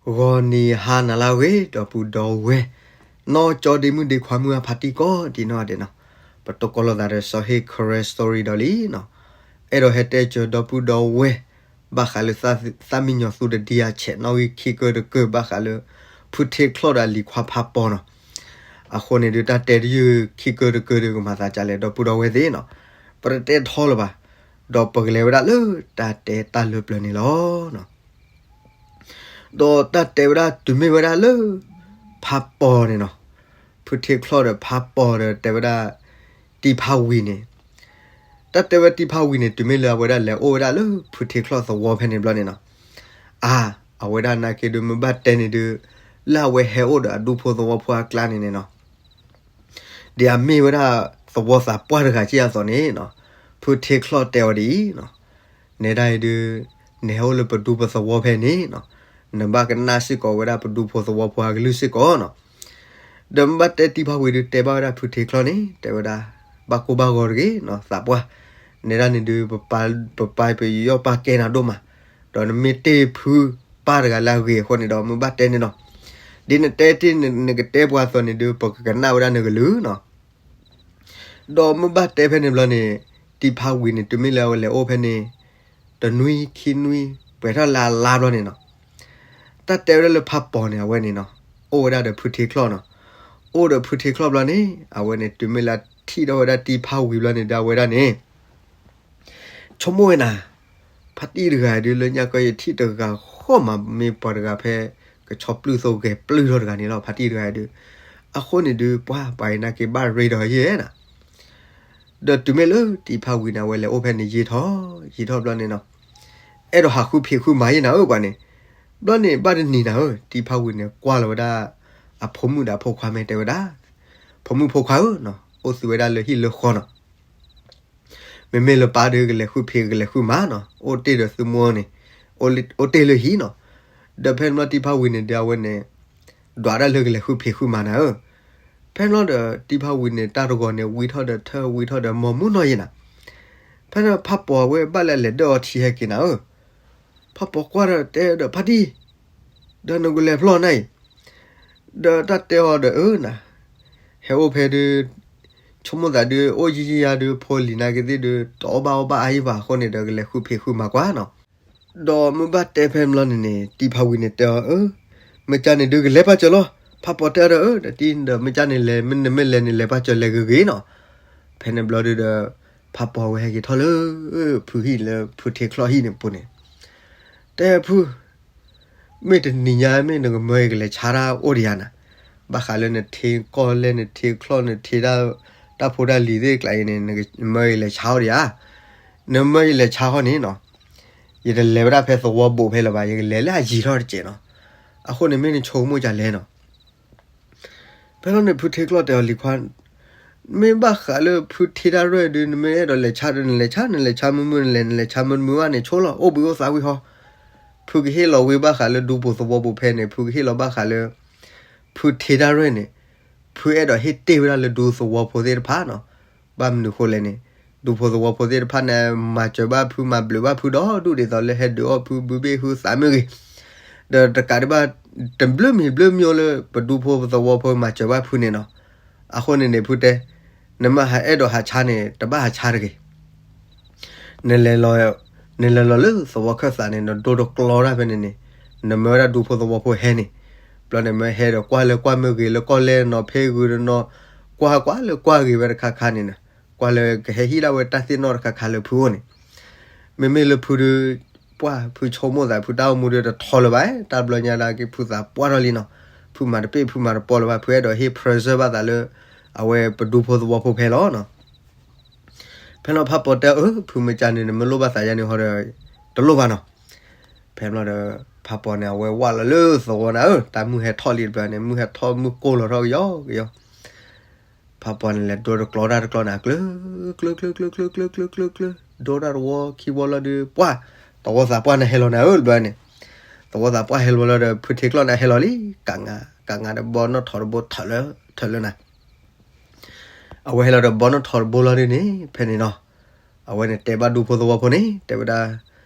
ဂီၤနံၤဟါနၤလၢအဂ့ၤ ဒီပုၢ်ဒီဝဲၢ်, နီၢ်ကၠီဒ့မုၣ်ဒ့ခွါမုၢ်အဖါတံၢ်ကိးဒံးနီၢ်ဒဲးနီၤ, ပတကိးလိာ်သးဒီးစီၤဟ့ၣ် Karen Story ဒီးလံနီၤ, အဲၣ်ဒိးဟဲတဲစၢၤဒီပုၢ်ဒီဝဲၢ်, ဘၣ်ဃးလၢသးမံညီၤသူတဒံအဆဲးနီၣ်ဂံၢ်ခံကၢတကၢ ဘၣ်ဃးလၢ ဖုထ့ချီၣ်ဒီးလံၤခွါဖးပီၤနီၤ, အဃိန့ၣ်ဒုး တၢ်တဲတယုၢ်ခံကၢတကၢဒုး ကမၤသးဒ်လဲၣ် ဒီပုၢ်ဒီဝဲၢ်သ့ၣ်နီၤ, ပတတဲထီလၢၤဘၣ်, ဒီးပကလဲၤဝဲဒၣ်လၢတၢ်တဲတၢ်လၢပျၢၤန့ၣ်လီၤ. ဒီးတၢ်တဲဝဲဒၣ်တုၤမ့ၢ်ဝဲဒၣ်လၢ ဖးပီၤန့ၣ်နီၤ, ဖုထ့ချီၣ်ဒီးဖးပီၤဒီးတဲဝဲဒၣ် တံၤဖးဝံၤန့ၣ်, တၢ်တဲဝဲတံၤဖးဝံၤန့ၣ် တုၤမ့ၢ်လၢအဝဲဒၣ်လဲၤအိၣ်ဝဲဒၣ်လၢဖုထ့ချီၣ်သဝီဖဲန့ၣ်ဘျီန့ၣ်နီၤ, အါ, အဝဲဒၣ်နာ်က့ဒုး မ့ၢ်ဘၣ်တဲန့ၣ်ဒုး လၢအဝဲဟဲအိၣ်ဒီးအဒူဖိသဝီဖိအကျါန့ၣ်န့ၣ်နီၤ ဒ်အမ့ၢ်ဝဲဒၣ်သဝီသးပှၢ်တဂၤက့ၢ်အသိးန့ၣ်နီၤ, ဖုထ့ချီၣ်တဲအီၤဒ်အံၤနီၤ, နဲဒၣ်အံၤဒုး နဟဲအိၣ်လၢပဒူပသဝီဖဲန့ၣ်နီၤ, နဘၣ်ကနၣ်စ့ၢ်ကီးဝဲဒၣ်ပဒူဖိသဝီဖိအကလုၢ်စ့ၢ်ကီးနီၤ. ဒီးမ့ၢ်ဘၣ်တဲတံၤဖးဝံၤဒုး တဲဘၣ်ဝဲဒၣ်ဖုထ့ချီၣ်န့ၣ် တဲဝဲဒၣ် ဘၣ်ကိၢ်ဘၣ်ဂီၤတဂ့ၤနီၤ သးပှၢ်, နဲဒၣ်န့ၣ်ဒုး ပပာ်ပယီၤပာ်ကဲနၤဒိၣ်မး, ဒီးနမ့ၢ်တ့ၢ်ဖုပၢ်တဂၤလၢအဂ့ၤအဃိန့ၣ်ဒီး မ့ၢ်ဘၣ်တဲန့ၣ်နီၤ, ဒ်နတဲတ့ၢ်နကတဲပှၤအသိးန့ၣ်ဒုး ပကကနၣ်ဝဲဒၣ်နကလုၢ်နီၤ. ဒီးမ့ၢ်ဘၣ်တဲဖဲန့ၣ်ဘျီန့ၣ် တံၤဖးဝံၤန့ၣ် တုၤမ့ၢ်လၢအဝဲလဲၤအိၣ်ဖဲန့ၣ် တနွံခံနွံ ပှဲၤထီၣ်လၢအလါဘျီန့ၣ်နီၤ, တၢ်တဲဝဲဒၣ်လၢဖးပီၤန့ၣ် အဝဲန့ၣ်နီၤ, အိၣ်ဝဲဒၣ်ဒီးဖုထ့ချီၣ်နီၤ, အိၣ်ဒီးဖုထ့ချီၣ်ဘျီန့ၣ် အဝဲန့ၣ် တုၤမ့ၢ်လၢထံၣ်ထီၣ်ဝဲဒၣ်တံၤဖးဝံၤဘျီန့ၣ်ဒီး အဝဲဒၣ်န့ၣ် ဆိကမိၣ်ဝဲနၤ, ဖါတံၢ်တဂၤဒုး လၢညါကီယထံၣ်တဂၤဃီမး မ့ၢ်ပှၤတဂၤဖဲ ကဆီပျုၢ်သိဂဲၤပျုၢ်ထီၣ်တဂၤန့ၣ်လီၤ ဖါတံၢ်တဂၤဒုး, အဃိန့ၣ်ဒုး ပှၤပှၤအံၤနာ်က့ဘၣ်ရ့ဒီးယဲနၤ, ဒီးတုၤမ့ၢ်လၢတံၤဖးဝံၤန့ၣ် အဝဲလဲၤအိၣ်ဖဲန့ၣ်ယံာ်ထီၣ် ယံာ်ထီၣ်ဘျီန့ၣ်နီၤ, အဲၣ်ဒိးဟးဃုဖံးဃုမၤယဲနၤဧၢပှၤန့ၣ်, ဘျီန့ၣ် ဘၣ်တနံၤနၤဧၢ တံၤဖးဝံၤန့ၣ် ကွၢ်လီၤဝဲဒၣ် အဖိမုၣ်ဒီးအဖိခွါမ့ၢ်တဲဝဲဒၣ်, ဖိမုၣ်ဖိခွါဧၢနီၤ, အိၣ်သုဝဲဒၣ်လၢဟံၣ်လၢဃီနီၤ မ့မ့ၢ်လၢပၢ်ဒုး ကလဲၤဃုဖံးကလဲၤဃုမၤနီၤ, အိၣ်တ့ၢ်ဒီးသုမိၢ်န့ၣ်, အိၣ်တ့ၢ်လၢဟံၣ်နီၤ, ဒီးဖဲန့ၣ်ဘျီတံၤဖးဝံၤန့ၣ်ဒီး အဝဲန့ၣ် ဒွးဒၣ်လၢကလဲၤဃုဖံးဃုမၤနၤဧၢ, ဖဲန့ၣ်ဘျီဒီး တံၤဖးဝံၤန့ၣ် တၢ်တဂီၤန့ၣ် ဝံထီၣ်ဒီးထၢ ဝံထီၣ်ဒီးမီၢ်မူနီၢ်ယဲနၤ, ဖဲန့ၣ်ဖးပီၤဝဲဘၣ်လၢအလဲၤဒၢၣ်အီထံဟဲက့ၤနၤဧၢ, ဖးပီၤကွၢ်ဒီးတဲဒီးဖါတံၢ်, ဒီးနကလဲၤဖျီၣ်နၤအံၤ, ဒီးတၢ်တဲအီၤဒီးအၢနၤ, ဟဲအိၣ်ဖဲဒုး ဆိကမိၣ်သးဒုး အိၣ်ယံာ်ယံာ်ယါဒုး ဖိလံၤနာ်က့သ့ၣ်ဒုး တအီၣ်ဘၣ်အီဘၣ်အါယံာ်ဘၣ်အဃိန့ၣ်ဒီး ကလဲၤဃုဖံးဃုမၤကွၢ်နီၤ, ဒီးမ့ၢ်ဘၣ်တဲဖဲန့ၣ်ဘျီန့ၣ်န့ၣ် တံၤဖးဝံၤန့ၣ်တဲအီၤအၢ, မ့ၢ်ကၢန့ၣ်ဒုးကလဲၤပာ်စၢၤလီၤ, ဖးပီၤတဲအီၤဒီးအၢ ဒီးတံၤဒီးမ့ၢ်ကၢန့ၣ်လဲၤ မ့ၢ်နမ့ၢ်လဲၤန့ၣ် လဲၤပာ်စၢၤလဲၤဂ့ၤဂ့ၤနီၤ, ဖဲန့ၣ်ဘျီဒုးဒီး ဖးပီၤဝဲဟဲက့ၤထီၣ်လၢ ဖုဟံၣ်လၢဖုထ့ချီၣ်ဟံၣ်န့ၣ်ပူၤန့ၣ်, တဲဖု မ့ၢ်တနံၤညါမ့ၢ်နကမၢယကလဲၤဆါတၢ်အိၣ်ဒံးဧါနၤ, ဘၣ်ဃးလၢနထ့ကီၢ်လဲၢ် နထ့ချီၣ် နထ့တၢ် တၢ်ဖိတၢ်လံၤသ့ၣ်ကျါအံၤန့ၣ် နမၢယလဲၤဆါအိၣ်ဒံးဧါ, နမၢယလဲၤဆါဃီန့ၣ်နီၤ, ယတလဲၤဝဲဒၣ်ဖဲသဝီဘိးဖဲလၢၤဘၣ် ယကလဲၤလၢအယံာ်ထီၣ်တစဲးနီၤ, အဃိန့ၣ်မ့ၢ်နဆိကမိၣ်ကလဲၣ်နီၤ ဖဲလီၤန့ၣ် ဖုထ့ချီၣ်တဲအီၤလံၤခွါ, မ့ၢ်ဘၣ်ဃးလၢဖုထ့တၢ်ရဲၣ်ဒုး နမ့ၢ်အဲၣ်ဒိးလဲၤဆါဒီး နလဲၤဆါ နလဲၤဆါမုာ်မုာ် နလဲၤ နလဲၤဆါမုာ်မုာ်ဘၣ်န့ၣ် ဆိလီၤ အိၣ်ဘှံးအိၣ်သါဝံၤဟီ, ဖုကဟ့ၣ်လီၤဝံၤဘၣ်ဃးလၢဒူဖိသဝီဖိဖဲန့ၣ် ဖုကဟ့ၣ်လီၤဘၣ်ဃးလၢ ဖုထ့တၢ်ရဲၣ်န့ၣ် ဖုအဲၣ်ဒိးဟ့ၣ်တ့ၢ်ဝဲဒၣ်လၢဒူသဝီဖိသ့ၣ်တဖၣ်နီၤ, ဘၣ်မနုၤဃိလဲၣ်န့ၣ် ဒူဖိသဝီဖိသ့ၣ်တဖၣ်န့ၣ် မၤစၢၤဘၣ်ဖု မၤဘျုးဘၣ်ဖုဒီးဒူၣ်ဒ်သိးလၢဟဲဒုးအီၣ်ဖုဘုဘ့ၣ်ဟုသးမ့ၢ်ဂ့ၤ, ဒီးတကးဒံးဘၣ် တဘျုးမံၤဘျုးမံၤလၢပဒူဖိသဝီဖိမၤစၢၤဘၣ်ဖုန့ၣ်နီၤ, အဃိန့ၣ်န့ၣ် ဖုတဲ နမ့ၢ်ဟးအဲၣ်ဒိးဟးဆါန့ၣ် တဘၣ်ဟးဆါတဂ့ၤ နလဲၤလီၤ နလဲၤလီၤလၢသဝီခၢၣ်သးန့ၣ် နဒိတကျီတၢ်ဖဲန့ၣ်န့ၣ် နမၢဝဲဒၣ်ဒူဖိသဝီဖိဟဲန့ၣ်, ဘျီန့ၣ်မ့ၢ်ဟဲဒီးကွၢ်လၢကွၢ်မ့ၢ်ဂ့ၤလၢကီၢ်လဲၢ်နီၤ ဖဲဂုၤတနီၤ, ကွၢ်ကွၢ်လၢကွၢ်ဂ့ၤဝဲတခါခါန့ၣ်နီၤ, ကွၢ်လၢကဟဲဟံၣ်ဒၣ်ဝဲတၢ်သ့ၣ်နီၣ်တခါခါလၢဖုအိၣ်န့ၣ်, မ့မ့ၢ်လၢဖုဒုး ပှၢ်ဖုဆိကမိၣ်သး ဖုတၢ်အိၣ်မူဒုးတထီလၢၤဘၣ်, တၢ်ဘျီညါဒၣ်က့ၤဖုသးပှၢ်ထီၣ်လံနီၤ, ဖုမၤတပ့ၢ်ဖုမၤတပီလၢၤဘၣ်, ဖုအဲၣ်ဒိးဟ့ၣ် present ဘၣ်သးလၢ အဝဲပဒူဖိသဝီဖိဖဲလီၤနီၤ. ဖဲလီၤဖးပီၤတဲအၢ ဖုမ့ၢ်ကၢန့ၣ် နမ့ၢ်လိၣ်ဘၣ်သးယါန့ၣ်ဟီဒီး တလိၣ်ဘၣ်နီၤ. ဖဲဘျီဒီး ဖးပီၤန့ၣ် အဝဲဝၢ်လီၤလၢသဝီနၤဧၢ, တၢ်မုၢ်ဟဲထီၣ်လံတဘျီန့ၣ် မုၢ်ဟဲထီၣ်မုၢ်ကိၢ်လီၤထီၣ်ကယီကယီ ဖးပီၤန့ၣ်လဲၤဒိတကျီတၢ်တကျီန့ၣ် ကျၢၤ ကျၢၤ ကျၢၤ ကျၢၤ ကျၢၤ ကျၢၤ ကျၢၤ ဒိတၢ်တဝီခံဝီလီၤဒီး ပှၢ် သဝီသးပှၢ်န့ၣ်ဟဲလီၤနၤဧၢ တဘျီန့ၣ်, သဝီသးပှၢ်ဟဲလီၤလီၤဒီး ဖုထ့ကျီန့ၣ်ဟဲလီၤလံ, ကးငါ ကးငါဒီးဘီနီၣ်ထိးတဘိထၢၣ်လၢ ထၢၣ်လၢနၤ အဝဲဟဲလီၤဒီးဘီနီၣ်ထိးတဘိလီၤဒ်န့ၣ် ဖဲန့ၣ်နီၤ, အဝဲန့ၣ်တဲဘၣ်ဒူဖိသဝီဖိန့ၣ် တဲဝဲဒၣ်,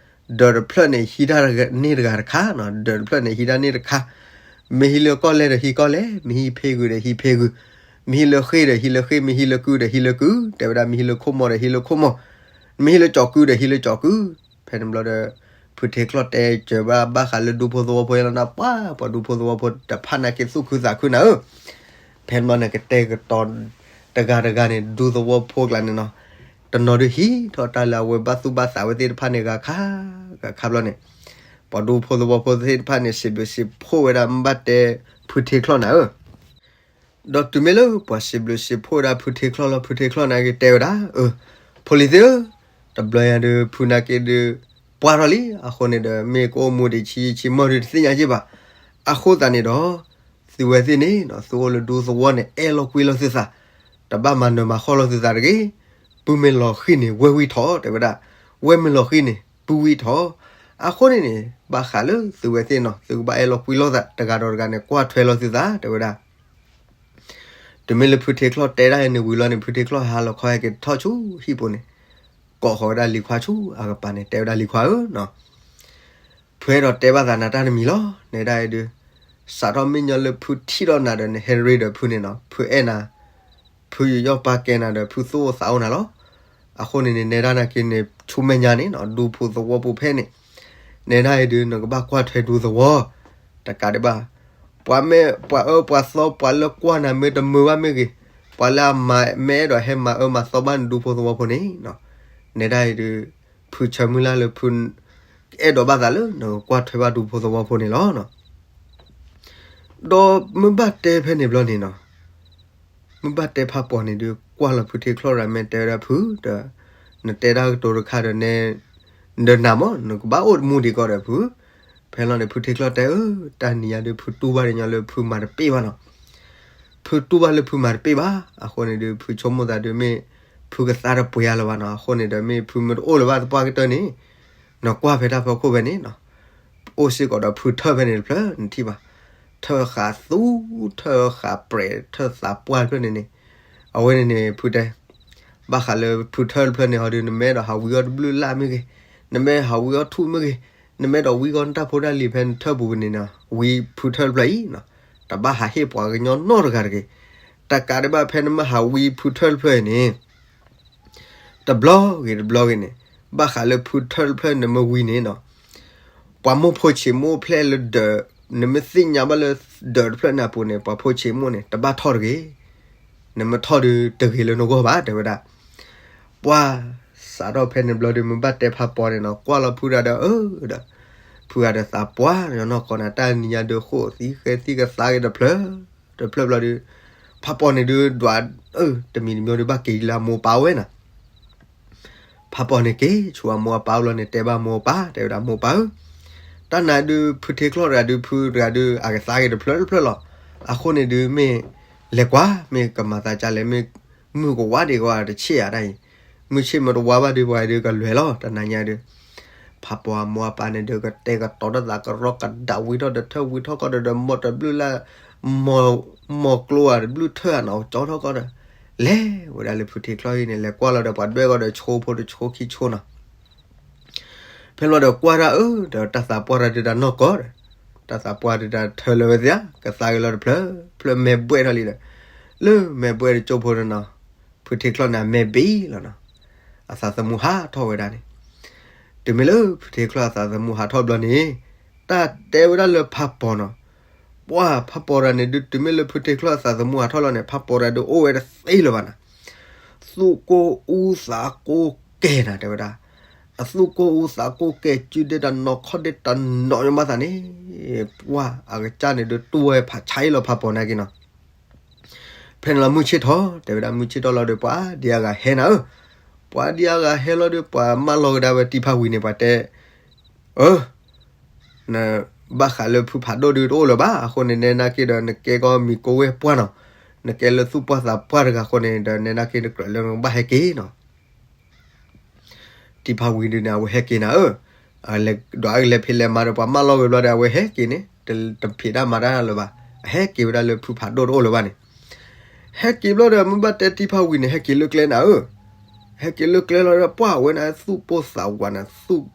ဒၢးတဖျၢၣ်န့ၣ် ဟံးတၢ်န့ၢ်တဂၤတခါနီၤ, ဒၢးတဖျၢၣ်န့ၣ် ဟံးတၢ်န့ၢ်တခါ, မ့ၢ်ဟံးလၢကီၢ်လဲၢ်ဒီးဟံးကီၢ်လဲၢ်, မ့ၢ်ဟံးဖ့ဂုၤဒီးဟံးဖ့ဂုၤ, မ့ၢ်ဟံးလၢဃ့ၢ်ဒီးဟံးလၢဃ့ၢ်, မ့ၢ်ဟံးလၢကုဒီးဟံးလၢကု, တဲဝဲဒၣ် မ့ၢ်ဟံးလၢခိၣ်မီၤဒီးဟံးလၢခိၣ်မီၤ, မ့ၢ်ဟံးလၢကၠီၤကုဒီးဟံးလၢကၠီၤကု, ဖဲန့ၣ်ဘျီဒီး ဖုထ့ချီၣ်တဲစၢၤဘၣ်ဘၣ်ဃးလၢဒူဖိသဝီဖိလီၤနၤ, ပှၤ ပှၤဒူဖိသဝီဖိတဖၣ်န့ၣ်က့ၤသူၣ်ခုသးခုနၤဧၢ, ဖဲန့ၣ်ဘျီန့ၣ်ကတဲာ်ကတီၤ တဂၤတဂၤန့ၣ် ဒူသဝီဖိကျါန့ၣ်နီၤ, တနီၤဒုးဟံးထီၣ်တၢ်လၢအဝဲဘၣ်သူၣ်ဘၣ်သးဝဲသ့ၣ်တဖၣ်န့ၣ် ဂၤခါ ဂၤခါဘျီန့ၣ်, ပှၤဒူဖိသဝီဖိသ့ၣ်တဖၣ်န့ၣ် စံးဘျုးစံးဖှိၣ်ဝဲဒၣ်မ့ၢ်ဘၣ်တဲဖုထ့ချီၣ်နၤဧၢ ဒီးတုၤမ့ၢ်လၢပှၤစံးဘျုးစံးဖှိၣ်ဝဲဒၣ်ဖုထ့ချီၣ်လီၤ, ဖုထ့ချီၣ်န့ၣ်က့ၤတဲဝဲဒၣ်, အၢ, ဖိလံၤသ့ၣ်ဧၢ, တဘျီညါဒုး ဖုန့ၣ်က့ၤဒုး ပှၢ်ထီၣ်လံ, အဃိန့ၣ်ဒီး မ့ၢ်ကအိၣ်မူဒံးဆံးဆံးမီၢ်ဒုးတသ့ၣ်ညါက့ၤဘၣ်. အဃိသတးန့ၣ်ဒီး သုဝဲသ့ၣ်န့ၣ်နီၤ သုအိၣ်လၢဒူသဝီန့ၣ် အဲၣ်လီၤကွံလီၤသုသး, တဘၣ်မၤနၢၤမၤဃီလီၤသုသးတဂ့ၤ. ပုၢ်မ့ၢ်လီၤဃံၤန့ၣ် ဝဲၢ်ဝံၣ်ထီၣ် တဲဝဲဒၣ်, ဝဲၢ်မ့ၢ်လီၤဃံၤန့ၣ် ပုၢ်ဝံၣ်ထီၣ်. အဃိန့ၣ်န့ၣ် ဘၣ်ဃးလၢသုဝဲသ့ၣ်နီၤ သုကဘၣ်အဲၣ်လီၤကွံလီၤသး တဂၤဒီးတဂၤန့ၣ် ကွၢ်ထွဲလီၤသုသး တဲဝဲဒၣ် တုၤမ့ၢ်လၢဖုထ့ချီၣ်တဲဒၣ်အံၤန့ၣ်ဝံၤလီၤန့ၣ် ဖုထ့ချီၣ်ဟးလီၤခီဟဲက့ၤထီၣ်ဆူဟံၣ်ပူၤန့ၣ်, ကိးဃီၤဝဲဒၣ်လံၤခွါဆူအကပၤန့ၣ် တဲဝဲဒၣ်လံၤခွါဧၢနီၤ, ဖုအဲၣ်ဒိးတဲဘၣ်သးနၤတၢ်တမံၤလီၤ. နဲဒၣ်အံၤဒုး စးထီၣ်မ့ၢ်ညီလၢဖုထံၣ်ထီၣ်နၤဒီးနဟဲရ့ဒီးဖုန့ၣ်နီၤ ဖုအဲၣ်နၤ, ဖုယူးယီၣ်ပာ်ကဲနၤဒီး ဖုသူၣ်အိၣ်သးအိၣ်နၤလီၤ. အဃိန့ၣ်န့ၣ် နဲဒၣ်နၤက့ၤန့ၣ် ဆူမဲာ်ညါန့ၣ်နီၤ ဒူဖိသဝီပူၤဖဲန့ၣ်, နဲဒၣ်အံၤဒုး နကဘၣ်ကွၢ်ထွဲဒူသဝီ တကးဒံးဘၣ် ပှၤမ့ၢ်ပှၤအၢပှၤသီ ပှၤလၢကွၢ်နၤမ့ၢ်တမုာ်ဘၣ်မ့ၢ်ဂ့ၤ, ပှၤလၢအမၤမ့ၢ်အဲၣ်ဒိးဟဲမၤအၢမၤသီဘၣ်နဒူဖိသဝီဖိန့ၣ်, နဲဒၣ်အံၤဒုး ဖုဆၢမုၢ်လၢ်လၢဖု အဲၣ်ဒိးဘၣ်သးလၢနကကွၢ်ထွဲဘၣ်ဒူဖိသဝီဖိန့ၣ်လီၤ. ဒီးမ့ၢ်ဘၣ်တဲဖဲန့ၣ်ဘျီန့ၣ်နီၤ မ့ၢ်ဘၣ်တဲဖးပီၤန့ၣ်ဒုး ကွၢ်လီၤဖုထ့ချီၣ်ရၤ မ့ၢ်တဲဝဲဒၣ်ဖုဒီး နတဲတၢ်ကတိၤတခါဒီးနဲ ဒီးနၤမ့ၢ် နကဘၣ်အိၣ်တမူဒံးကီးဒီးဖု, ဖဲလီၤန့ၣ် ဖုထ့ချီၣ်တဲအၢ တၢ်နံၤညါဒုး ဖုတူၢ်ဘၣ်ဒံးညီလၢဖုမၤတပ့ၢ်ဘၣ်နီၤ, ဖုတူၢ်ဘၣ်လၢဖုမၤတပ့ၢ်ဘၣ်. အဃိန့ၣ်ဒုး ဖုဆိကမိၣ်သးဒုးမ့ၢ် ဖုကသါတပှဲၤအါလၢၤဘၣ်နီၤ, အဃိန့ၣ်ဒီးမ့ၢ်ဖုမ့ၢ်တအိၣ်လၢၤဘၣ်သပှၢ်ကတၢၢ်န့ၣ် နကွၢ်ဖဲတၢ်ဖီခိၣ်ဖဲန့ၣ်နီၤ အိၣ်စ့ၢ်ကီးဒီးဖုထၢၣ်ဖဲန့ၣ်တဖျၢၣ် နထံၣ်ဘၣ်, ထၢၣ်ဃးသူ ထၢၣ်ဃးပြဲး ထၢၣ်သးပှၢ်တဖျၢၣ်န့ၣ်န့ၣ်, အဝဲန့ၣ်န့ၣ် ဖုတဲ ဘၣ်ဃးလၢဖုထၢၣ်တဖျၢၣ်န့ၣ် ဟီဒုး နမ့ၢ်အဲၣ်ဒိးဟးဝံအီၣ်တဘျုးလၢ်မ့ၢ်ဂ့ၤ, နမ့ၢ်ဟးဝံအီၣ်ထူၣ်မ့ၢ်ဂ့ၤ, နမ့ၢ်အဲၣ်ဒိးဝံကီၢ်နတၢ်ဖိတၢ်လံၤဖဲနထၢၣ်ပူၤန့ၣ်နီၤ ဝံဖုထၢၣ်တဖျၢၣ်အံၤနီၤ, တဘၣ်ဟးဟ့ၣ်ပှၤကညီနီတဂၤတဂ့ၤ. တကးဒံးဘၣ်ဖဲနမ့ၢ်ဟးဝံဖုထၢၣ်တဖျၢၣ်အံၤန့ၣ် တဘျီဂ့ၤတဘျီဂ့ၤန့ၣ်, ဘၣ်ဃးလၢဖုထၢၣ်တဖျၢၣ်နမ့ၢ်ဝံန့ၣ်နီၤ, ပှၤမိၢ်ဖိဆံးမိၢ်ဖျဲၣ်လၢဒၢး, နမ့ၢ်သ့ၣ်ညါဘၣ်လၢဒၢးတဖျၢၣ်န့ၣ်အပူၤန့ၣ် ပှၤဖိဆံးမိၢ်န့ၣ် တဘၣ်ထီၣ်တဂ့ၤ, နမ့ၢ်ထီၣ်ဒုးတဂ့ၤလၢနဂီၢ်ဘၣ် တဲဝဲဒၣ်. ပှၤစးထီၣ်ဖဲန့ၣ်ဘျီဒုး မ့ၢ်ဘၣ်တဲဖးပီၤန့ၣ်နီၤ ကွၢ်လီၤဖုတဂၤဒီးအၢဒီး ဖုဂၤဒီးသးပှၢ်နီၢ်ကီၢ်န့ၣ် တၢ်နံၤညါဒုးဃိၣ်သံဃဲသံကသါက့ၤတဖျၢၣ် တဖျၢၣ်ဘျီဒုး ဖးပီၤန့ၣ်ဒုးဒွး အၢ တမံၤတမံၤဒုး ဘၣ်က့ၤလၢအမိၢ်ပၢ်ဝဲနီၤ. ဖးပီၤန့ၣ်က့ၤဆူအမိၢ်အပၢ်ဘျီန့ၣ် တဲဘၣ်မိၢ်ပၢ် တဲဝဲဒၣ်မိၢ်ပၢ်ဧၢ, တၢ်နၤဒုး ဖုထ့ချီၣ်တဂၤဒုး ဖုတဂၤဒုး အကသါက့ၤတဖျၢၣ်တဖျၢၣ်လီၤ. အဃိန့ၣ်ဒုး မ့ၢ်လဲၤကွၢ် မ့ၢ်ကမၤသးဒ်လဲၣ် မ့ၢ်မုၢ်ကဝါဒံးကဝါတဆ့ၣ်ဧါတၢ်အံၤ, မုၢ်ဆ့ၣ်မ့ၢ်တဝါဘၣ်ဒုး ပှၤဒုးကလဲၤလီၤ တနၤညါဒုး ဖးပီၤအမိၢ်အပၢ်န့ၣ်ဒုး ကတဲာ်ကတီၤတၢ်သးကရီကဒး ဝံထီၣ်ဒီးထၢၣ် ဝံထီၣ်ကီၢ်ဒီး ဒီးမီၢ်တဘျုးလၢ် မီၢ်ကျိဧါတဘျုးထၢၣ်ဧါနီၤ ကၠီထီၣ်ကီၢ်ဒီး လဲၤဝဲဒၣ်လၢဖုထ့ချီၣ်အံၤန့ၣ် လဲၤကွၢ်လီၤဒီးပှၤဒွဲၣ်ကီၢ်ဒီး ဆိဖိတဆိခံဆိနီၤ. ဖဲလီၤဒီးကွၢ်တၢ်အၢ ဒီးတၢ်သးပှၢ်တၢ်ဒုးတၢ်နီၢ်ကီၢ်ဒီး တၢ်သးပှၢ်ဒုးတၢ်ထၢလၢဝဲသ့ၣ်ဧါ ကသါက့ၤလီၤတဖျၢၣ် ဖျၢၣ်မဲာ်ဘှဲၣ်ထီၣ်လံဒီး လၢမဲာ်ဘှဲၣ်တကၠိဖိန့ၣ်နီၤ ဖုထ့ချီၣ်န့ၣ် အမဲာ်ဘ့ၣ်လီၤနီၤ. အသးသမူဟးထီၣ်ဝဲဒၣ်န့ၣ် တုၤမ့ၢ်လၢဖုထ့ချီၣ်အသးသမူဟးထီၣ်ဘျီန့ၣ် တၢ်တဲဝဲဒၣ်လၢဖးပီၤနီၤ. ပှၤဖးပီၤတဂၤန့ၣ်ဒုး တုၤမ့ၢ်လၢဖုထ့ချီၣ်အသးသမူဟးထီၣ်လီၤန့ၣ် ဖးပီၤတဂၤဒုးအိၣ်ဝဲတသ့လၢၤဘၣ်နီၤ. သူၣ်ကိၢ်အူသးကိၢ်ကဲၤနၤ တဲဝဲဒၣ်. အသူၣ်ကိၢ်အူသးကိၢ်ကဲၤ စုဒ့တၢ်နီၤ ခီၣ်ဒ့တၢ်နီၤ ယမၤသးန့ၣ် ပှၤအကစၢ်န့ၣ်ဒုးတူၢ်ဝဲဖးဆါအံၤလီၤ ဖးပီၤနာ်က့နီၤ. ဖဲန့ၣ်လီၤမုၢ်ဆ့ၣ်ထီၣ် တဲဝဲဒၣ် မုၢ်ဆ့ၣ်ထီၣ်လီၤဒီး ပှၤဒံးအါဂၤဟဲနၤဧၢ. ပှၤဒံးအါဂၤဟဲလီၤဒီး ပှၤမၢလီၤကဒါဝဲတံၤဖးဝံၤန့ၣ် ပှၤတဲ အၢ နဘၣ်ဃးလၢဖုဖးဒိၣ်ဒုးတအိၣ်လၢၤဘၣ်. အဃိန့ၣ် နဲနာ်က့ဒီး နကဲကီးမံၤကိးဝဲၢ်ပှၢ်နီၤ, နကဲလၢသူၣ်ပှၢ်သးပှၢ်တဂၤအဃိန့ၣ်ဒီး နဲနာ်က့နကြၢးလၢနကဘၣ်ဟဲက့ၤနီၤ. တံၤဖးဝံၤဒုးန့ၣ် အဝဲဟဲက့ၤနၤဧၢ. ဒီးအလဲၤဖံးလဲၤမၤဒီး ပှၤမၢလီၤဝဲဘျီဒီး အဝဲဟဲက့ၤန့ၣ် တဖံးတၢ်မၤတၢ်လၢၤဘၣ်. အဟဲက့ၤဝဲဒၣ်လၢဖုဖးဒိၣ်တအိၣ်လၢၤဘၣ်န့ၣ် ဟဲက့ၤဘျီဒီး မ့ၢ်ဘၣ်တဲတံၤဖးဝံၤန့ၣ် ဟဲက့ၤလၢကျဲနၤဧၢ. ဟဲက့ၤလၢကျဲလီၤဒီး ပှၤဝဲန့ၣ် သူၣ်ပိၢ်သးဝးနၤ သူၣ်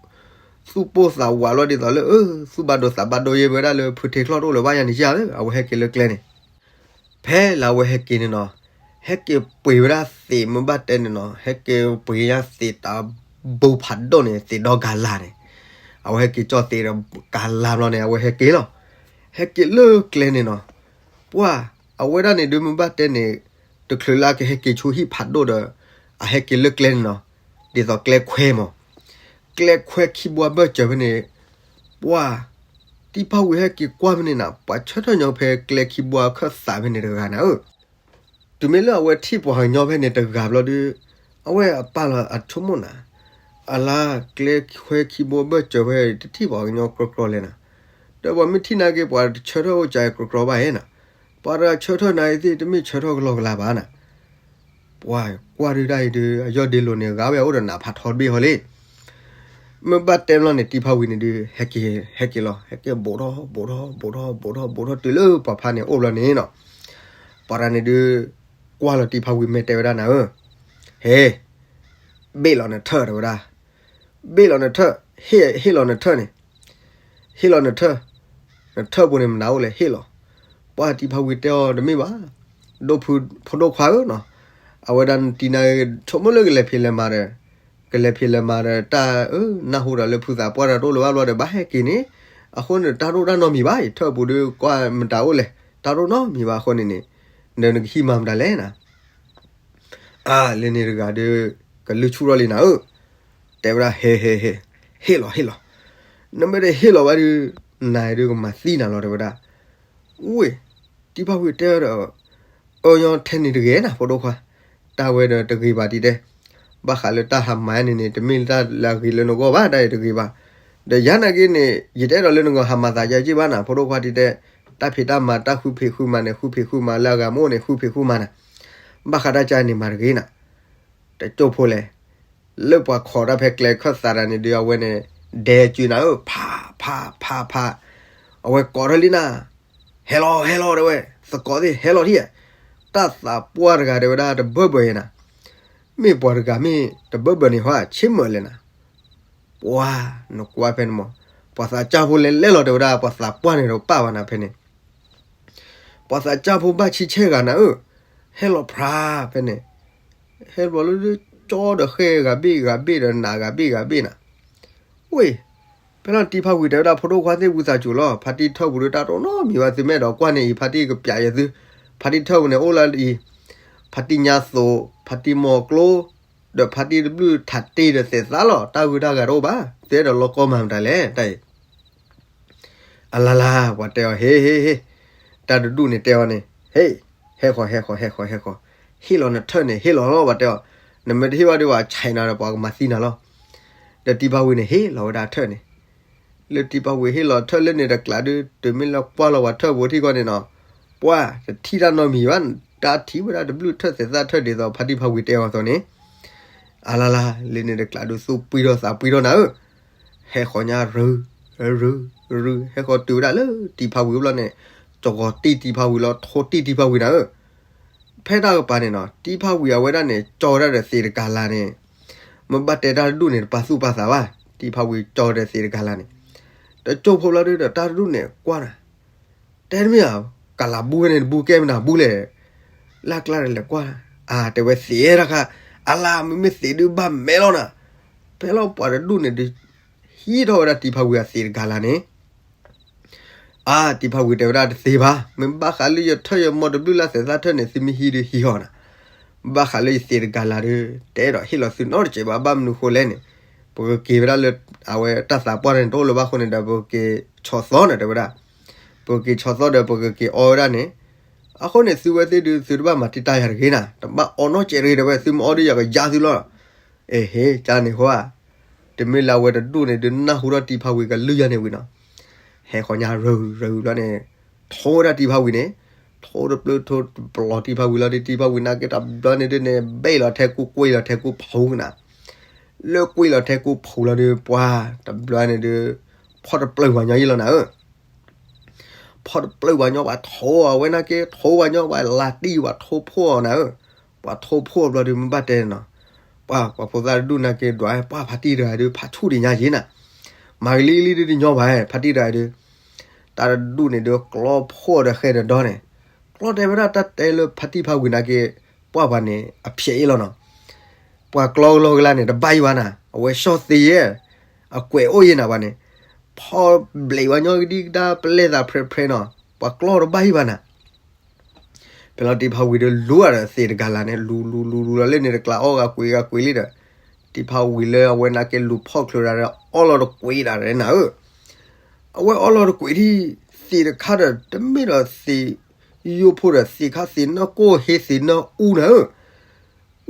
သူၣ်ပိၢ်သးဝးလီၤဒ်သိးလၢ အၢ သူၣ်ဘၣ်ဒိသးဘၣ်ဒိယဲဝဲဒၣ်လၢဖုထ့ကျီၢ်တအိၣ်လၢၤဘၣ်ယၤန့ၣ်ဧါ, အဝဲဟဲက့ၤလၢကျဲန့ၣ်. ဖဲလၢအဝဲဟဲက့ၤန့ၣ်နီၤ, ဟဲက့ၤပှ့ၤဝဲဒၣ်သ့းမ့ၢ်ဘၣ်တဲန့ၣ်နီၤ, ဟဲက့ၤပှ့ၤညါသ့းတၢ်ဘိဖးဒိၣ်န့ၣ် သ့းဒီကၤလၤန့ၣ်. အဝဲဟဲက့ၤကၠီၣ်သ့းဒီးကၤလၤဘျီန့ၣ် အဝဲဟဲက့ၤလီၤ. ဟဲက့ၤလၢကျဲန့ၣ်နီၤ, ပှၢ် အဝဲဒၣ်န့ၣ်ဒုးမ့ၢ်ဘၣ်တဲန့ၣ် တချုးလၢအကဟဲက့ၤဆူဟံၣ်ဖးဒိၣ်ဒီး အဟဲက့ၤလၢကျဲန့ၣ်နီၤ, ဒ်သိးကျဲခွဲမး, ကျဲခွဲခံဘိဘၢၣ်စၢၤဖဲန့ၣ်, ပှၢ် တံၤဖါဝံၤဟဲက့ၤကွၢ်ဖဲန့ၣ်နၤ, ပှၤဆၢထၢၣ်ညီဖဲကျဲခံဘိအခၢၣ်သးဖဲန့ၣ်တဂၤနၤဧၢ. တုၤမ့ၢ်လၢအဝဲထံၣ်ပှၤကညီဖဲန့ၣ်တဂၤဘျီဒီး အဝဲအပာ်လီၤအဆိကမိၣ်နၤ, အလါ ကျဲခွဲခံဘိဘၢၣ်စၢၤဖဲတထံၣ်ပှၤကညီကြီကြီလဲၣ်နၤ, ဒီးပှၤမ့ၢ်ထံၣ်နာ်က့ပှၤတဆၢထၢၣ်အိၣ်ကဲကြီကြီဘၣ်ဧါနၤ, ပှၤတဂၤဆၢထၢၣ်နာ်က့သ့ၣ် တမ့ၢ်ဆၢထၢၣ်ကလီကလီဘၣ်နၤ. ပှၤကွၢ်ဒုးဒၣ်အံၤဒုး အယီၢ်ဒ့လိာ်န့ၣ် ဂၤဝဲအိၣ်ဒီးနးဖးထီတဘ့ၣ်ဟီလံ. မ့ၢ်ဘၣ်တဲဘျီန့ၣ် တံၤဖါဝံၤန့ၣ်ဒုး ဟဲက့ၤ ဟဲက့ၤလီၤ, ဟဲက့ၤဘူးထီၣ်ဘူးထီၣ်ဘူးထီၣ်ဘူးထီၣ်ဘူးထီၣ်တုၤလၢပှၤဖါန့ၣ်အိၣ်ဘျီန့ၣ်နီၤ, ပှၤတဂၤန့ၣ်ဒုး ကွၢ်လီၤတံၤဖါဝံၤမ့ၢ်တဲဝဲဒၣ်နၤဧၢ, ဟ့ၣ် ဘ့ၣ်လီၤနထၢၣ်တဲဝဲဒၣ်, ဘ့ၣ်လီၤနထၢၣ်, ဟ့ၣ် ဟ့ၣ်လီၤနထၢၣ်န့ၣ်, ဟ့ၣ်လီၤနထၢၣ်, နထၢၣ်ပူၤန့ၣ်မနုၤအိၣ်လဲၣ် ဟ့ၣ်လီၤ. ပှၤတံၤဖါဝံၤတဲအီၤတမ့ၢ်ဘၣ်, ဒိၣ်ဖု ဖိဒိၣ်ခွါဧၢနီၤ, အဝဲဒၣ်နတံၤနၤ ဆိကမိၣ်လၢကလဲၤဖံးလဲၤမၤဒီး, ကလဲၤဖံးလဲၤမၤဒီး တၢ်နၢ်ဟူဒီးလၢဖုသးပှၢ်တၢ်တအိၣ်လၢၤဘၣ်ဘျီဒီး ဘၣ်ဟဲက့ၤန့ၣ်, အဃိန့ၣ် တၢ်တအိၣ်တၢ်နီတမံၤဘၣ်အံၤ, ထၢၣ်ပူၤဒုးကွၢ်မတၤအိၣ်လဲၣ်, တၢ်တအိၣ်နီတမံၤဘၣ်အဃိန့ၣ်န့ၣ်, ဒီးနကဟံးမၤမတၤလဲၣ်နၤ အါ လၢန့ၣ်တဂၤဒီး ကလုၢ်ဆူၣ်ထီၣ်လံနၤဧၢ, တဲဝဲဒၣ် ဟ့ၣ် ဟ့ၣ် ဟ့ၣ် ဟ့ၣ်လီၤ ဟ့ၣ်လီၤ, နမ့ၢ်တဟ့ၣ်လီၤဘၣ်ဒီး နၤဒုးကမၤသံနၤလီၤ တဲဝဲဒၣ်. ဝ့ၢ် တံၤဖါဝံၤတဲဒီး အၢ ညီထဲန့ၣ်တဂ့ၤနၤ ဖိဒိၣ်ခွါ, တၢ်ဝဲဒီးတဂ့ၤဘၣ်ဒ်တဲ, ဘၣ်ဃးလၢတၢ်ဟးမၤန့ၣ်န့ၣ် တမ့ၢ်လၢတၢ်လၢအဂ့ၤလၢနဂီၢ်ဘၣ် တၢ်အံၤတဂ့ၤဘၣ်, ဒီးယၤနာ်က့န့ၣ် ယတအဲၣ်ဒိးလၢနဂီၢ်ဟးမၤသးယၤက့ၢ်ဘၣ်နၤ ဖိဒိၣ်ခွါဒ်တဲ, တၢ်ဖံးတၢ်မၤတၢ်ဃုဖံးဃုမၤန့ၣ် ဃုဖံးဃုမၤလၢအဂၤမ့ၢ်အိၣ်န့ၣ် ဃုဖံးဃုမၤနၤ, ဘၣ်ဃးတၢ်ကါန့ၣ်မၤတဂ့ၤနၤ, တကၠိၢ်ဖိလဲၣ်, လၢပှၤခိးတၢ်ဖဲကျဲခၢၣ်သးတၢ်န့ၣ်ဒီး အဝဲန့ၣ် ဒဲကၠုနၤဧၢ ဖး ဖး ဖး ဖး, အဝဲကိးထီၣ်လံနၤ, ဟဲလီၤ ဟဲလီၤ တဲဝဲ, သကိးသ့ၣ် ဟဲလီၤထံၣ်, တၢ်သးပှၢ်တဂၤတဲဝဲဒၣ်တဘၢၣ်ဘၢၣ်အံၤနၤ, မ့ၢ်ပှၤတဂၤမ့ၢ်တဘၢၣ်ဘၢၣ်န့ၣ်ဟီ ဆ့မၢၢ်လဲၣ်နၤ, ပှၤ နကွၢ်ဖဲန့ၣ်မး, ပှၤသးစၢ်ဖိလဲၤလဲၣ်လီၤ တဲဝဲဒၣ် ပှၤသးပှၢ်န့ၣ်ဒီးပာ်ဝဲနၤဖဲန့ၣ် ပှၤသးစၢ်ဖိဘၣ်ဆံဆဲၣ်ဂၤနၤဧၢ, ဟဲလီၤဖျါဖဲန့ၣ်, ဟဲဘျီလၢကၠီဒီးဃဲဂၤဘ့ၣ်ဂၤဘ့ၣ်ဒီးနးဂၤဘ့ၣ်ဂၤဘ့ၣ်နၤ, ဝ့ၢ် ဖဲလီၤတံၤဖါဝံၤတဲဝဲဒၣ် ဖိဒိၣ်ခွါသ့ၣ်ဝံသးစူၤလီၤ, ဖါတံၢ်ထၢၣ်ပူၤဒီးတၢ်တအိၣ်နီတမံၤဘၣ် သုမ့ၢ်အဲၣ်ဒိးကွၢ်န့ၣ်အံၤ ဖါတံၢ်ကပျးယသု, ဖါတံၢ်ထၢၣ်ပူၤန့ၣ်အိၣ်လၢအံၤ, ဖါတံၢ်ညါသိး, ဖါတံၢ်မီၤကျိ, ဒီးဖါတံၢ်တဘျုးထးတ့ၢ်ဒီးသဲးသးလီၤ, တၢ်ဂုၤတၢ်ဂၤတအိၣ်ဘၣ်, သုအဲၣ်ဒိးလီၤကီမၤမတၤလဲၣ် တၢ်အံၤ အလါလါ ပှၤတဲအီၤ ဟ့ၣ် ဟ့ၣ် ဟ့ၣ်, တၢ်တဒူၣ်န့ၣ်တဲအီၤန့ၣ် ဟ့ၣ်, ဟဲဃီၤ ဟဲဃီၤ ဟဲဃီၤ ဟဲဃီၤ, ဟ့ၣ်လီၤနထၢၣ်န့ၣ် ဟ့ၣ်လီၤလီၤ ပှၤတဲအီၤ, နမ့ၢ်တဟ့ၣ်ဘၣ်ဒီး ပှၤဆဲးနၤဒီး ပှၤကမၤသံနၤလီၤ. ဒီးတံၤဖါဝံၤန့ၣ် ဟ့ၣ်လီၤဝဲဒၣ်ထၢၣ်န့ၣ်, လၢတံၤဖါဝံၤဟ့ၣ်လီၤထၢၣ်လၢန့ၣ်တကျးဒုး တုၤမ့ၢ်လၢကွၢ်လီၤပှၤထၢၣ်ပူၤထံၣ်ကီၢ်န့ၣ်နီၤ, ပှၤတထံၣ်တၢ်နီတမံၤဘၣ်, တၢ်ထံၣ်ဝဲဒၣ်တဘျုးထၢၣ်သဲးသးထၢၣ်ဒ်သိး ဖါတံၢ်ဖါဝံၤတဲအီၤအသိးန့ၣ် အလါလါ လၢန့ၣ်တကျးဒုး သူၣ်ပှံထီၣ်သးပှံထီၣ်နၤဧၢ, ဟဲဃီၤညါရူၤ ရူၤ ရူၤ ဟဲဃီၤတုၤဝဲဒၣ်လၢတံၤဖါဝံၤဘျီန့ၣ်, ကဂီၤတံၢ်တံၤဖါဝံၤလီၤ ထိတံၢ်တံၤဖါဝံၤနၤဧၢ. ဖဲတၢ်ကပၤန့ၣ်နီၤ တံၤဖါဝံၤအဝဲဒၣ်န့ၣ် ကၠီဝဲဒၣ်ဒီးသ့းတကၤလၤန့ၣ်, မ့ၢ်ဘၣ်တဲတၢ်တဒူၣ်န့ၣ် တပာ်သူၣ်ပာ်သးဘၣ်, တံၤဖါဝံၤကၠီဒီးသ့းတကၤလၤန့ၣ်, တကၠိၢ်ဖိဘျီဒုးဒီးတၢ်တဒူၣ်န့ၣ်ကွၢ်နၤ တဲတမ့ၢ်ဧါ, ကလၤဘူဖဲန့ၣ်တဘူကဲမနုၤဘူလဲၣ်, လၢ်ကျါဒီးလဲၤကွၢ်, အါ တဲဝဲသ့းတခါ, အလါ မ့မ့ၢ်သ့းဒုးဘၣ်မဲလီၤနၤ, ဖဲလီၤပှၤတဒူၣ်န့ၣ်ဒုး ဟံးထီၣ်ဝဲဒၣ်တံၤဖါဝံၤအသ့းတကၤလၤန့ၣ် အါ တံၤဖါဝံၤတဲဝဲဒၣ်တသ့ဘၣ်, မ့ၢ်ဘၣ်ဃးလၢယထၢၣ်ယမီၤတဘျုးလၢသဲးသးထၢၣ်န့ၣ် သုမ့ၢ်ဟံးဒုးဟံးဟီနၤ, ဘၣ်ဃးလၢယသ့းတကၤလၤဒုး တအဲၣ်ဒိးဟ့ၣ်လီၤသုနီတစဲးဘၣ်, ဘၣ်မနုၤဃိလဲၣ်န့ၣ်, ပကက့ၤဝဲဒၣ်လၢ အဝဲတၢ်သးပှၢ်န့ၣ်တအိၣ်လၢၤဘၣ်အဃိန့ၣ်ဒီး ပကက့ၤဆီၣ်သီန့ၣ် တဲဝဲဒၣ်, ပကက့ၤဆီၣ်သီဒီးပကက့ၤအီဝဲဒၣ်န့ၣ်, အဃိန့ၣ် သုဝဲသ့ၣ်ဒုး သုတဘၣ်မၤတံာ်တာ်ယၤတဂ့ၤနၤ, တဘၣ်အီနီတစဲးတဂ့ၤ တဲဝဲ, သုမ့ၢ်အီဒုးယကယါသုလီၤ. အ့ဟ့ ကန့ၣ်ဃိဧါ, တမ့ၢ်လၢအဝဲတဒူၣ်န့ၣ်ဒုးနၢ်ဟူထီၣ်တံၤဖါဝံၤကလုၢ်ယၤန့ၣ်ဝံၤနီၤ, ဟဲဃီၤညါရူၤရူၤဘျီန့ၣ်, ထိဝဲဒၣ်တံၤဖါဝံၤန့ၣ်, ထိတပျုာ်ထိတပျီၤတံၤဖါဝံၤလီၤဒီး တံၤဖါဝံၤနာ်က့တဘျီန့ၣ်ဒုးန့ၣ် ဘ့ၣ်လီၤထဲကူကွံာ်လီၤထဲကူဖူနၤ, လၢကွံာ်လီၤထဲကူဖူလီၤဒီး ပှၤတဘျီန့ၣ်ဒုး ဖီၣ်တပျုာ်ပှၤညီယံလီၤနၤဧၢ ဖီၣ်တပျုာ်ပှၤညီ ပှၤထိအီၤဝဲနာ်က့ ထိပှၤညီ ပှၤလၤတံၢ် ပှၤထိဖှိၣ်အီၤနၤဧၢ, ပှၤထိဖှိၣ်အီၤဘျီဒုး မ့ၢ်ဘၣ်တဲန့ၣ်နီၤ, ပှၤ ပှၤဖိသၣ်တဒူၣ်နာ်က့ ဒွးပှၢ်ဖါတံၢ်တဂၤဒုး ဖးဆူၣ်ဒံးညါယံၤနၤ, မၤကလံၤလံၤဒုတညီဘၣ် ဖါတံၢ်တဂၤဒု တၢ်တဒူၣ်န့ၣ်ဒု ကျီဖှီၣ်ဒီးဃဲဒီးဒီန့ၣ်, ကျီတဲဝဲဒၣ်တၢ်တဲလၢဖါတံၢ်ဖါဝံၤနာ်က့ ပှၢ်ပှၤန့ၣ် အဖျဲးအ့ၣ်လီၤနီၤ. ပှၤကျီကလီကလါန့ၣ် တဘၣ်ယံၤဘၣ်နၤ, အဝဲဆှီၣ်သ့ယဲၢ်, အကွဲးအိၣ်ယဲၢ်နၤဘၣ်န့ၣ်, ဖီၣ်ဘျဲးဝဲညီကဒံကဒါပလဲသးဖြဲဖြဲနီၤ, ပှၤကျီတဘၣ်ယံၤဘၣ်နၤ. ဖဲလီၤတံၢ်ဖါဝံၤဒီးလူၤအဒီးသ့ၣ်တကလးန့ၣ် လူၤလူၤလူၤလူၤလီၤလၢန့ၣ်တကျးအီၣ်ဂၤကွံာ်ဂၤကွံာ်လံဒီး, တံၢ်ဖါဝံၤလၢအဝဲနာ်က့လူၤဖီၣ်ချုးဒၣ်ဒီး အီၣ်လီၤတကွံာ်ဒၣ်ရဲနၤဧၢ. အဝဲအီၣ်လီၤတကွံာ်ဒံး, သ့ၣ်တခါဒီး တမ့ၢ်ဒီးသ့ၣ်ယိဖိဒီး သ့ၣ်ခါသ့ၣ်နီၢ်ကိၢ်ဟ့သ့ၣ်နီၢ်အူနၤဧၢ.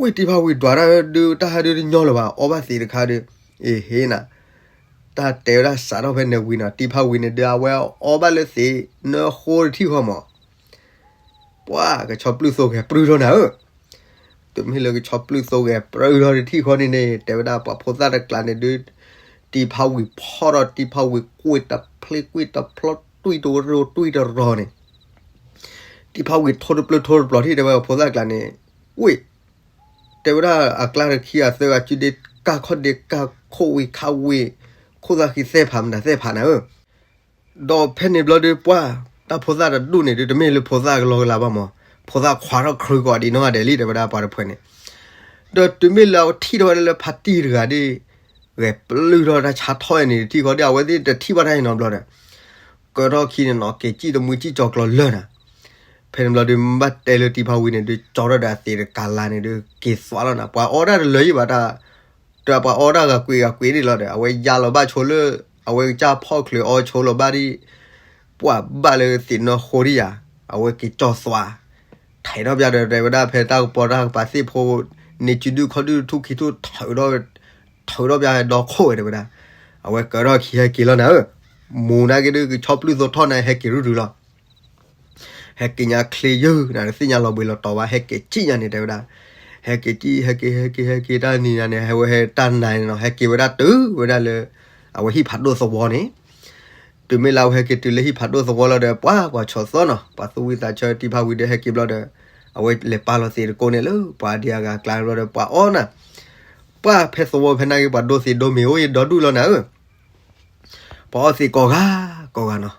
ဝံၤတံၢ်ဖါဝံၤဒွးတၢ်ဒုတၢ်ဟးဒုတညီလၢၤဘၣ် အီၣ်ဘၣ်သ့ၣ်တခါဒု, အ့ဟ့နၤ, တၢ်တဲဝဲဒၣ်စးထီၣ်ဖဲန့ၣ်ဝံၤနီၤ တံၢ်ဖါဝံၤန့ၣ်ဒု အဝဲအီၣ်ဘၣ်လၢသ့ၣ်နီၢ်ဃိတထံၣ်ဃီမး ပှၤကဆီပျုၢ်သိဂဲၤပြူၢ်ထီၣ်နၤဧၢ. တုၤမ့ၢ်လၢကဆီပျုၢ်သိဂဲၤပြူၢ်ထီၣ်တထံၣ်ဃီန့ၣ်န့ၣ် တဲဝဲဒၣ်ပှၤဖိသၣ်တကျးန့ၣ်ဒု, တံၢ်ဖါဝံၤဖီၣ်ဒီးတံၢ်ဖါဝံၤကွံာ်တဖျ့ကွံာ်တဖျီတွံၢ်တရိတွံၢ်တရီၤန့ၣ်, တံၢ်ဖါဝံၤထိတပျၢၤထိတပျီၤထံၣ်တဲဝဲပှၤဖိသၣ်တကျးန့ၣ်, ဝံၤ တဲဝဲဒၣ်အကျါတခံအသၢဂၤစုဒ့ကၢ်ခီၣ်ဒ့ကၢ်ခိၣ်ဝံၤခးဝံၤ, ခိၣ်သၣ်ဃံသဲၣ်ဖးမတၤသဲၣ်ဖးနၤဧၢ. ဒီးဖဲန့ၣ်ဘျီဒု ပှၢ် တၢ်ဖိသၣ်တဒူၣ်န့ၣ်ဒု တမ့ၢ်လၢဖိသၣ်ကလီကလးဘၣ်မး, ဖိသၣ်ခွါထီၣ်ခရူၣ်ကီးဒံးနီၢ်ဂၤဒဲးလံ တဲဝဲဒၣ်ပှၤတဖုန့ၣ်, ဒီးတုၤမ့ၢ်လၢအထံၣ်ထီၣ်ဝဲဒၣ်လၢဖါတံၢ်တဂၤဒ် ဂဲၤပျုၢ်ထီၣ်တၢ်ဆါထီၣ်အံၤန့ၣ် တထံၣ်ဘၣ်တၢ်အံၤနီတဘျီဒီး, ကၢထီၣ်ခံန့ၣ်နီၤ က့ၤစံၣ်တမှံစံၣ်ကၠီၤကျီၤလၢာ်နၤ. ဖဲန့ၣ်ဘျီဒု မ့ၢ်ဘၣ်တဲလၢတံၢ်ဖါဝံၤန့ၣ်ဒု ကၠီထီၣ်ဒီးအသ့ၣ်တကလးန့ၣ်ဒု က့ၤသွးလီၤနၤ ပှၤအီၣ်တၢ်တလၢာ်ယံၤဘၣ်တၢ်, ဒီးပှၤအီၣ်တၢ်ဂၤကွံာ်ဂၤကွံာ်ဒံးလီၤဒီး အဝဲယါလီၤဘၣ်ဆိလၢ အဝဲကစၢ်ဖီၣ်ချုးအီဆိလီၤဘၣ်ဒ် ပှၢ်ဘၣ်လၢသ့ၣ်နီၢ်ဃိဒံယၤ, အဝဲက့ၤကၠီသွး, ထဲးထီၣ်ပျၢ်ဒီးတဲဝဲဒၣ်ဖဲတၢ်ကပီၤတၢ်ကပၤသ့ၣ်ဖိ, န့ၢ်စုဒုၣ်ခီၣ်ဒုၣ်ထူၣ်ခံထူၣ် ထုးထီၣ်ပျၢ်ဒီခိၣ်ဝဲတဲဝဲဒၣ်, အဝဲကၢထီၣ်ခံဟဲက့ၤလီၤနၤဧၢ, မူၤနာ်က့ဒုကဆီပျုၢ်သိထီၣ်နၤ ဟဲက့ၤရုၢ်ရုၢ်လီၤ ဟဲက့ၤညါချ့ယုၢ်နၤ တသ့ၣ်ညါလီၤဘှံးလီၤတီၤဘၣ် ဟဲက့ၤစံၣ်ညါန့ၣ်တဲဝဲဒၣ်, ဟဲက့ၤစံၣ် ဟဲက့ၤ ဟဲက့ၤ ဟဲက့ၤတၢ်နံၤညါန့ၣ် ဟဲဝဲဟဲတၢ်နၤန့ၣ်နီၤ ဟဲက့ၤဝဲဒၣ်တုၤဝဲဒၣ်လၢ အဝဲဟံၣ်ဖးဒိၣ်သဝီန့ၣ်, တုၤမ့ၢ်လၢအဝဲဟဲက့ၤတုၤလၢဟံၣ်ဖးဒိၣ်သဝီလီၤဒီး ပှၤပှၤဆီၣ်သီနီၤ ပှၤသူၣ်ဝံသးဆၢတံၢ်ဖါဝံၤဒီးဟဲက့ၤဘျီဒီး, အဝဲလဲၤပာ်လီၤသ့ၣ်တကိးန့ၣ်လၢပှၤဒံးအဂၤအကျါဘျီဒီး ပှၤအီၣ်နၤ, ပှၢ်ဖဲသဝီဖဲနာ်က့ ပှၤဒိသ့ၣ်ဒိမ့ၤအိၣ်ယဒီဒူၣ်လီၤနၤဧၢ ပှၤအီၣ်သ့ၣ်ကိးဂၤကိးဂၤနီၤ,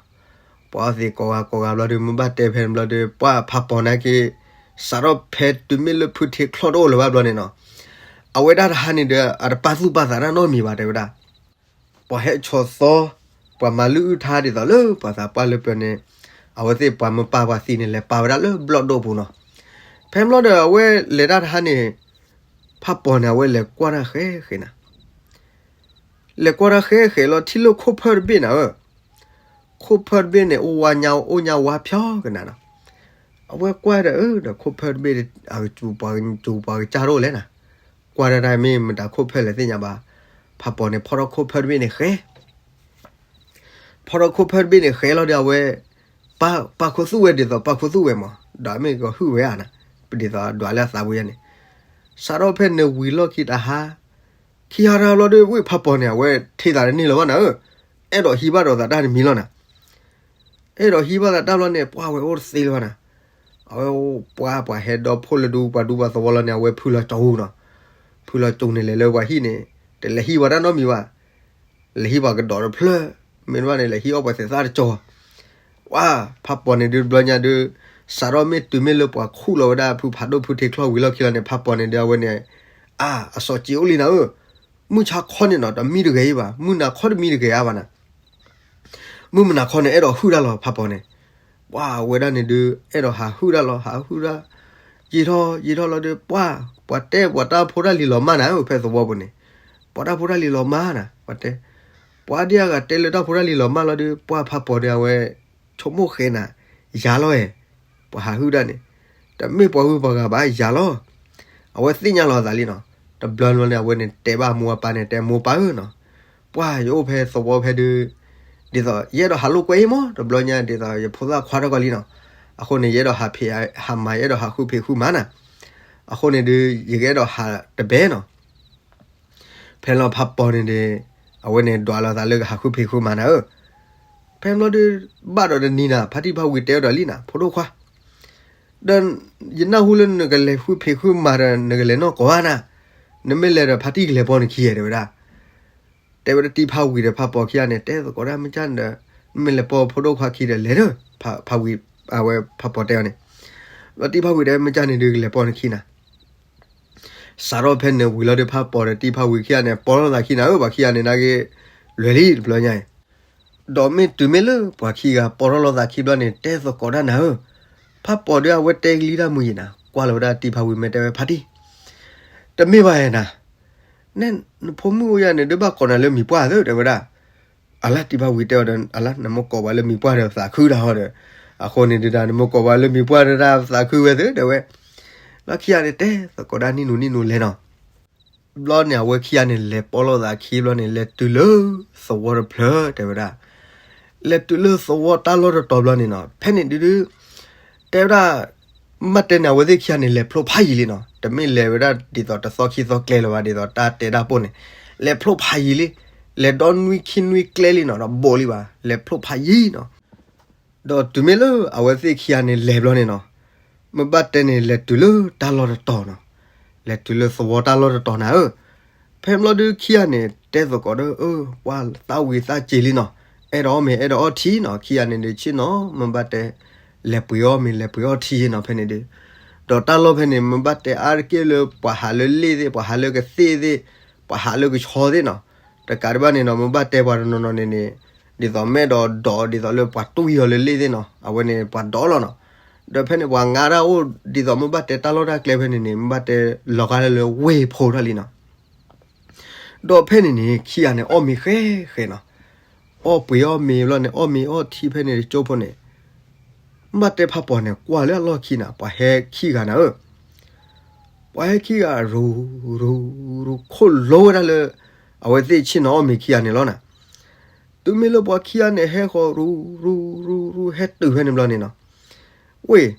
ပှၤအီၣ်သ့ၣ်ကိးဂၤကိးဂၤဘျီဒီး မ့ၢ်ဘၣ်တဲဖဲန့ၣ်ဘျီဒီး ပှၢ်ဖးပီၤနာ်က့ စးထီၣ်ဖဲတုၤမ့ၢ်လၢဖုထ့ချီၣ်တအိၣ်လၢၤဘၣ်ဘျီန့ၣ်နီၤ, အဝဲဒၣ်တဟါန့ၣ်ဒီး အတပာ်သူၣ်ပာ်သးတၢ်နီတမံၤဘၣ်တဲဝဲဒၣ်, ပှၤဟဲဆီၣ်သီ, ပှၤမၤလုၢ်အုၣ်ထါဒ်သိးလၢပှၤသးပှၢ်လၢပျၢၤန့ၣ်, အဝဲသ့ၣ်ပှၤမၢပာ်ပှၤသံန့ၣ် လဲၤပာ်ဝဲဒၣ်လၢဘျီၣ်ဒိၣ်ပူၤနီၤ, ဖဲဘျီဒီးအဝဲလဲၤတၢ်တဟါန့ၣ်, ဖးပီၤန့ၣ် အဝဲလဲၤကွၢ်တၢ်ဃဲဃဲနၤ လဲၤကွၢ်တၢ်ဃဲဃဲလီၤ ထံၣ်လၢခိၣ်ဖၢတဘ့ၣ်နၤဧၢ, ခိၣ်ဖၢတဘ့ၣ်န့ၣ် အိၣ်ဝါညါအိၣ်ညါဝါဖျီကနၤနီၤ, အဝဲကွၢ်ဒီး အၢ ဒီးခိၣ်ဖၢတဘ့ၣ် အကစူၤပှၤကစၢ်တအိၣ်လဲၣ်နၤ, ကွၢ်တၢ်တၢ်မ့ၢ်မတၤခိၣ်ဖၢလဲၣ်သ့ၣ်ညါဘၣ်, ဖးပီၤန့ၣ် ဖီထီၣ်ခိၣ်ဖၢတဘ့ၣ်န့ၣ်ဃဲ ဖီထီၣ်ခိၣ်ဖၢတဘ့ၣ်န့ၣ်ဃဲလီၤဒီး အဝဲ ပာ်ခိၣ်သူၣ်ဝဲဒ်သိးပာ်ခိၣ်သူၣ်ဝဲမး ဒီးမ့ၢ်ကဟုၣ်ဝဲဧါနၤ, ဒ်သိးဒွးလၢအသးပူၤယါန့ၣ်, စးထီၣ်ဖဲန့ၣ်ဝံၤလီၢ်ခံတဟါ, ခံဟါတဟါဘျီဒီး ဝ့ၢ်ဖးပီၤန့ၣ် အဝဲထံၣ်သးတန့ၢ်လၢၤဘၣ်နၤဧၢ, အဲၣ်ဒိးဟံးဘၣ်ဒီးသးတၢ်တမံၤလီၤနၤ အဲၣ်ဒိးဟံးဘၣ်သးတၢ်ဘျီန့ၣ် ပှၢ်ဝဲအိၣ်တသ့လၢၤဘၣ်နၤ, အဝဲအိၣ်ပှၢ်ပှၤဟဲဒီဖိလၢဒူပှၤဒူပှၤသဝီလီၤန့ၣ် အဝဲဖုလီၤကၠိနီၤ, ဖုလီၤကၠိန့ၣ်လဲၤလၢပှၤဟံၣ်န့ၣ်, တလဲၤဟံးပှၤတၢ်နီတမံၤဘၣ်, လဲၤဟံးပှၤကဒီးတဖျၢၣ်, မ့ၢ်တဘၣ်န့ၣ် လဲၤဟံးအီၣ်ပှၤသ့ၣ်သၣ်တကၠီၤ, ပှၢ်ဖးပီၤန့ၣ်ဒုးတဘျီညါဒုး, စးထီၣ်မ့ၢ်တုၤမ့ၢ်လၢပှၤခူၣ်လီၤဝဲဒၣ်ဖုဖးဒိၣ်ဖုထ့ချီၣ်ဝံၤလီၢ်ခံလီၤန့ၣ် ဖးပီၤန့ၣ်ဒုးအဝဲန့ၣ်, အါ အစီၤစံးအိၣ်လံနၤဧၢ, မုၢ်ဆါခီန့ၣ်နီၤ တမံတဂဲၤအံၤဘၣ် မုၢ်နၤခီတမံတဂဲၤအါဘၣ်နၤ မုၢ်မနၤခီန့ၣ် အဲၣ်ဒိးဟုၣ်တၢ်လီၤ ဖးပီၤန့ၣ်, ပှၢ်ဝဲဒၣ်န့ၣ်ဒုး အဲၣ်ဒိးဟးဟုၣ်တၢ်လီၤ ဟးဟုၣ်တၢ်, ယံာ်ထီၣ်ယံာ်ထီၣ်လီၤဒီး ပှၢ် ပှၤတဲပှၤတၢ်ဖိတၢ်လံၤလီၤမၢ်နၤဧၢ ဖဲသဝီပူၤန့ၣ်, ပှၤတၢ်ဖိတၢ်လံၤလီၤမၢ်နၤ ပှၤတဲ, ပှၤဒ်အဂၤတဲလၢတၢ်ဖိတၢ်လံၤလီၤမၢ်လီၤဒီး ပှၢ်ဖးပီၤန့ၣ် အဝဲ ဆိကမိၣ်ဃဲနၤ, ယၤလီၤဧဲ, ပှၤဟးဟုၣ်တၢ်န့ၣ်, တမ့ၢ်ပှၤဂုၤပှၤဂၤဘၣ် ယၤလီၤ အဝဲသ့ၣ်ညါလီၤအသးလံနီၤ, တဘျီဘျီန့ၣ် အဝဲန့ၣ်တဲဘၣ်မိၢ်အပၢ်န့ၣ် တဲမိၢ်ပၢ်ဧၢနီၤ, ပှၢ်ယအိၣ်ဖဲသဝီဖဲဒုး, ဒ်သိးယအဲၣ်ဒိးဟးလိာ်ကွဲအံၤမး တဘျီညါဒ်သိးယဖိသၣ်ခွါထီၣ်ကီးလံနီၤ, အဃိန့ၣ် ယအဲၣ်ဒိးဟးဖံးဟးမၤ ယအဲၣ်ဒိးဟးဃုဖံးဃုမၤနၤ, အဃိန့ၣ်ဒုး ယကအဲၣ်ဒိးဟးတဘဲနီၤ ဖဲလီၤဖးပီၤန့ၣ်ဒီး အဝဲန့ၣ်ဒွးလီၤသးလၢကဟးဃုဖံးဃုမၤနၤဧၢ, ဖဲဘျီဒုး ဘၣ်ဒီးတနံၤနၤ ဖါတံၢ်ဖါဝံၤတဲအီၤဒီးလံနၤ ဖိဒိၣ်ခွါ, ဒီးယနၢ်ဟူလၢနကလဲၤဃုဖံးဃုမၤဒီး နကလဲၤနီၢ်ကီၢ်ဧါနၤ, နမ့ၢ်လဲၤဒီးဖါတံၢ်ကလဲၤပိာ်နခံဧါ တဲဝဲဒၣ်, တဲဝဲဒၣ်တံၢ်ဖးဝံၤဒီးဖးပီၤခံဂၤန့ၣ် တဲသကိးဒၣ်မ့ၢ်ကၢ်န့ၣ်ဒီး မ့ၢ်လဲၤပိာ်ဖိဒိၣ်ခွါခံဒီးလဲၤဒီး ဖးဝံၤ အဝဲဖးပီၤတဲအီၤန့ၣ်, ဒီးတံၢ်ဖးဝံၤတဲမ့ၢ်ကၢ်န့ၣ်ဒုးလဲၤပိာ်နခံနၤ စးထီၣ်ဖဲန့ၣ်ဝံၤလီၤဒီး ဖးပီၤဒီးတံၢ်ဖးဝံၤခံဂၤန့ၣ် ပိာ်ထီၣ်လိာ်သးခံနၤဧၢ, ပှၤခံဂၤန့ၣ်နာ်က့ လွဲၤလံတဘျီညါအံၤ, ဒီးမ့ၢ်တုၤမ့ၢ်လၢပှၤခံဂၤပိာ်ထီၣ်လိာ်သးခံဘျီန့ၣ် တဲသကိးဒၣ်နၤဧၢ, ဖးပီၤဒီးအဝဲတဲကလံၤတၢ်မုာ်ယံၤနၤ, ကွၢ်လီၤဝဲဒၣ်တံၢ်ဖးဝံၤမ့ၢ်တဲဝဲဖးတံၢ်, တမ့ၢ်ဘၣ်ဧါနၤ, နဲနဖိမုၣ်အိၣ်ယၤန့ၣ် ဒုးဘၣ်ကိးနၤလၢမံၤပှၢ်သ့ တဲဝဲဒၣ်, အလါတံၢ်ဖးဝံၤတဲအီၤဒီး အလါနမိၢ်ကိးပှၤလၢမံၤပှၢ်ဒီးသးခုတၢ်ဟီဒီး, အဃိန့ၣ်ဒုးတၢ်နမိၢ်ကိးပှၤလၢမံၤပှၢ်ဒီးတၢ်သးခုဝဲသ့ တဲဝဲ, လီၢ်ခံဂၤန့ၣ် တဲသကိးဒၣ်နံၣ်နူနံၣ်နူလဲၤနီၤ ဘျီန့ၣ် အဝဲခံဂၤန့ၣ် လဲၤပိာ်လိာ်သးခံဘျီန့ၣ် လဲၤတုၤလၢသဝီတဖျၢၣ် တဲဝဲဒၣ်, လဲၤတုၤလၢသဝီတၢ်လီၢ်တတီၤဘျီန့ၣ်နီၤ ဖဲန့ၣ်ဒုးဒုး တဲဝဲဒၣ်, မ့ၢ်တဲန့ၣ် အဝဲသ့ၣ်ခံဂၤန့ၣ် လဲၤဖျိဖးယံၤလံနီၤ, တမ့ၢ်လဲၤဝဲဒၣ်ဒ်သိးတသီခံသီကျဲလၢၤဘၣ် ဒ်သိးတၢ်တဲတၢ်ပိၢ်န့ၣ်, လဲၤဖျိဖးယံၤလံ, လဲၤဒီနွံခံနွံကျဲလံနီၤ ဒီးဘိးလံဘၣ် လဲၤဖျိဖးယံၤနီၤ ဒီးတုၤမ့ၢ်လၢအဝဲသ့ၣ်ခံဂၤန့ၣ်လဲၤဘျီန့ၣ်နီၤ, မ့ၢ်ဘၣ်တဲန့ၣ် လဲၤတုၤလၢတၢ်လီၢ်တတီၤနီၤ, လဲၤတုၤလၢသဝီတၢ်လီၢ်တတီၤနၤဧၢ, ဖဲဘျီဒုးခံဂၤန့ၣ် တဲသကိးဒီး အၢ ပှၤသးဝံၤသးစ့ၤလံနီၤ, အဲၣ်ဒိးအီၣ်မ့ၤ အဲၣ်ဒိးအီထံနီၤ, ခံဂၤန့ၣ်ဒုးဆ့ၣ်နီၤ မ့ၢ်ဘၣ်တဲ လဲၤပှ့ၤအီၣ်မ့ၤ လဲၤပှ့ၤအီၣ်ထံနီၤ ဖဲန့ၣ်ဒုး, ဒီးတၢ်လီၢ်ဖဲန့ၣ် မ့ၢ်ဘၣ်တဲအါတက့ၢ်လၢပှၤဟးလၢလ့ၣ်သ့ၣ် ပှၤဟးလၢကသ့ၣ်သ့ၣ်, ပှၤဟးလၢကဆီသ့ၣ်နီၤ, တကးဒံးဘၣ်န့ၣ်နီၤ မ့ၢ်ဘၣ်တဲပှၤတနီၤနီၤန့ၣ်န့ၣ်, ဒ်သိးမ့ၢ်အဲၣ်ဒိးဒိးဒ်သိးလၢပှၤတွံၢ်အီၤလၢလ့ၣ်သ့ၣ်နီၤ အဝဲန့ၣ်ပှၤဒိးလီၤနီၤ, ဒီးဖဲန့ၣ်ပှၤငါတၢ်အိၣ် ဒ်သိးမ့ၢ်ဘၣ်တဲတၢ်လီၢ်တၢ်ကျဲဖဲန့ၣ်န့ၣ် မ့ၢ်ဘၣ်တဲလီၤဂာ်လၢလၢဝ့ၢ်ဖိထီၣ်လံနီၤ ဒီးဖဲန့ၣ်န့ၣ် ခံဂၤန့ၣ် အီၣ်မ့ၤဃဲဃဲနီၤ, အီၣ်ပှ့ၤအီၣ်မ့ၤဘျီန့ၣ် အီၣ်မ့ၤအီၣ်ထံဖဲန့ၣ်တကၠိဖိန့ၣ်, မ့ၢ်ဘၣ်တဲဖးပီၤန့ၣ် ကွၢ်လၢအလီၢ်ခံနၤ ပှၤဟဲခံဂၤနၤဧၢ, ပှၤဟဲခံဂၤရူၤရူၤရူၤ ခိၣ်လိဝဲဒၣ်လၢ အဝဲသ့ၣ်ဆ့ၣ်နီၤအီၣ်မ့ၤခံဂၤန့ၣ်လီၤနၤ, တုၤမ့ၢ်လၢပှၤခံဂၤန့ၣ် ဟဲဃီၤရူၤရူၤရူၤရူၤ ဟဲတုၤဖဲန့ၣ်ဘျီန့ၣ်နီၤ ဝ့ၢ်,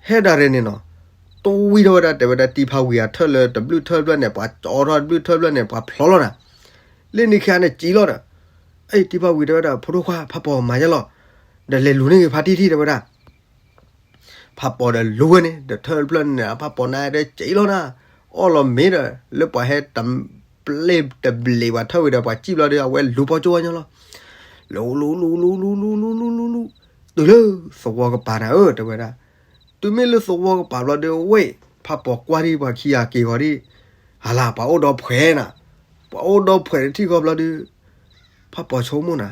ဟဲဒၣ်ရဲၣ်န့ၣ်နီၤ, တဝံထီၣ်ဝဲဒၣ်တဲဝဲဒၣ်တံၢ်ဖးဝံၤအထၢၣ်လၢတဘျုးထၢၣ်ဘျီန့ၣ် ပှၤကၠီထီၣ်တဘျုးထၢၣ်ဘျီန့ၣ် ပှၤဖျီလီၤနၤ, လ့ၣ်န့ၣ်ခံဂၤန့ၣ်စံးလီၤဒီး, အံၤတံၢ်ဖးဝံၤတဲဝဲဒၣ် ဖိဒိၣ်ခွါ ဖးပီၤမၤယဲလီၤ, ဒီးလဲၤလူၤန့ၢ်ဂ့ၤဖါတံၢ်ထံၣ်တဲဝဲဒၣ် ဖးပီၤဒီးလူၤဝဲန့ၣ် ဒီးထၢၣ်တဖျၢၣ်န့ၣ် အဖးပီၤနါဒီးစံးလီၤနၤ, အီၣ်လီၤမ့ၤဒီး လၢပှၤဟဲတဘျ့းတဘျ့းပှၤထၢၣ်ဝံၤဒီး ပှၤစံၣ်ဘျီဒီး အဝဲလူၤပိာ်ကၠိဝဲညီလီၤ, လူၤလူၤလူၤလူၤလူၤလူၤလူၤလူၤလူၤလူၤ, တုၤလၢသဝီကပၤနၤဧၢ တဲဝဲဒၣ်, တုၤမ့ၢ်လၢသဝီကပၤဘျီဒီးဝဲၢ် ဖးပီၤကွၢ်ဒံးပှၤခံဂၤက့ၤဂီၤဒံး, ဟါလၢပှၤအိၣ်ဒီဖှဲးနၤ, ပှၤအိၣ်ဒီဖှဲးတထံၣ်ဃီဘျီဒီး ဖးပီၤဆိကမိၣ်နၤ,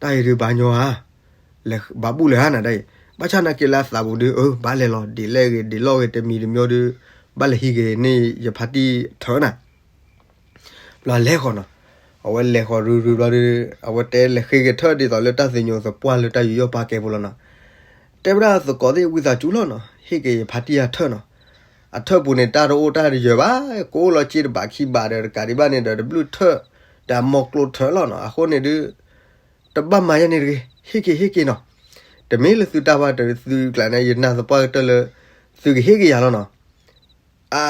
တၢ်အံၤဒုးဘၣ်ညီဧါ, ဘၣ်ဘူၣ်လၢၤဧါနၤဒ်အံၤ, ဘၣ်ဆၣ်နာ်က့ၤလၢအသးပူၤဒုး အၢ ဘၣ်လဲၤလီၤ ဒ်လဲၣ်ဂ့ၤ ဒ်လဲၣ်ဂ့ၤ တမံၤတမံၤဒုး ဘၣ်လဲၤဟံးက့ၤန့ၢ်ယဖါတံၢ်ထၢနၤ ဘျီလဲၤဃီၤနီၤ, အဝဲလဲၤဃီၤရုရုဘျီဒီး အဝဲတဲလဲၤဃ့က့ၤထၢၣ်ဒ်သိးလၢတၢ်သညိးသပှၢ်လၢတၢ်ယူးယီၣ်ပာ်ကဲဖိလီၤနီၤ, တဲဝဲဒၣ်သကိးသ့ၣ်ဝံသးစူၤလီၤနီၤ ဟ့ၣ်က့ၤယဖါတံၢ်အထၢၣ်နီၤ, အထၢၣ်ပူၤန့ၣ်တၢ်တအိၣ်တၢ်တယၢၤဘၣ်, ကအိၣ်လီၤစ့တဘးခံဘးဒီးတကးဒံးဘၣ်န့ၣ်ဒီးတဘျုးထၢၣ်, ဒီးအမိၢ်ကျိထၢၣ်လီၤနီၤ, အဃိန့ၣ်ဒုး တဘၣ်မၤယဲန့ၣ်တဂ့ၤ, ဟ့ၣ်က့ၤဟ့ၣ်က့ၤနီၤ, တမ့ၢ်လၢသုတၢ်ဘၣ်တသုကျါန့ၣ် ယနာ်သပှၢ်ကတၢၢ်လၢ သုကဟ့ၣ်က့ၤယၤလီၤနီၤ အါ,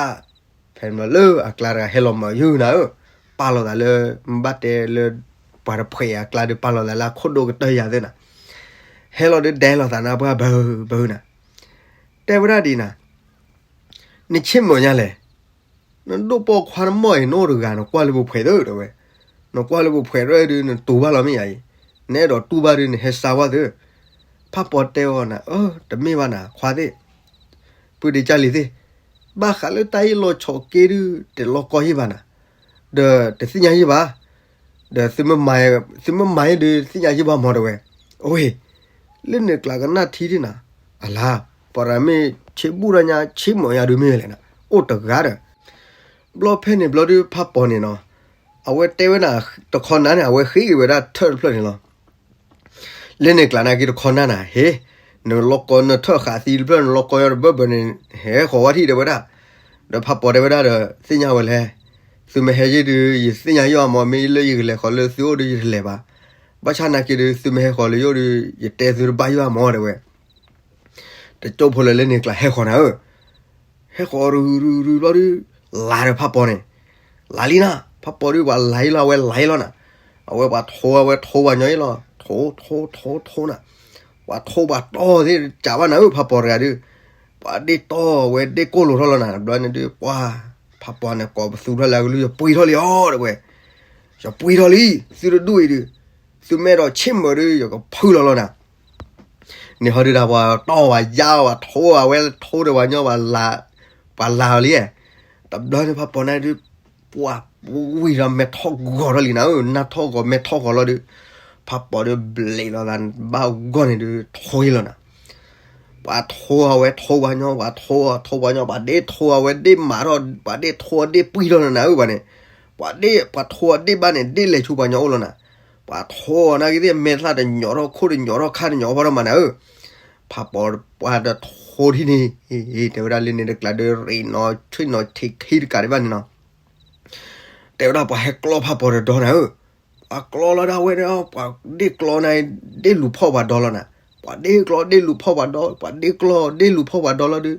ဖဲန့ၣ်လၢအကျါတဂၤဟဲလီၤမၤယုၢ်နၤဧၢ, ပာ်လီၤသးလၢ မ့ၢ်ဘၣ်တဲလၢ ပှၤတဖှဲးအကျါဒီးပာ်လီၤသးလၢအခိၣ်ဒိၣ်ကတၢၢ်ယၤသ့ၣ်နၤ, ဟဲလီၤဒီးဒဲလီၤသးနၤပှၢ်ဘၢဘၢနၤ, တဲဝဲဒၣ်ဒ်နၤ, နဆ့ၣ်မုာ်ညါလဲၣ် နဒိၣ်ပိာ်ခွါနမီၢ်အံၤ နအိၣ်တဂၤ နကွၢ်လၢပူၤဖှဲးသၢတဲဝဲ, နကွၢ်လၢပူၤဖှဲးရဲၣ်ဒုး နတူၢ်ဘၣ်လီၤမ့ၢ်ယၤအံၤ, နအဲၣ်ဒိးတူၢ်ဘၣ်ဒုး နဟဲစါဝဲသၢ, ဖးပီၤတဲအီၤနၤ, အၢ တမ့ၢ်ဘၣ်နၤ ခွါသ့ၣ်, ပုၢ်ဒ့ကၢ်လံၤသ့ၣ်, ဘၣ်ဃးလၢတၢ်အ့ၣ်လိာ်ဆိးက့ဒုး တလီၤကီယ့ၢ်ဘၣ်နၤ, ဒီးတသ့ၣ်ညါယ့ၢ်ဘၣ် ဒီးသုမ့ၢ်မၤယဲဒုး သ့ၣ်ညါယ့ၢ်ဘၣ်မီၤတဲဝဲ, အဝဲ, လၢန့ၣ်ကျါကနၣ်ထံဒ်နၤ, အလါ, ပှၤတဂၤမ့ၢ်ဆ့ဘူးဒီးညါ ဆ့ၣ်မုာ်ညါဒုးမ့ၢ်လဲၣ်နၤ, အိၣ်တဂၤဒီး, ဘျီဖဲန့ၣ်ဘျီဒုးဖးပီၤန့ၣ်နီၤ, အဝဲတဲဝဲနၤ, တခီနၤန့ၣ် အဝဲဃ့က့ၤဝဲဒၣ်ထၢၣ်တဖျၢၣ်န့ၣ်လီၤ လၢန့ၣ်ကျါနာ်က့တခီနၤနၤ, ဟ့ၣ်, နလီၤကီနထၢၣ်ဃာ်သံတဖျၢၣ် နလီၤကီယီတဘၢဘၢန့ၣ်, ဟဲဃီၤဝဲထံၣ်တဲဝဲဒၣ်, ဒီးဖးပီၤတဲဝဲဒၣ်ဒီး သ့ၣ်ညါဝဲလဲၣ်, သုမ့ၢ်ဟဲယ့ၢ်ဒုး ယသ့ၣ်ညါယ့ၢ်အီၤမီၤ မ့ၢ်လၢယကလဲၤဃီၤလၢသုအိၣ်ဒုးယတလဲၤဘၣ်, ဘၣ်ဆၣ်နာ်က့ဒုး သုမ့ၢ်ဟဲဃီၤလၢယအိၣ်ဒုး ယတဲသုတဘၣ်ယွၤမီၤတဲဝဲ တကၠိဖိလၢလၢန့ၣ်ကျါဟဲဃီၤနၤဧၢ, ဟဲဃီၤရုရုရုဘျီဒုး, လါဒီးဖးပီၤန့ၣ်, လါလံနၤ, ဖးပီၤဒုးပှၤလါအံၤလီၤ အဝဲလါအံၤလီၤနၤ, အဝဲပှၤထိဝဲထိပှၤညီအံၤလီၤ, ထိထိထိထိနၤ, ပှၤထိပှၤတီၢ်သ့ၣ်ကးဘၣ်နၤဧၢ ဖးပီၤတဂၤဒုး, ပှၤဒ့တီၢ်ဝဲဒ့ကိၢ်လိာ်ထီၣ်လီၤနၤ ဘျီန့ၣ်ဒုး ပှၤ, ဖးပီၤန့ၣ်ကိးပသူထီၣ်လၢအကလုၢ်ယပှ့ၤထီၣ်လံအီၤတဲဝဲ, ယပှ့ၤထီၣ်လံ, သုတဒူၣ်အံၤဒုး, သုမ့ၢ်အဲၣ်ဒိးဆ့ၣ်မုာ်ဒီး ယကဖုလီၤလီၤနၤ. န့ၣ်ဟီဒုးဒီး ပှၤတီၢ်ဝဲယါဝဲ ထိဝဲလၢထိဒီးပှၤညီ ပှၤလၤအီၤလံ. တဘျီန့ၣ်ဖးပီၤန့ၣ်ဒုး ပှၤဝံၤဒီးမဲာ်ထီၣ်ဂီၤထီၣ်လံနၤဧၢ, နၢ်ထီၣ်ဂီၤမဲာ်ထီၣ်ဂီၤလီၤဒုး, ဖးပီၤဒုးဘျဲးလီၤသးဘၣ်ဂီၢ်န့ၣ်ဒုး ထိလီၤနၤ. ပှၤထိအဝဲထိပှၤညီ, ပှၤထိအထိပှၤညီ, ပှၤဒ့ထိအဝဲဒ့မးထီၣ်, ပှၤဒ့ထိအဒ့ပှံၢ်ထီၣ်နၤဧၢဘၣ်န့ၣ်, ပှၤဒ့ ပှၤထိအဒ့ဘၣ်န့ၣ် ဒ့လဲၤဆူပှၤညီအိၣ်လီၤနၤ. ပှၤထိအနာ်က့သ့ၣ် မဲာ်သၣ်တညီထီၣ် ခိၣ်တညီထီၣ် ခါတညီထီၣ်မးနၤဧၢ. ဖးပီၤပှၤဒီးထိထံၣ်န့ၣ်, တဲဝဲဒၣ်လၢန့ၣ် တကျးဒီးရ့ၣ်နီၤဆ့ၣ်နီၤထံးခံတကးဒံးဘၣ်န့ၣ်နီၤ. တဲဝဲဒၣ်ပှၤဟဲကျီဖးပီၤဒီးဒီနၤဧၢ. ပှၤကျီလီၤဒၣ်ဝဲဒီး ပှၤဒ့ကျီနၤ, ဒ့လူၤဖီၣ်ပှၤဒီလီၤနၤ. ပှၤဒ့ကျီဒ့လူၤဖီၣ်ပှၤဒီ, ပှၤဒ့ကျီဒ့လူၤဖီၣ်ပှၤဒီလီၤဒုး,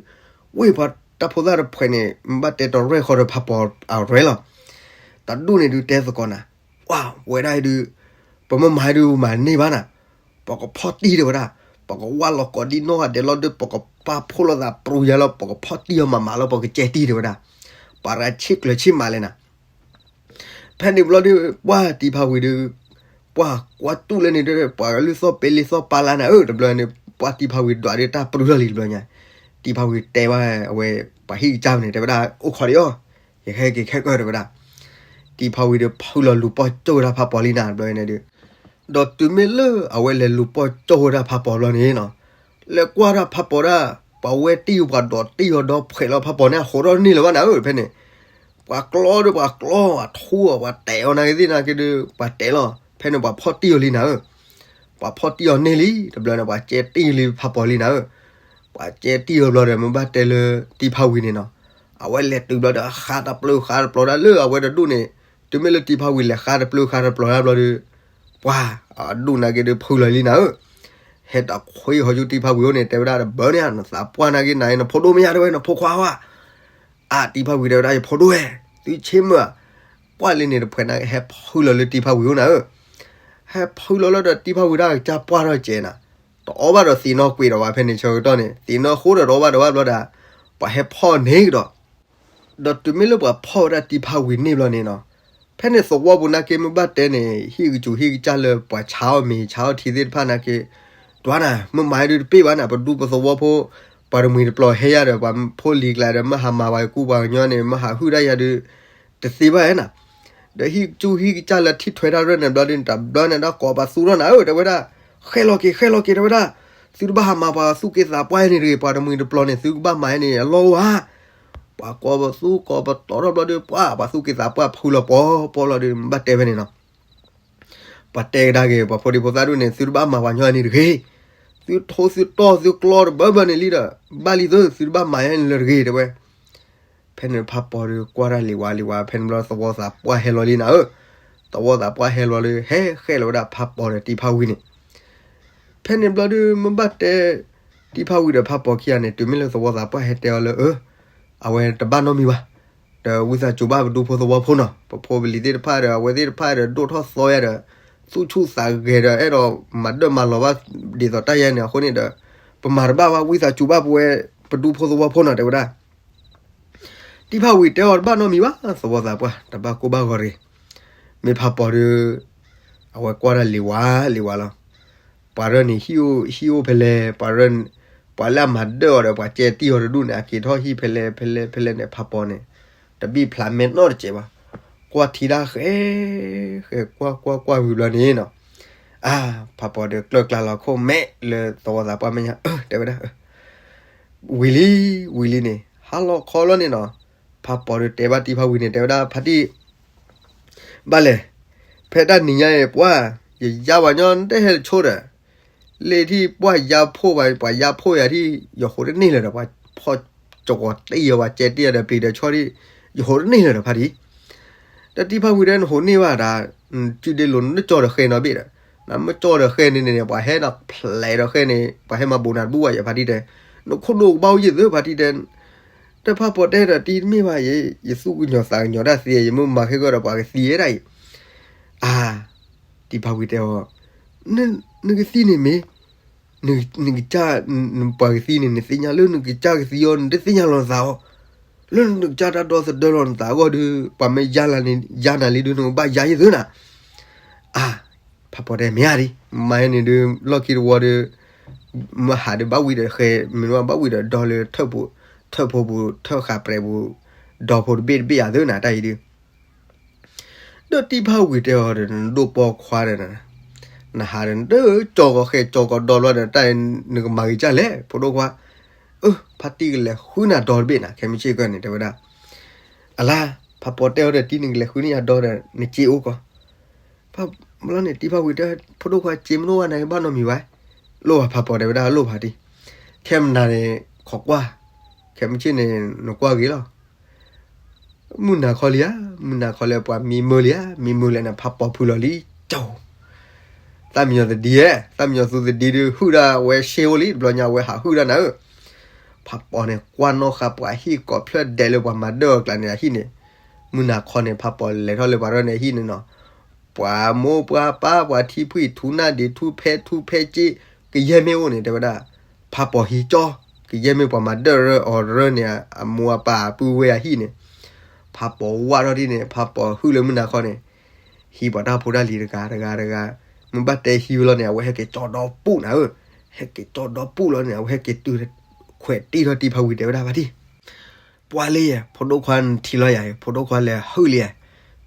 ဝ့ၢ်ပှၤတၢ်ဖိသၣ်တဖှဲးန့ၣ် မ့ၢ်ဘၣ်တဲတရဲၣ်ဃီဒီးဖးပီၤအရဲလီၤ. တၢ်ဒူၣ်န့ၣ်ဒုးတဲသကိးနၤ, ပှၤဝဲဒၣ်အံၤဒုး ပမ့ၢ်မၤဒုးမၤန့ၢ်ဘၣ်နၤ, ပကဖီၣ်တံၢ်တဲဝဲဒၣ်, ပကဝၢ်လီၤကိးဒံနီၢ်ဂၤဒဲးလီၤဒုး ပကပာ်ဖှိၣ်လိာ်သးပြူၤယါလီၤ ပကဖီၣ်တံၢ်အီၤမးမးလီၤ ပကကဲတံၢ်တဲဝဲဒၣ်. ပှၤရၤဆ့ၣ်ကျၢၤဆ့ၣ်မးလဲၣ်နၤ. ဖဲန့ၣ်ဘျီဒုး ပှၤတံၤဖးဝံၤဒုး ပှၤကွၢ်တူၢ်လၢန့ၣ်ဒုး ပှၤကလုၢ်သီၣ်ပ့လံသီၣ်ပာ်လၢနၤဧၢ တဘျီန့ၣ် ပှၤတံၤဖးဝံၤဒွးဒုးတၢ်ပြူၤထီၣ်လံတဘျီညါ. တံၤဖးဝံၤတဲဘၣ်အဝဲ ပှၤဟံၣ်ကစၢ်န့ၣ် တဲဝဲဒၣ်အိၣ်ခိးဒံးအီၤ, ယဟဲက့ၤခဲကၢၢ်တဲဝဲဒၣ်. တံၤဖးဝံၤဒုးဖုလီၤလူၤပီၢ်ကၠိၣ်ဝဲဒၣ်ဖးပီၤလံနၤတဘျီန့ၣ်ဒုး ဒီးတုၤမ့ၢ်လၢအဝဲလဲၤလူၤပီၢ်ကၠိၣ်ဝဲဒၣ်ဖးပီၤတဘျီန့ၣ်နီၤ, လဲၤကွၢ်ဒၣ်ဖးပီၤဒၣ် ပှၤဝဲတံၢ်ပှၤဒွးတံၢ်အီၤဒီးဖှဲးလီၤဖးပီၤန့ၣ် အဃိးထီၣ်န့ၢ်လၢၤဘၣ်နၤဧၢ ဖဲန့ၣ်. ပှၤကျီဒီးပှၤကျီ ပှၤထိအီၤ ပှၤတဲအီၤနာ်က့သ့ၣ်နာ်က့ဒုး ပှၤတဲလီၤ ဖဲန့ၣ်ပှၤဖီၣ်တံၢ်အီၤလံနၤဧၢ. ပှၤဖီၣ်တံၢ်အီၤန့ၢ်လံ တဘျီန့ၣ် ပှၤကဲတံၢ်လံဖးပီၤလံနၤဧၢ. ပှၤကဲတံၢ်အီၤဘျီဒီး မ့ၢ်ဘၣ်တဲလၢတံၤဖးဝံၤန့ၣ်နီၤ, အဝဲလဲၤတုၤဘျီဒီး ဃါတပျုာ်ဃါတပျီၤဒၣ်လၢအဝဲတဒူၣ်န့ၣ်, တုၤမ့ၢ်လၢတံၤဖးဝံၤလဲၤဃါတပျုာ်ဃါတပျီၤဒၣ်ဘျီဒီး ပှၤအဒူၣ်နာ်က့ဒုးဖုလီၤလံနၤဧၢ. ဟဲတခွ့ဟီယူတံၤဖးဝံၤအိၣ်န့ၣ် တဲဝဲဒၣ်တဘၣ်န့ၣ် နသးပှၢ်နာ်က့နၤ နဖိဒိၣ်မ့ၢ်ယါတဲဝဲ နဖိခွါဧါ. အါ တံၤဖးဝံၤတဲဝဲဒၣ် ယဖိဒိၣ်ဝဲ, သုဆ့မုာ်ဧါ. ပှၤလၢန့ၣ်တဖှဲးနာ်က့ ဟဲဖုလီၤလၢတံၤဖးဝံၤအိၣ်နၤဧၢ. ဟဲဖုလီၤလၢဒီးတံၤဖးဝံၤဒၣ်ကစၢ်ပှၢ်ထီၣ်ကဲးနၤ, တအီၣ်ဘၣ်ဒီးသံးနီၢ်ကွံာ်ဒီးဘၣ် ဖဲန့ၣ်ဆၢကတီၢ်န့ၣ် သံးနီၢ်ဃိဒီးတအီၣ်ဘၣ်ဒီးဘၣ်ဘျီဒီး ပှၤဟဲဖီၣ်န့ၢ်ကဒီး ဒီးတုၤမ့ၢ်လၢပှၤဖီၣ်ဝဲဒၣ်တံၤဖးဝံၤန့ၣ်ဘျီန့ၣ်နီၤ, ဖဲန့ၣ်သဝီပူၤနာ်က့ မ့ၢ်ဘၣ်တဲန့ၣ် ဟံၣ်ကစူၤဟံၣ်ကစၢ်လၢပှၤဆါအီၣ်မ့ၤဆါအီၣ်ထံသ့ၣ်တဖၣ်နာ်က့, ဒွးနၤ မ့ၢ်မၤဒုးတပ့ၢ်ဘၣ်နၤ ပဒူပသဝီဖိ, ပှၤတမှံၤတပျီၤဟဲယါဒီး ပှၤဖိလံၤကျါဒီး မ့ၢ်ဟးမၤပှၤကူပှၤကညီန့ၣ် မ့ၢ်ဟးဟုၣ်ဒၣ်ယၤဒုး တသ့ဘၣ်ဧါနၤ. ဒီးဟံၣ်ကစူၤဟံၣ်ကစၢ်လၢထံၣ်ထွဲတၢ်ရဲၣ်န့ၣ်ဘျီဒုး တဘျီန့ၣ်ဒီးကိးပသူထီၣ်နၤဧၢ တဲဝဲဒၣ်, ဃဲၣ်လီၤက့ၤ ဃဲၣ်လီၤက့ၤ တဲဝဲဒၣ်, သုတဘၣ်ဟးမၤပှၤသူၣ်က့သးပှၢ်န့ၣ်တဂ့ၤ ပှၤတမှံၤတပျီၤန့ၣ် သုကဘၣ်မၤန့ၣ် အလီၢ်အိၣ်ဧါ. ပှၤကိးပသူကိးပတီၤထီၣ်ဘျီဒုး ပှၤပှၤသူၣ်က့သးပှၢ်ဖုလီၤပီၤပီလီၤဒုး ဘၣ်တဲဖဲန့ၣ်နီၤ. ပှၤတဲကဒါက့ၤ ပှၤဖိဒံဖိသၣ်ဒူၣ်န့ၣ် သုတဘၣ်မၤပှၤညီန့ၣ်တဂ့ၤ, သုထိသုတီၢ်သုကျီတဘၢဘၢန့ၣ်လံဒီး ဘၣ်လံသု သုတဘၣ်မၤယါန့ၣ်လၢတဂ့ၤ တဲဝဲ. ဖဲန့ၣ်ဖးပီၤဒုးကွၢ်တၢ်လံၤဝါလံၤဝါ ဖဲန့ၣ်ဘျီသဝီသးပှၢ်ဟဲလီၤလံနၤဧၢ. သဝီသးပှၢ်ဟဲလီၤလၢ ဟဲဃဲၣ်လီၤဝဲဒၣ်ဖးပီၤဒီးတံၤဖးဝံၤန့ၣ် ဖဲန့ၣ်ဘျီဒုး မ့ၢ်ဘၣ်တဲ တံၤဖးဝံၤဒီးဖးပီၤခံဂၤန့ၣ် တုၤမ့ၢ်လၢသဝီသးပှၢ်ဟဲတဲအီၤလၢ အဝဲတဘၣ်နီတမံၤဘၣ်, ဒီးဝံသးစူၤဘၣ်ပဒူဖိသဝီဖိနီၤ ပဖိပလံၤသ့ၣ်တဖၣ်ဒီး အဝဲသ့ၣ်တဖၣ်ဒီး ဒိၣ်ထီၣ်သီယါဒီး သူၣ်ဆူၣ်သးဂဲၤဒီး အဲၣ်ဒိးမၤဒၢၣ်မၤလီၤဘၣ်ဒ်သိးတၢ်ယါန့ၣ် အဃိန့ၣ်ဒီး ပမၤတဘၣ်ဘၣ် ဝံသးစူၤဘၣ်ပဝဲ ပဒူဖိသဝီဖိနီၤ တဲဝဲဒၣ်. တံၤဖးဝံၤတဲအီၤတဘၣ်နီတမံၤဘၣ် သဝီသးပှၢ် တဘၣ်ကိၢ်ဘၣ်ဂီၤတဂ့ၤ. မ့ၢ်ဖးပီၤဒီး အဝဲကွၢ်တၢ်လံၤဝါလံၤဝါလီၤ. ပှၤရၢန့ၣ် ဟံၣ်အိၣ်ဖဲလဲၣ် ပှၤရၢ ပှၤလၢအမၤဒၢၣ်အီၤဒီး ပှၤကဲတံၢ်အီၤတဒူၣ်န့ၣ် အက့ၤထီၣ်ဟံၣ်ဖဲလဲၣ်ဖဲလဲၣ်ဖဲလဲၣ်န့ၣ် ဖးပီၤန့ၣ် တဘံၣ်ဖျးမဲာ်နီတစဲးဘၣ်. ကွၢ်ထံတၢ်ဃဲ ဃဲကွၢ်ကွၢ်ကွၢ်ဝံၤဘျီန့ၣ်နီၤ, အါ ဖးပီၤဒီးကျၢၢ်ကျါလီၤခိၣ်မဲာ်လၢသဝီသးပှၢ်မဲာ်ညါ အၢ တဲဝဲဒၣ် ဝံၤလံ ဝံၤလံန့ၣ် ဟါလီၤခီလီၤန့ၣ်နီၤ, ဖးပီၤဒီးတဲဘၣ်တံၤဖးဝံၤန့ၣ် တဲဝဲဒၣ် ဖါတံၢ် ဘၣ်လဲၣ်, ဖဲတၢ်နံၤညါအံၤ ပှၢ် ယယါပှၤညီနတဟဲတဆိဒီး လၢထံၣ်ပှၢ်ယါဖှိၣ်ဘၣ် ပှၤယါဖှိၣ်ယၤထံၣ် ယဟိးတန့ၢ်လၢၤဒီး ပှၤဖီၣ်ကဝီၤတံၢ်ယၤ ပှၤကဲတံၢ်ယၤဒီးပျံၤဒီးဆီထံၣ် ယဟိးတန့ၢ်လၢၤဒီးဖါတံၢ်. ဒီးတံၤဖးဝံၤဒီး နဟိးန့ၢ်ဘၣ်ဒၣ် စုဒ့လိၤ နကၠီဒီးဃဲနီၤဘ့ၣ်ဒီး နမ့ၢ်ကၠီဒီးဃဲန့ၣ်န့ၣ် ပှၤဟဲနီၤဖျဲးဒီးဃဲန့ၣ် ပှၤဟဲမၤဘူးနၤတဘူၣ်ဘၣ်ယၤ ဖါတံၢ်တဲ, နခိၣ်ဒိၣ်ကဘၣ်အိၣ်ယဲၢ်သု ဖါတံၢ်တဲ တၢ်ဖးပီၤတဲဒီးတံၤတမ့ၢ်ဘၣ် ယသူၣ်ကညီၤသးကညီၤတၢ်သံ ယမ့ၢ်မၤခဲကီၢ်ဒီးပှၤကသံဝဲဒၣ်အံၤ, အါ, တံၤဖးဝံၤတဲအီၤ, နကသံၣ်န့ၣ်မ့ၢ်, နကစၢ်, ပှၤကသံၣ်န့ၣ် နသ့ၣ်ညါလၢနကစၢ်ကသံအီၤ နတသ့ၣ်ညါလီၤနသးအီၤ, လၢနကစၢ်တၢ်ဒီသဒၢလီၤနသးအဂီၢ်ဒုး ပှၤမ့ၢ်ယါလၢနယါနၤလံဒုး နကဘၣ်ယါယသ့နၤ. အါ, ဖးပီၤတဲမ့ၢ်ဧါဒံး, မၤန့ၣ်ဒုး လီၢ်ခံတဝီဒုး မဟးဒုးဘၣ်ဝံၤဒီးဃဲ မ့ၢ်ဘၣ်ဝံၤဒီးဒီလၢ ထၢၣ်ဖိပူၤ ထၢၣ်ဃာ်ပြဲးပူၤ ဒီဖိတဘ့ၣ်တဘ့ၣ်ယၤသ့နၤ တၢ်အံၤဒုး ဒီးတံၢ်ဖးဝံၤတဲအီၤဒီး နဒိၣ်ပိာ်ခွါဒီး နဟးဒီးနတကၠီကီၤဃဲကၠီကီၤဒီဘျီဒီး တၢ်အံၤနကမၤဂ့ၤကၢ်လဲၣ် ဖိဒိၣ်ခွါ. အၢ ဖါတံၢ်ကလဲၤဃုနၤဒီတဘ့ၣ်နၤ ခဲမုၢ်ဆ့ၣ်ကၢၢ်န့ၣ် တဲဝဲဒၣ်. အလါ, ဖးပီၤတဲအီၤဒီး တံၢ်နကလဲၤဃုန့ၢ်ယၤဒီဒီး နစ့အိၣ်ကီး. ဘျီန့ၣ် တံၢ်ဖးဝံၤတဲ ဖိဒိၣ်ခွါ စ့မ့ၢ်တအိၣ်ဘၣ် နကဘၣ်နီတမံၤဘၣ်. လိၣ်ဘၣ် ဖးပီၤတဲဝဲဒၣ် လိၣ်ဘၣ်ဒံး. ခဲမုၢ်နၤန့ၣ် ခိးကွၢ်, ခဲမုၢ်ဆ့ၣ်န့ၣ် နကွၢ်ဂ့ၤလီၤ. မုၢ်နၤခီလံဧါ, မုၢ်နၤခီလၢပှၤမံမုၢ်လံဧါ, မံမုၢ်လဲၣ်န့ၣ် ဖးပီၤဖုလီၤလံ, ကၠီ. သၣ်မံယီၤသဒံဧၢ, သၣ်မံယီၤသူသဒံဒုး ဟုၣ်ဒၣ်ဝဲရှ့အိၣ်လံ, တဘျီညါဝဲဟးဟုၣ်ဒၣ်နၤဧၢ. ဖးပီၤန့ၣ် ကွၢ်နီၣ်ဃာ်ပှၤဟံၣ်ကိးဖျၢၣ်ဒဲးလၢပှၤမၤဒၢၣ်အီၤကျါန့ၣ်အဟံၣ်န့ၣ်, မုၢ်နၤခီန့ၣ် ဖးပီၤလဲၤထီၣ်လၢပှၤရၢၢ်န့ၣ်အဟံၣ်န့ၣ်နီၤ, ပှၤမိၢ်ပှၤပၢ် ပှၤထံဖှံၣ်ထူနၢ်ဒံးထူဖဲထူဖဲက့ၢ် ကယဲၢ်မ့ၢ်အိၣ်န့ၣ် တဲဝဲဒၣ်, ဖးပီၤဟံးကၠီ, ကယဲၢ်မ့ၢ်ပှၤမၤဒၢၣ်အီၤရၢၢ်န့ၣ် အမိၢ်အပၢ်အပုၢ်ဝဲၢ်အဟံၣ်န့ၣ်, ဖးပီၤဝၢ်ထီၣ်ဒ်န့ၣ် ဖးပီၤဟုၣ်လၢမုၢ်နၤခီန့ၣ်, ဟံးပှၤတၢ်ဖိတၢ်လံၤတဂၤတဂၤတဂၤ, မ့ၢ်ဘၣ်တဲဟံးဝဲလီၤန့ၣ် အဝဲဟဲက့ၤကၠီဒီပူၣ်နၤဧၢ, ဟဲက့ၤကၠီဒီပူၣ်လီၤန့ၣ် အဝဲဟဲက့ၤတုၤခွဲးတံၢ်ထီၣ်တံၢ်ဖးဝံၤတဲဝဲဒၣ်ဖါတံၢ် ပှၤလၢယဲ ဖိဒိၣ်ခွါနထံၣ်လီၤယၤ ဖိဒိၣ်ခွါလဲၤဟုၣ်လံယၤ,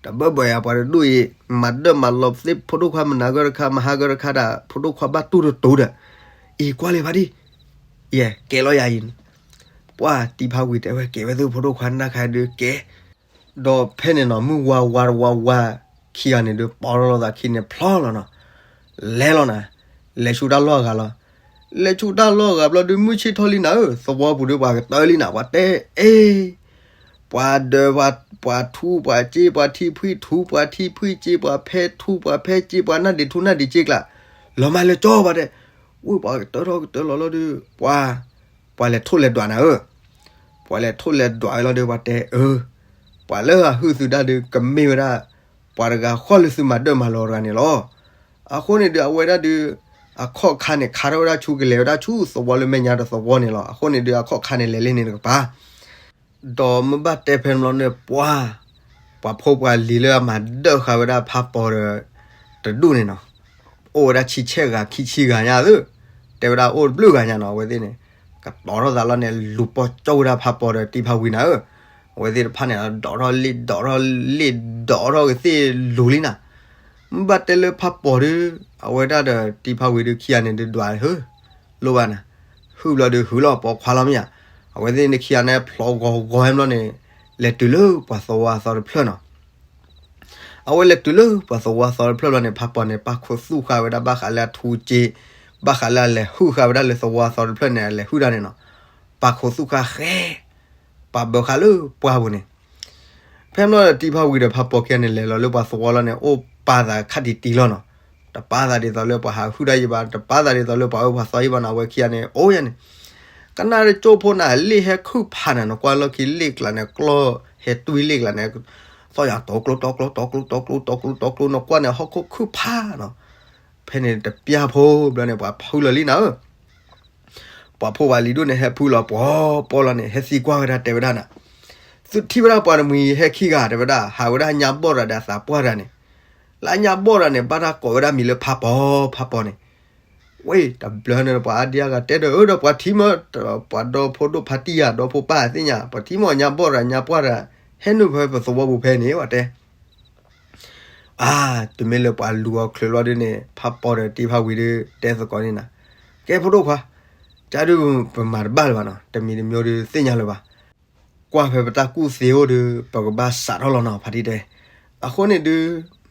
တဘၢဘၢယၤ ပှၤတဒူၣ်အံၤ မၤဒၢၣ်မၤလီၤသ့ၣ် ဖိဒိၣ်ခွါမနၤဂၢၢ်တခါ မဟါဂၢၢ်တခါဒၣ် ဖိဒိၣ်ခွါဘၣ်တူၢ်တတူာ်ဒီး, အံၤကွၢ်လံဖါတံၢ်, ယဲ ကဲလီၤယၤအံၤ, ပှၤတံၢ်ဖးဝံၤတဲဝဲကဲဝဲသ့ၣ် ဖိဒိၣ်ခွါနၢ်ခါဒုးကဲ ဒီးဖဲန့ၣ်နီၤ မုၢ်ဝါဝါတဝါဝါ ခံဂၤန့ၣ်ဒုး ပီထီၣ်လိာ်သးခံန့ၣ်ဖျီလီၤနီၤ, လဲၤလီၤနၤ, လဲၤဆူတၢ်လီၢ်အဂၤလီၤ, လဲၤဆူတၢ်လီၢ်အဂၤဘျီဒုး မုၢ်ဆ့ၣ်ထီၣ်လံနၤဧၢ, သဝီပူၤဒုးပှၤကတၢၢ်လံနၤ ပှၤတဲအ့ ပှၤဒၢး ပှၤထူ ပှၤစ့ ပှၤထံဖှံထူ ပှၤထံဖှံစ့ ပှၤဖဲထူ ပှၤဖဲစ့ ပှၤနၢ်ဒံးထူနၢ်ဒံးစ့ကျါ, လီၤမၢ်လၢကၠီဘၣ်တဲ, ဝံၤပှၤကတၢၢ်ထီၣ်ကတၢၢ်လီၤလီၤဒုး ပှၤ ပှၤလဲၤထိၣ်လဲၤဒွးနၤဧၢ, ပှၤလဲၤထိၣ်လဲၤဒွးဝဲလီၤဒုး ပှၤတဲအၢ, ပှၤလၢအဟုၣ်သုတၢ်ဒုး ကမ့ၢ်ဝဲဒၣ် ပှၤတဂၤဃီလၢသုမၤဒၢၣ်မၤလီၤတဂၤန့ၣ်လီၤ. အဃိန့ၣ်ဒုး အဝဲဒၣ်ဒုး အခီၣ်ခါန့ၣ် ခါထီၣ်ဝဲဒၣ်ဆူကလဲၤဝဲဒၣ်ဆူသဝီလၢမဲာ်ညါတသဝီန့ၣ်လီၤ. အဃိန့ၣ်ဒုး အခီၣ်ခါန့ၣ်လဲၤလၢန့ၣ်တကပၤ ဒီးမ့ၢ်ဘၣ်တဲဖဲန့ၣ်ဘျီန့ၣ် ပှၤ ပှၤဖိပှၤလံၤလၢအမၤဒၢၣ်ဃာ်ဝဲဒၣ်ဖးပီၤဒီး တဒူၣ်န့ၣ်နီၤ, အိၣ်ဝဲဒၣ်ဆံဆဲၣ်ဂၤ ခံဆံဂၤညါသ့ၣ်, တဲဝဲဒၣ်အိၣ်တဘျုးဂၤညါနီၤ, အဝဲသ့ၣ်န့ၣ် ကတီၤထီၣ်သးလီၤန့ၣ် လူၤပိာ်ကၠီဝဲဒၣ်ဖးပီၤဒီးတံၢ်ဖးဝံၤနၤဧၢ, အဝဲသ့ၣ်တဖၣ်န့ၣ် ဒိးထီၣ်လ့ၣ်ဒိးထီၣ်လ့ၣ်ဒိးထီၣ်ကသ့ၣ် လူၤလံနၤ မ့ၢ်ဘၣ်တဲလၢဖးပီၤဒုး အဝဲဒၣ်ဒီးတံၢ်ဖးဝံၤဒုးခံဂၤန့ၣ်ဒုးဒွးဟၢ လိၣ်ဘၣ်နၤ, ဟုၣ်ဘျီဒုးဟုၣ်လီၤပိာ်ခွါလီၤမ့ၢ်ဧါ, အဝဲသ့ၣ်န့ၣ်ခံဂၤန့ၣ် ဖျိဂီၤဂီၤဟဲဘျီန့ၣ် လဲၤတုၤလၢပှၤသဝီအသီတဖျၢၣ်နီၤ, အဝဲလဲၤတုၤလၢပှၤသဝီအသီတဖျၢၣ်ဘျီန့ၣ် ဖးပီၤန့ၣ် ပာ်ခူသူၣ်ဃာ်ဝဲဒၣ်ဘၣ်ဃးလၢအထူစ့, ဘၣ်ဃးလၢအလဲၤဟုၣ်ဃာ်ဝဲဒၣ်လၢသဝီအသီတဖျၢၣ်န့ၣ် အလဲၤဟုၣ်တၢ်န့ၣ်နီၤ, ပာ်ခူသူၣ်ဃာ်ဃဲ ပာ်ဘၢဃာ်လၢပှၢ်ပူၤန့ၣ် ဖဲမ့ၢ်လီၤဒီးတံၢ်ဖးဝံၤဒီးဖးပီၤခံဂၤန့ၣ် လဲၤလီၤလၢပှၤသဝီလီၤန့ၣ် အိၣ်ပာ်သးခးတံၢ်တံၢ်လီၤနီၤ, တပာ်သးဒ်သိးလၢပှၤဟးဟုၣ်တၢ်ယံၤဘၣ်, တပာ်သးဒ်သိးလၢပှၤအၢပှၤသီယံၤဘၣ်နီၤ, အဝဲခံဂၤန့ၣ် အိၣ်ယၤန့ၣ် ကနၣ်တကၠိၢ်ဖိနၤ လ့ၣ်ဟဲခုၣ်ဖးနၤ နကွၢ်လီၢ်ခံလ့ၣ်ကျါန့ၣ် ကျီၢ်ဟဲတွံၢ်လ့ၣ်ကျါန့ၣ်, သီၣ်ယၤတီကျိ တီကျိ တီကျိ တီကျိ တီကျိ တီကျိ နကွၢ်န့ၣ် ဟီၣ်ခိၣ်ခုၣ်ဖးနီၤ, ဖဲန့ၣ်တပျၢ်ဖိဘျီန့ၣ် ပှၤဖုလီၤလံနၤဧၢ ပှၤဖိပှၤလံၤဒိၣ်န့ၣ် ဟဲဖုလီၤပှီၤပီၤလီၤန့ၣ် ဟဲသံကွၢ်ဝဲဒၣ်တဲဝဲဒၣ်နၤ, သုထံၣ်ဝဲဒၣ်ပှၤတမှံၤဟဲခံဂၤတဲဝဲဒၣ် ဟးဝဲဒၣ်ညါဘီၣ်တဂၤဒီးအသးပှၢ်တဂၤန့ၣ်, လၢအညါဘီၣ်တဂၤန့ၣ် ဘၣ်တၢ်ကိးဝဲဒၣ်မံၤလၢဖးပီၤ ဖးပီၤန့ၣ်, ဝဲတဘျီန့ၣ် ပှၤအါဒံအါဂၤတဲဒီး အၢ ဒီးပှၤထံၣ်မး, ပှၤဒီဖိဒိၣ်ဖါတံၢ်ယၤ ဒီဖိပၢ်သ့ၣ်ညါ ပှၤထံၣ်မးညါဘီၣ်တဂၤညါပှၢ်တဂၤ ဟဲနုာ်ဖဲပသဝီပူၤဖဲန့ၣ် ပှၤတဲ အါ, တုၤမ့ၢ်လၢပှၤလူၤအီၤချုးလီၤဒုးန့ၣ် ဖးပီၤဒီးတံၢ်ဖးဝံၤဒုး တဲသကိးန့ၣ်နၤ, ကဲဖိဒိၣ်ခွါ, ကဒုးပမၤတဘၣ်လၢၤဘၣ်နီၤ, တမံၤတမံၤဒုးသ့ၣ်ညါလၢၤဘၣ်, ကွၢ်ဖဲပတၢ်ကူၣ်သ့အိၣ်ဒုး ပကဘၣ်စးထီၣ်လီၤနီၤ ဖါတံၢ်တဲ, အဃိန့ၣ်ဒုး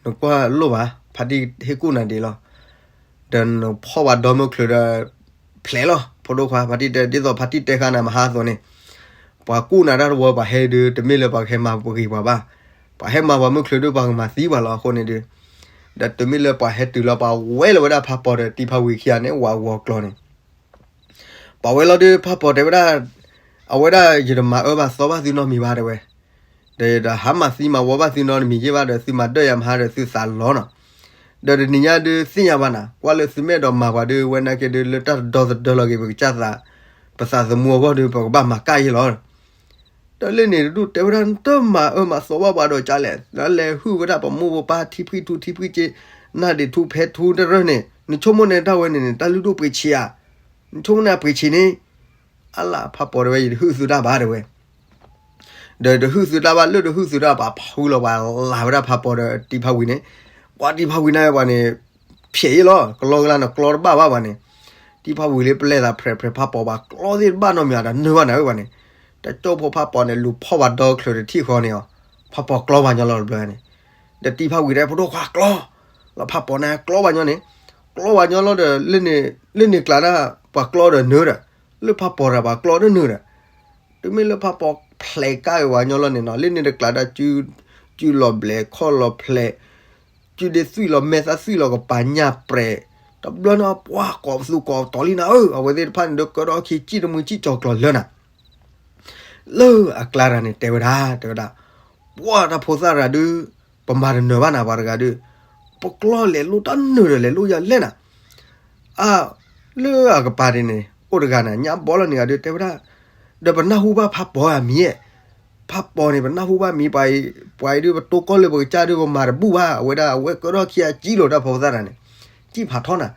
နကွၢ်လိၣ်ဘၣ် ဖါတံၢ်ဟ့ၣ်ကူၣ်နၤဒ်လီၤ ဒီးနဖီၣ်ပှၤဒီမုၢ်ချုးဒီး ဖျဲးလီၤ ဖိဒိၣ်ခွါ ဖါတံၢ်တဲ ဒ်သိးဖါတံၢ်တဲဃာ်နၤမဟါအသိးန့ၣ်, ပှၤကူၣ်နၤတၢ်တဝီပှၤဟဲဒုး တမ့ၢ်လၢပှၤကဟဲမၤပဂံၢ်ပှၤဘၣ်, ပှၤဟဲမၤပှၤမုၢ်ချုးဒုး ပှၤကမၤသံပှၤလီၤ အဃိန့ၣ်ဒုး, ဒီးတမ့ၢ်လၢပှၤဟဲတုၤလီၤ ပှၤဝဲလီၤဝဲဒၣ်ဖးပီၤဒီးတံၢ်ဖးဝံၤခံဂၤန့ၣ် ဝးဂီၤကျီၤန့ၣ် ပှၤဝဲလီၤဒုး ဖးပီၤတဲဝဲဒၣ်, အဝဲဒၣ်ယတမၤအၢဘၣ်သီဘၣ်သုနီတမံၤဘၣ်တဲဝဲ, ဒီးယတဟးမၤသံမၤဝီဘၣ်သုနီတမံၤယ့ၢ်ဘၣ်ဒီး သုမၤဒၢၣ်ယၤမဟါဒီးသုသးလီၤနီၤ, ဒီးတနံၤညါဒုးသ့ၣ်ညါဘၣ်နၤ ကွၢ်လၢသုမ့ၢ်အဲၣ်ဒိးမၤပှၤဒုး ဝဲနာ်က့ဒုး လၢတၢ်တဒီသဒၢလီၤက့ၤ ပကစၢ်သး, ပသးသမူအဂီၢ်ဒုး ပကဘၣ်မၤကၣ်ယ့ၢ်လီၤ. တၢ်လၢန့ၣ်တဒူၣ်တဲဝဲဒၣ် နတမၤအၢမၤသီဘၣ်ပှၤဒီးကလဲၣ်, နလဲၤဟုၣ်ဝဲဒၣ်ပမိၢ်ပပၢ်ထံဖှံထူထံဖှံက့, နၢ်ဒ့ၣ်ထူဖဲထူတရၢၢ်န့ၣ် နဆိကမိၣ်န့ၣ်တၢ်ဝဲန့ၣ်န့ၣ် တၢ်လုၢ်ဒိၣ်ပှ့ၤဆံးဧါ, နဆိကမိၣ်န့ၣ်အပှ့ၤဆံးန့ၣ်, အလၢ်ဖးပီၤတဲဝဲ ယတဟုၣ်သုတၢ်ဘၣ်တဲဝဲ ဒီးတဟုၣ်သုတၢ်ဘၣ် လၢတဟုၣ်သုတၢ် ပှၤဖးဟုလီၤပှၤလၢ်ဝဲဒၣ်ဖးပီၤဒီးတံၤဖးဝံၤန့ၣ်, ပှၤတံၤဖးဝံၤန့ၣ်ပှၤန့ၣ် ဖျဲးအံၤလီၤ ကလီကလါန့ၣ် ကျီတဘၣ်ဘၣ်ပှၤန့ၣ်, တံၤဖးဝံၤလၢပလဲၤသးဖြဲးဖြဲးဖးပီၤ ပှၤကျီသ့ၣ်တဘၣ်နီတမံၤဒီးနၢၤဘၣ်န့ၣ်ဝဲပှၤန့ၣ်, တကၠိဖိဖးပီၤန့ၣ် လူၤဖီၣ်ပှၤဒီချၢးတထံၣ်ဃီန့ၣ်အီၤ, ဖးပီၤကျီပှၤညီလီၤတဘျီန့ၣ်, ဒီးတံၤဖးဝံၤတဲ ဖိဒိၣ်ခွါကျီ, လီၤဖးပီၤန့ၣ်ကျီပှၤညီန့ၣ်, ကျီပှၤညီလီၤဒီး လၢန့ၣ်ကျါဒၣ် ပှၤကျီဒီးနၢၤဒီး, လၢဖးပီၤတၢ်ပှၤကျီဒီးနၢၤဒီး တုၤမ့ၢ်လၢဖးပီၤဖျဲးကါက့ၤပှၤညီလီၤန့ၣ်နီၤ လၢန့ၣ်တကျါဒၣ် ကုလီၤဘျဲးခီၣ်လီၤဖျဲး, ကုဒ့သွံၣ်လီၤ မဲာ်သၣ်သွံၣ်လီၤ ကပာ်ညၣ်ပြဲး, တဘျီန့ၣ်ပှၤကိးပသူကိးပတီၤလံနၤဧၢ, အဝဲသ့ၣ်တဖၣ်န့ၣ်ဒီးကၢထီၣ်ခံစံၣ်တမှံစံၣ်ကၠီၤကျီၤလၢနၤ လၢအကျါတဂၤန့ၣ်တဲဝဲဒၣ် တဲဝဲဒၣ်, ပှၤတၢ်ဖိသၣ်တဂၤဒုး, ပမၤတနၢၤဘၣ်နၤပှၤတဂၤဒုး, ပကျီလဲၤလိၣ်တၢ်နၢၤဒီးလဲၤလိၣ်ယၤလဲၣ်နၤ, အ, လၢအကပၤဒ်န့ၣ် အိၣ်တဂၤန့ၣ် ညၣ်ဘီလီၤန့ၣ်ဂၤဒုးတဲဝဲဒၣ်, ဒီးပနၢ်ဟူဘၣ်ဖးပီၤအမံၤ, ဖးပီၤန့ၣ် ပနၢ်ဟူဘၣ်မံၤ ပှၤအံၤဒုး ပတိၢ်ကီၢ်လၢပကစၢ်ဒုး ပမၤတဘူၣ်ဘၣ် အဝဲဒၣ်အဝဲကၢထီၣ်ခံအစံၣ်လိာ်တၢ်ဖိသၣ်တဂၤန့ၣ်, စံၣ်ဖးထီနၤ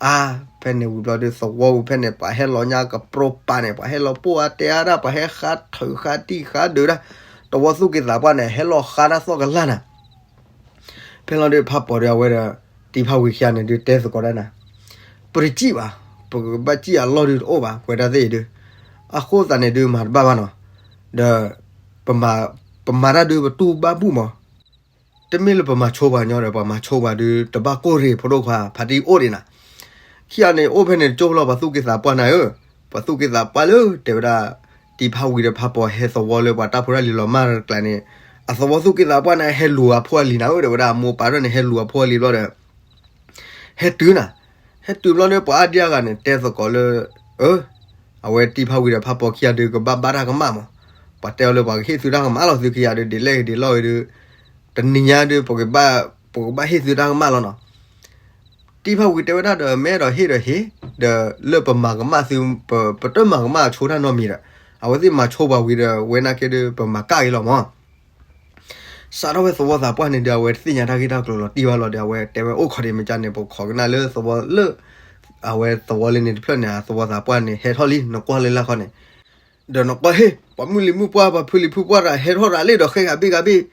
အါ, ဖဲန့ၣ်ဝံၤဘျီဒုး သဝီပူၤဖဲန့ၣ် ပှၤဟဲလီၤညါကပြီပာ်န့ၣ် ပှၤဟဲလီၤပိၢ်အါတဲအါဒၣ် ပှၤဟဲဃါထုးဃါတံၢ်ဃါဒုးဒၣ်, တဝီသူၣ်က့သးပှၢ်န့ၣ် ဟဲလီၤဃါတၢ်သီၣ်ကလၢ်နၤ, ဖဲလီၤဒုးဖးပီၤဒုးအဝဲဒီး တံၤဖးဝံၤခံဂၤန့ၣ်ဒုးတဲသကိးဒၣ်နၤ, ပတစံၣ်ဘၣ်, ပကဘၣ်စံၣ်အလီၢ်ဒုးတအိၣ်ဘၣ် ပှဲၤတၢ်သ့ၣ်အံၤဒုး, အဃိသတးန့ၣ်ဒုးမၤတဘၣ်ဘၣ်နီၤ, ဒီး ပမၤတၢ်ဒုးပတူၢ်ဘၣ်ဘူၣ်မး တမ့ၢ်လၢပမၤဆိပှၤညီဒီး ပှၤမၤဆိပှၤဒုး တဘၣ်ကိၢ်ရ့ၣ်ဖိဒိၣ်ခွါ ဖးတံၢ်အိၣ်ဒံးနၤ, ခံဂၤန့ၣ် အိၣ်ဖဲန့ၣ်တကၠိဖိလီၤ ပှၤသူၣ်က့သးပှၢ်နၤဧၢ, ပှၤသူၣ်က့သးပှၢ်လၢ တဲဝဲဒၣ် တံၤဖးဝံၤဒီးဖးပီၤဟဲသဝီလၢပှၤတၢ်ဖိတၢ်လံၤလီၤမၢ်တကျါန့ၣ်, အသဝီသူၣ်က့သးပှၢ်န့ၣ် ဟဲလူၤအဖိအလံၤနၤဧၢ တဲဝဲဒၣ် အမိၢ်ပၢ်ဒၣ်န့ၣ် ဟဲလူၤအဖိအလံၤဘျီဒီး ဟဲတုၤနၤ, ဟဲတုၤဘျီဒီး ပှၤအါဒံအါဂၤန့ၣ် တဲသကိးလၢ အ အဝဲတံၤဖးဝံၤဒီးဖးပီၤခံဂၤဒုး ကဘၣ်ဘၣ်တၢ်ကမၣ်မး, ပှၤတဲအီၤလၢပှၤကဟ့ၣ်သုတၢ်ကမၣ်လီၤ သုခံဂၤဒုး ဒ်လဲၣ်ဂ့ၤဒ်လဲၣ်ဂ့ၤဒုး, တနံၤညါဒုး ပကဘၣ်ဟ့ၣ်သုတၢ်ကမၣ်လီၤနီၤ, တံၤဖးဝံၤတဲဝဲဒၣ်ဒီး မ့ၢ်အဲၣ်ဒိးဟ့ၣ်ဒီးဟ့ၣ်, ဒီးလၢပမၤကမၣ်သု, ပတမၤကမၣ်အဆိတၢ်နီတမံၤဒီး, အဝဲသ့ၣ်မၤဆိပှၤဝံၤဒီး ဝဲနာ်က့ဒုး ပမၤကၣ်က့ၤလီၤမး စးထီၣ်ဝဲသဝီသးပှၢ်န့ၣ်ဒီး အဝဲတသ့ၣ်ညါတၢ်ဂ့ၢ်တၢ်ကျိၤလီၤတံၢ်ဘၣ်လီၤဒီး အဝဲတဲဝဲအိၣ်ခိးဒံးမ့ၢ်ကန့ၣ် ပခိးကနၣ်လၢသဝီလၢ အဝဲသဝီလၢန့ၣ်တဖျၢၣ်န့ၣ် အသဝီသးပှၢ်န့ၣ် ဟဲထီၣ်လံ နကွၢ်လၢလၢခီန့ၣ်, ဒီးနကွၢ်ဟ့ၣ် ပှၤမုၢ်လံၤမုၢ်ပှၢ် ပှၤဖုလံၤဖုပှၢ်တၢ်ဟဲထီၣ်တၢ်လံဒီး ဃဲဂၤဘ့ၣ်ဂၤဘ့ၣ်,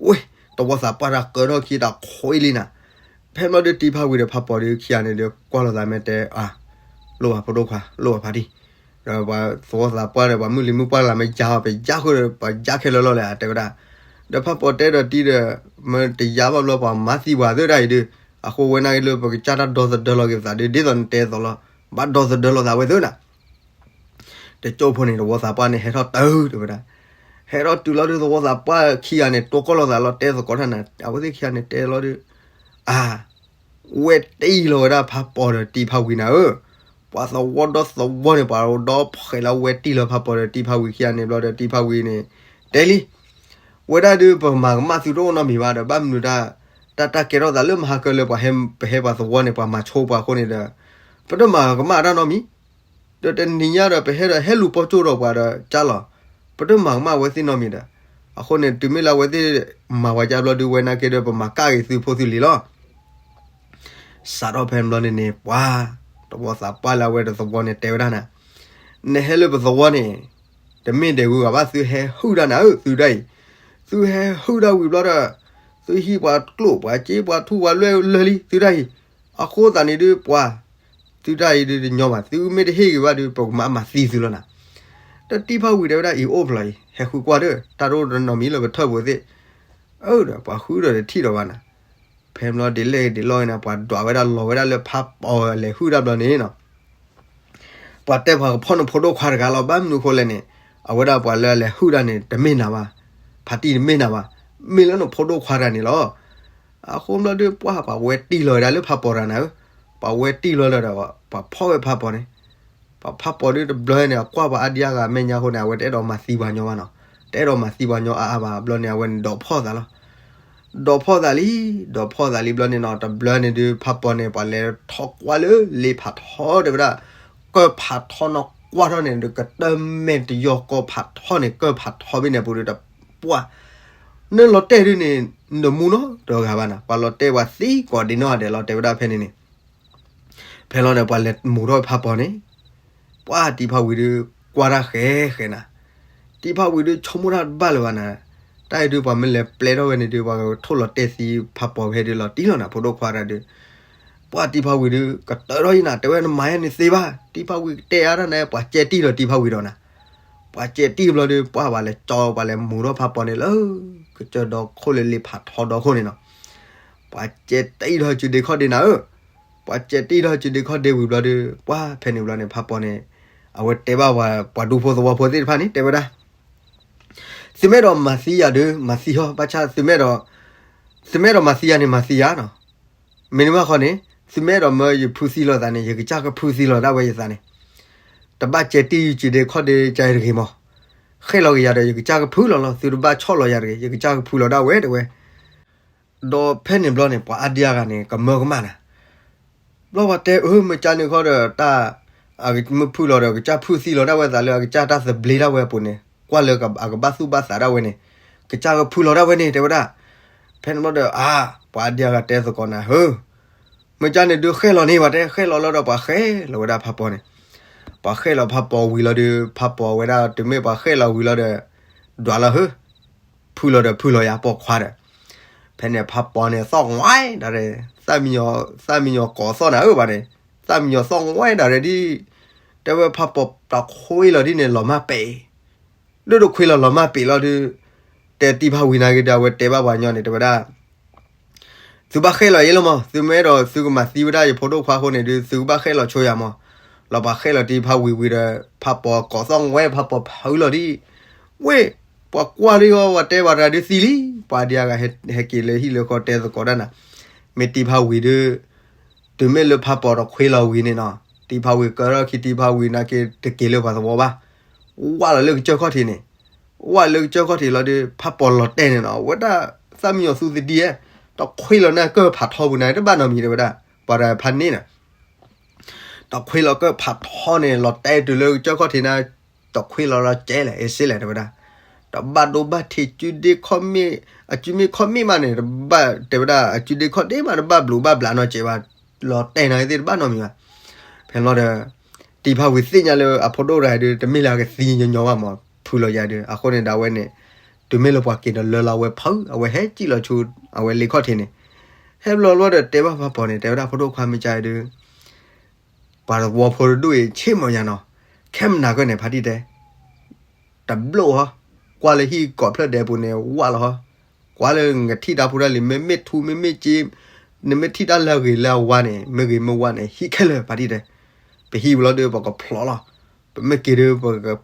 ဝ့ၢ် သဝီသးပှၢ်တၢ်ကၢထီၣ်ခံတၢ်ခိအံၤလံနၤ, ဖဲဘျီဒုးတံၤဖးဝံၤဒီးဖးပီၤဒုးခံဂၤန့ၣ်ဒီး ကွၢ်လိာ်သးမ့ၢ်တဲ အၢ လိၣ်ဘၣ်ဖိဒိၣ်ခွါ လိၣ်ဘၣ်ဖးတံၢ်, ဒီးပှၤသဝီသးပှၢ်ဒီး ပှၤမုၢ်လံၤမုၢ်ပှၢ်လၢမ့ၢ်ယါအီၤ ပယါဃုာ်ဒီး ပှၤယါခဲလၢာ်လီၤလဲၣ် တဲဝဲဒၣ်, ဒီးဖးပီၤတဲဒီးတံၤဒီး မ့ၢ်တယါဘၣ်ဘျီ ပှၤမၤသံပှၤသ့ၣ်ဒၣ်အံၤဒုး, အဃိဝဲနာ်က့လၢပကစၢ်တၢ်ဒီသဒၢလီၤက့ၤပသးဒုး ဒ်သိးနတဲအသိးလီၤ, ဘၣ်ဒီသဒၢလီၤသးဝဲသ့ၣ်နၤ တကၠိဖိန့ၣ် သဝီသးပှၢ်န့ၣ် ဟဲထီၣ်တုၤ တဲဝဲဒၣ်, ဟဲထီၣ်တုၤလီၤဒုး သဝီသးပှၢ်ခံဂၤန့ၣ် တိၢ်ကီၢ်လိာ်သးလီၤ တဲသကိးတၢ်နၤ အဝဲသ့ၣ်ခံဂၤန့ၣ်တဲလီၤဒုး, အ ဝဲတံၢ်လီၤဝဲဒၣ်ဖးပီၤဒီးတံၤဖးဝံၤနၤဧၢ, ပှၤသဝီဒီသဝီန့ၣ် ပှၤဒီဖှဲးလီၤဝဲတံၢ်လီၤဖးပီၤဒီးတံၤဖးဝံၤခံဂၤန့ၣ်ဘျီဒီး တံၤဖးဝံၤန့ၣ် တဲလံ ဝဲဒၣ်ဒုး ပမၤကမၣ်သုတအိၣ်နီတမံၤဘၣ်ဒီး ဘၣ်မနုၤတၢ် တၢ် တၢ်ကဲထီၣ်သးလၢမဟါကၢလၢပှၤဟဲ ပဟဲပှၤသဝီန့ၣ် ပှၤမၤဆိပှၤအဃိန့ၣ်ဒီး ပတမၤကမၣ်တၢ်နီတမံၤ, ဒီးတနံၤညါဒီး ပဟဲဒီးဟဲလူၤပိာ်ကၠိဒီးပှၤဒီးကၢ်လီၤ, ပတမၤကမၣ်အဝဲသ့ၣ်နီတမံၤဒီး အဃိန့ၣ် တုၤမ့ၢ်လၢအဝဲသ့ၣ်မၤပှၤကၢ်ဘျီဒုး ဝဲနာ်က့ဒီး ပမၤကၣ်က့ၤသုဖိသုလံၤလီၤ. စးထီၣ်ဖဲန့ၣ်ဘျီန့ၣ်န့ၣ် ပှၤ သဝီသးပှၢ်လၢအဝဲတသဝီန့ၣ် တဲဝဲဒၣ်နၤ, နဟဲလၢပသဝီန့ၣ် တမ့ၢ်ဒဲးဂုၤဂၤဘၣ် သုဟဲဟုၣ်တၢ်နၤဧၢ သုတၢ်အံၤ, သုဟဲဟုၣ်တၢ်ဝံၤဘျီဒီး သုဟံးပှၤကျိၣ်ပှၤစ့ပှၤထူပှၤလွဲၢ်လၢာ်လံ သုတၢ်အံၤ, အဃိသတးန့ၣ်ဒုး ပှၤ သုတၢ်အံၤဒုးတညီဘၣ် သုမ့ၢ်တဟ့ၣ်ဂ့ၤဘၣ်ဒုး ပကမၤမၤသံသုလီၤနၤ, ဒီးတံၤဖးဝံၤတဲဝဲဒၣ်အံၤအိၣ်ဖျိးအံၤ ဟဲဃုကွၢ်ဒီး တၢ်တအိၣ်တနီတမံၤလၢပထၢၣ်ပူၤသ့ၣ်, အၢ ဒီးပှၤဃုဒီးတထံၣ်ဒီးဘၣ်နၤ ဖဲဘျီဒ်လဲၣ်ဒ်လဲၣ်န့ၣ် ပှၤဒွးဝဲဒၣ်လီၤဝဲဒၣ်လၢဖးပီၤလဲၤဟုၣ်တၢ်ဘျီန့ၣ်နီၤ, ပှၤတဲပှၤကဖီၣ်န့ၣ်ဖိဒိၣ်ခွါတဂၤလီၤ ဘၣ်မနုၤအဃိလဲၣ်န့ၣ်, အဝဲဒၣ်ပှၤလၢအလဲၤဟုၣ်တၢ်န့ၣ် တမ့ၢ်နၤဘၣ်, ဖးတံၢ်တမ့ၢ်နၤဘၣ်, မ့ၢ်လၢနဖိဒိၣ်ခွါတဂၤန့ၣ်လီၤ. အဃိဘျီဒုးပှၤ ပှၤဝဲတံၢ်လီၤဝဲဒၣ်လၢဖးပီၤတဂၤနၤဧၢ, ပှၤဝဲတံၢ်လီၤလၢဒီး ပှၤဖီၣ်ဝဲဖးပီၤန့ၣ် ပှၤဖးပီၤဒုးတဘျီန့ၣ် အကွၢ်ပှၤအါဒံအါဂၤမဲာ်ညါအဃိန့ၣ် အဝဲတအဲၣ်ဒိးမၤသံပှၤညီဘၣ်နီၤ, တအဲၣ်ဒိးမၤသံပှၤညီအါအါဘၣ် ဘျီန့ၣ် အဝဲန့ၣ်ဒီးဖီၣ်သးလီၤ. ဒီးဖီၣ်သးလံ, ဒီးဖီၣ်သးလံဘျီန့ၣ်နီၤ တဘျီန့ၣ်ဒုး ဖးပီၤန့ၣ် ပှၤလဲၤထီၣ်ကွၢ်လၢလ့ဖးထီတဲဝဲဒၣ်, ကၢၢ်ဖးထီနီၤ ကွၢ်ထီၣ်န့ၣ်ဒီး ကတၢၢ်မဲာ်တယီၤကီၢ်ဖးထီန့ၣ် ကၢၢ်ဖးထီဘ့ၣ်န့ၣ်အပူၤဒီး ပှၢ် နလီၤတဲာ်ဒုန့ၣ် နမူနီတဂၤဘၣ်နၤ, ပှၤလီၤတဲာ်ပှၤသံကိးဒံးနီၢ်ဒဲး လီၤတဲာ်ဝဲဒၣ်ဖဲန့ၣ်န့ၣ် ဖဲလီၤန့ၣ် ပှၤလဲၤမူထီၣ်ဖးပီၤန့ၣ် ပှၢ်တံၤဖးဝံၤဒုး ကွၢ်တၢ်ဃဲဃဲနၤ, တံၤဖးဝံၤဒုး ဆိကမိၣ်တၢ်တဘၣ်လၢၤဘၣ်နၤ, တၢ်အံၤဒုး ပှၤမ့ၢ်လဲၤပျဲထီၣ်ဝဲန့ၣ်ဒုး ပှၤကထိၣ်လီၤတဲာ်သံဖးပီၤဖဲဒုးလီၤတံၢ်လီၤနၤ ဖိဒိၣ်ခွါတၢ်ဒုး ပှၢ်တံၤဖးဝံၤဒုး ကတၢၢ်ထီၣ်ယနၤ တဲဝဲနမၤယဲန့ၣ်သ့ဘၣ်, တံၤဖးဝံၤကတဲအါတၢ်န့ၣ် ပှၤကဲတံၢ်ဒီးတံၤဖးဝံၤဒီးနၤ, ပှၤကဲတံၢ်ဘျီဒုး ပှၢ်ပှၤလဲၤကၠီပှၤလဲၤမူထီၣ်ဖးပီၤန့ၣ်လၢ ကစၢၢ်ဒီခိၣ်လၢလ့ဖးထီဒီခိၣ်န့ၣ်နီၤ, ပှၤကဲတံၢ်ထီၣ်စုဒ့ခီၣ်ဒ့နၤဧၢ, ပှၤကဲတံၢ်ထီၣ်စုဒ့ခီၣ်ဒ့ဝံၤဘျီဒုး ပှၢ်ဖဲန့ၣ်ဘျီန့ၣ် ဖးပီၤန့ၣ် အဝဲတဲဘၣ်ပှၤ ပှၤဒူဖိသဝီဖိသ့ၣ်တဖၣ်န့ၣ် တဲဝဲဒၣ် သုမ့ၢ်အဲၣ်ဒိးမၤသံယၤဒုး မၤသံဟီ ဘၣ်ဆၣ်သုမ့ၢ်အဲၣ်ဒိး သုမ့ၢ်အဲၣ်ဒိးမၤသံယၤန့ၣ် မၤသံယၤနီၤ, မ့ၢ်န့ၣ်ဘၣ်ဃီန့ၣ် သုမ့ၢ်အဲၣ်ဒိးမၢယဖုသံလိာ်သးန့ၣ် ယကစၢ်ကဖုသံလိာ်ဒၣ်ဝဲယသးန့ၣ်, တဘၣ်ကဲတံၢ်ယစုဒ့ခီၣ်ဒ့ကါတဂ့ၤမး, ဃဲၣ်လီၤက့ၤယၤဒီး ယကစၢ်ကဖုလီၤလီၤ, သုတဘၣ်ဆီၣ်လီၤယၤတဂ့ၤ ယကစၢ်ကဖုလီၤဒၣ်ဝဲတဲဝဲ ဒီးဖဲန့ၣ်ဘျီန့ၣ် ပှၤအါဒံအါဂၤန့ၣ် ကမၢကမၣ်နၤ, ဘျီပှၤတဲအၢ မ့ၢ်ကါန့ၣ်ခီဒီး တၢ် မ့ၢ်ဖုလီၤဒီး ကစၢ်ဖုသံလီၤဒၣ်ဝဲသးလၢအကစၢ်တၢ်သဘျ့ဒၣ်ဝဲအပူၤန့ၣ် ကွၢ်လၢအကဘၣ်သူၣ်ဘၣ်သးဒၣ်ဝဲန့ၣ် ကစၢ်ကဖုလီၤဒၣ်ဝဲန့ၣ် တဲဝဲဒၣ်, ဖဲန့ၣ်ဘျီဒီး အါ ပှၤအါဒံအါဂၤတဲသကိးနၤ ဧၢ မ့ၢ်ကါန့ၣ်ဒုးဃဲၣ်လီၤန့ၣ် ပှၤတဲဃဲၣ်လီၤလီၤဒီးပှၤဃဲၣ်လီၤဝဲဒၣ်ဖးပီၤန့ၣ်, ပှၤဃဲၣ်လီၤဖးပီၤဝံၤလီၤဒီး ဖးပီၤဝဲဒၣ် တုၤမ့ၢ်ပှၤဃဲၣ်လီၤဝံၤလီၤဒီး ဒွးလီၤဧၢ ဖုလီၤဒီးဖုလီၤယၤပိာ်ခွါဒီး, ဖဲန့ၣ်ဖးပီၤန့ၣ်သီၣ်ဝဲဒၣ်ဒီး, သၣ်မံယီၤကိးသီၣ်နၤဧၢဘၣ်န့ၣ်, သၣ်မံယီၤသီၣ်ဝဲဒၣ်ဒီးဒ်, တဲဝဲဖးပီၤတခွ့လီၤဒ်န့ၣ် လီၤမၢ်ပ့ၤ, ဒိၣ်တခွ့လီၤလီၤမၢ်ပ့ၤလီၤဒုး, တဲတံၤဖးဝံၤနၤက့ၤဒီး အဝဲတဲဘၣ်ပှၤညီန့ၣ် တဲဝဲဒၣ် သုဘၣ်ဃဲၣ်လီၤယဲလီၤမး, သုမ့ၢ်အဲၣ်ဒိးသုကမၤသံဝဲဒၣ်ယဖိဒိၣ်ခွါအဃိန့ၣ်ဒုး သုကဘၣ်ဃဲၣ်လီၤဆိယၤမး, လီၤပှၤဃဲၣ်လီၤတံၤဖးဝံၤဝံၤဒီး ဖးပီၤကိးသီၣ်ဝဲ ဖးပီၤဖုလီၤဒ်, ဝ့ၢ်, ပှၤကွၢ်လံအီၤ ပှၤတဲပှၤတဂၤဒုးသံလံ, ပှၤဒံအါဂၤဟဲက့ၤလၢဟံၣ်လၢဃီတဲသကိးဒၣ်နၤ, မ့ၢ်တံၤဖးဝံၤဒုး တုၤမ့ၢ်လၢဖးပီၤတခွ့လီၤဝံၤန့ၣ်နီၤ, တံၤဖးဝံၤကၢထီၣ်ခံ တံၤဖးဝံၤနာ်က့ တက့ၤလၢပှၤသဝီဘၣ်, ဝၢ်လီၤလၢကစၢၢ်ခီၣ်ထံးန့ၣ်, ဝၢ်လၢကစၢၢ်ခီၣ်ထံးလီၤဒီး ဖးပီၤလီၤတဲာ်န့ၣ်နီၤ, အဝဲဒၣ်သၣ်မံယီၤသူသဒံဧၢ, တခွ့လီၤန့ၣ်ကၢၢ်ဖးထီပူၤန့ၣ် တဘၣ်နီတမံၤတဲဝဲဒၣ်, ပှၤတဖးန့ၣ်နီၤ တခွ့လီၤကၢၢ်ဖးထီန့ၣ် လီၤတဲာ်တုၤလၢကစၢၢ်ခီၣ်ထံးန့ၣ်, တခွ့လီၤလီၤကဲလဲၣ် အ့စ့လဲၣ်တဲဝဲဒၣ်, တဘၣ်ဒိဘၣ်ထံး စုဒ့ခီၣ်မ့ၢ်, အစုမ့ၢ်ခီၣ်မ့ၢ်မးန့ၣ် တဘၣ်တဲဝဲဒၣ် အစုဒ့ခီၣ်ဒ့မး တဘၣ်ဘျုးဘၣ်ဘျးနီတစဲးဘၣ်, လီၤတဲာ်န့ၣ်သ့ၣ်တဘၣ်နီတမံၤဘၣ်, ဖဲလီၤဒီး တံၤဖးဝံၤသ့ၣ်ညါလၢအဖိဒိၣ်တဂၤဒုး တမ့ၢ်လၢအကသံညီညီဘၣ်မး ဖုလီၤယၤဒုး အဃိန့ၣ်ဒီးအဝဲန့ၣ် တုၤမ့ၢ်လၢပှၤက့ၤဒီးလၢလီၤဝဲဖု အဝဲဟဲစံၣ်လီၤဆူ အဝဲလ့ခီၣ်ထံးန့ၣ်, ဟဲဘျီလီၤဒီးတဲဘၣ်ဖးပီၤန့ၣ် တဲဝဲဒၣ်ဖိဒိၣ်ခွါမ့ၢ်ကါအံၤဒုး ပှၤသဝီဖိတဒူၣ်အံၤ ဆ့ၣ်မီၤယၤနီၤ, ခဲမနၤကၢၢ်န့ၣ် ဖါတံၢ်တဲ တဘျီဟီ, ကွၢ်လၢဟံၣ်ကိးဖျၢၣ်ဒဲးပူၤန့ၣ် ဝၢ်လီၤဟီ, ကွၢ်လၢနထံၣ်တၢ်ဖိတၢ်လံၤ မ့မ့ၢ်ထူမ့မ့ၢ်စ့, နမ့ၢ်ထံၣ်တၢ်လၢအဂ့ၤလၢအဝါန့ၣ် မ့ၢ်ဂ့ၤမ့ၢ်ဝါန့ၣ် ဟံၣ်ခဲလၢာ် ဖါတံၢ်တဲ, ပဟံၣ်ဝံၤလီၤဒီး ပကဖျိးလီၤ, ပမ့ၢ်က့ၤဒီး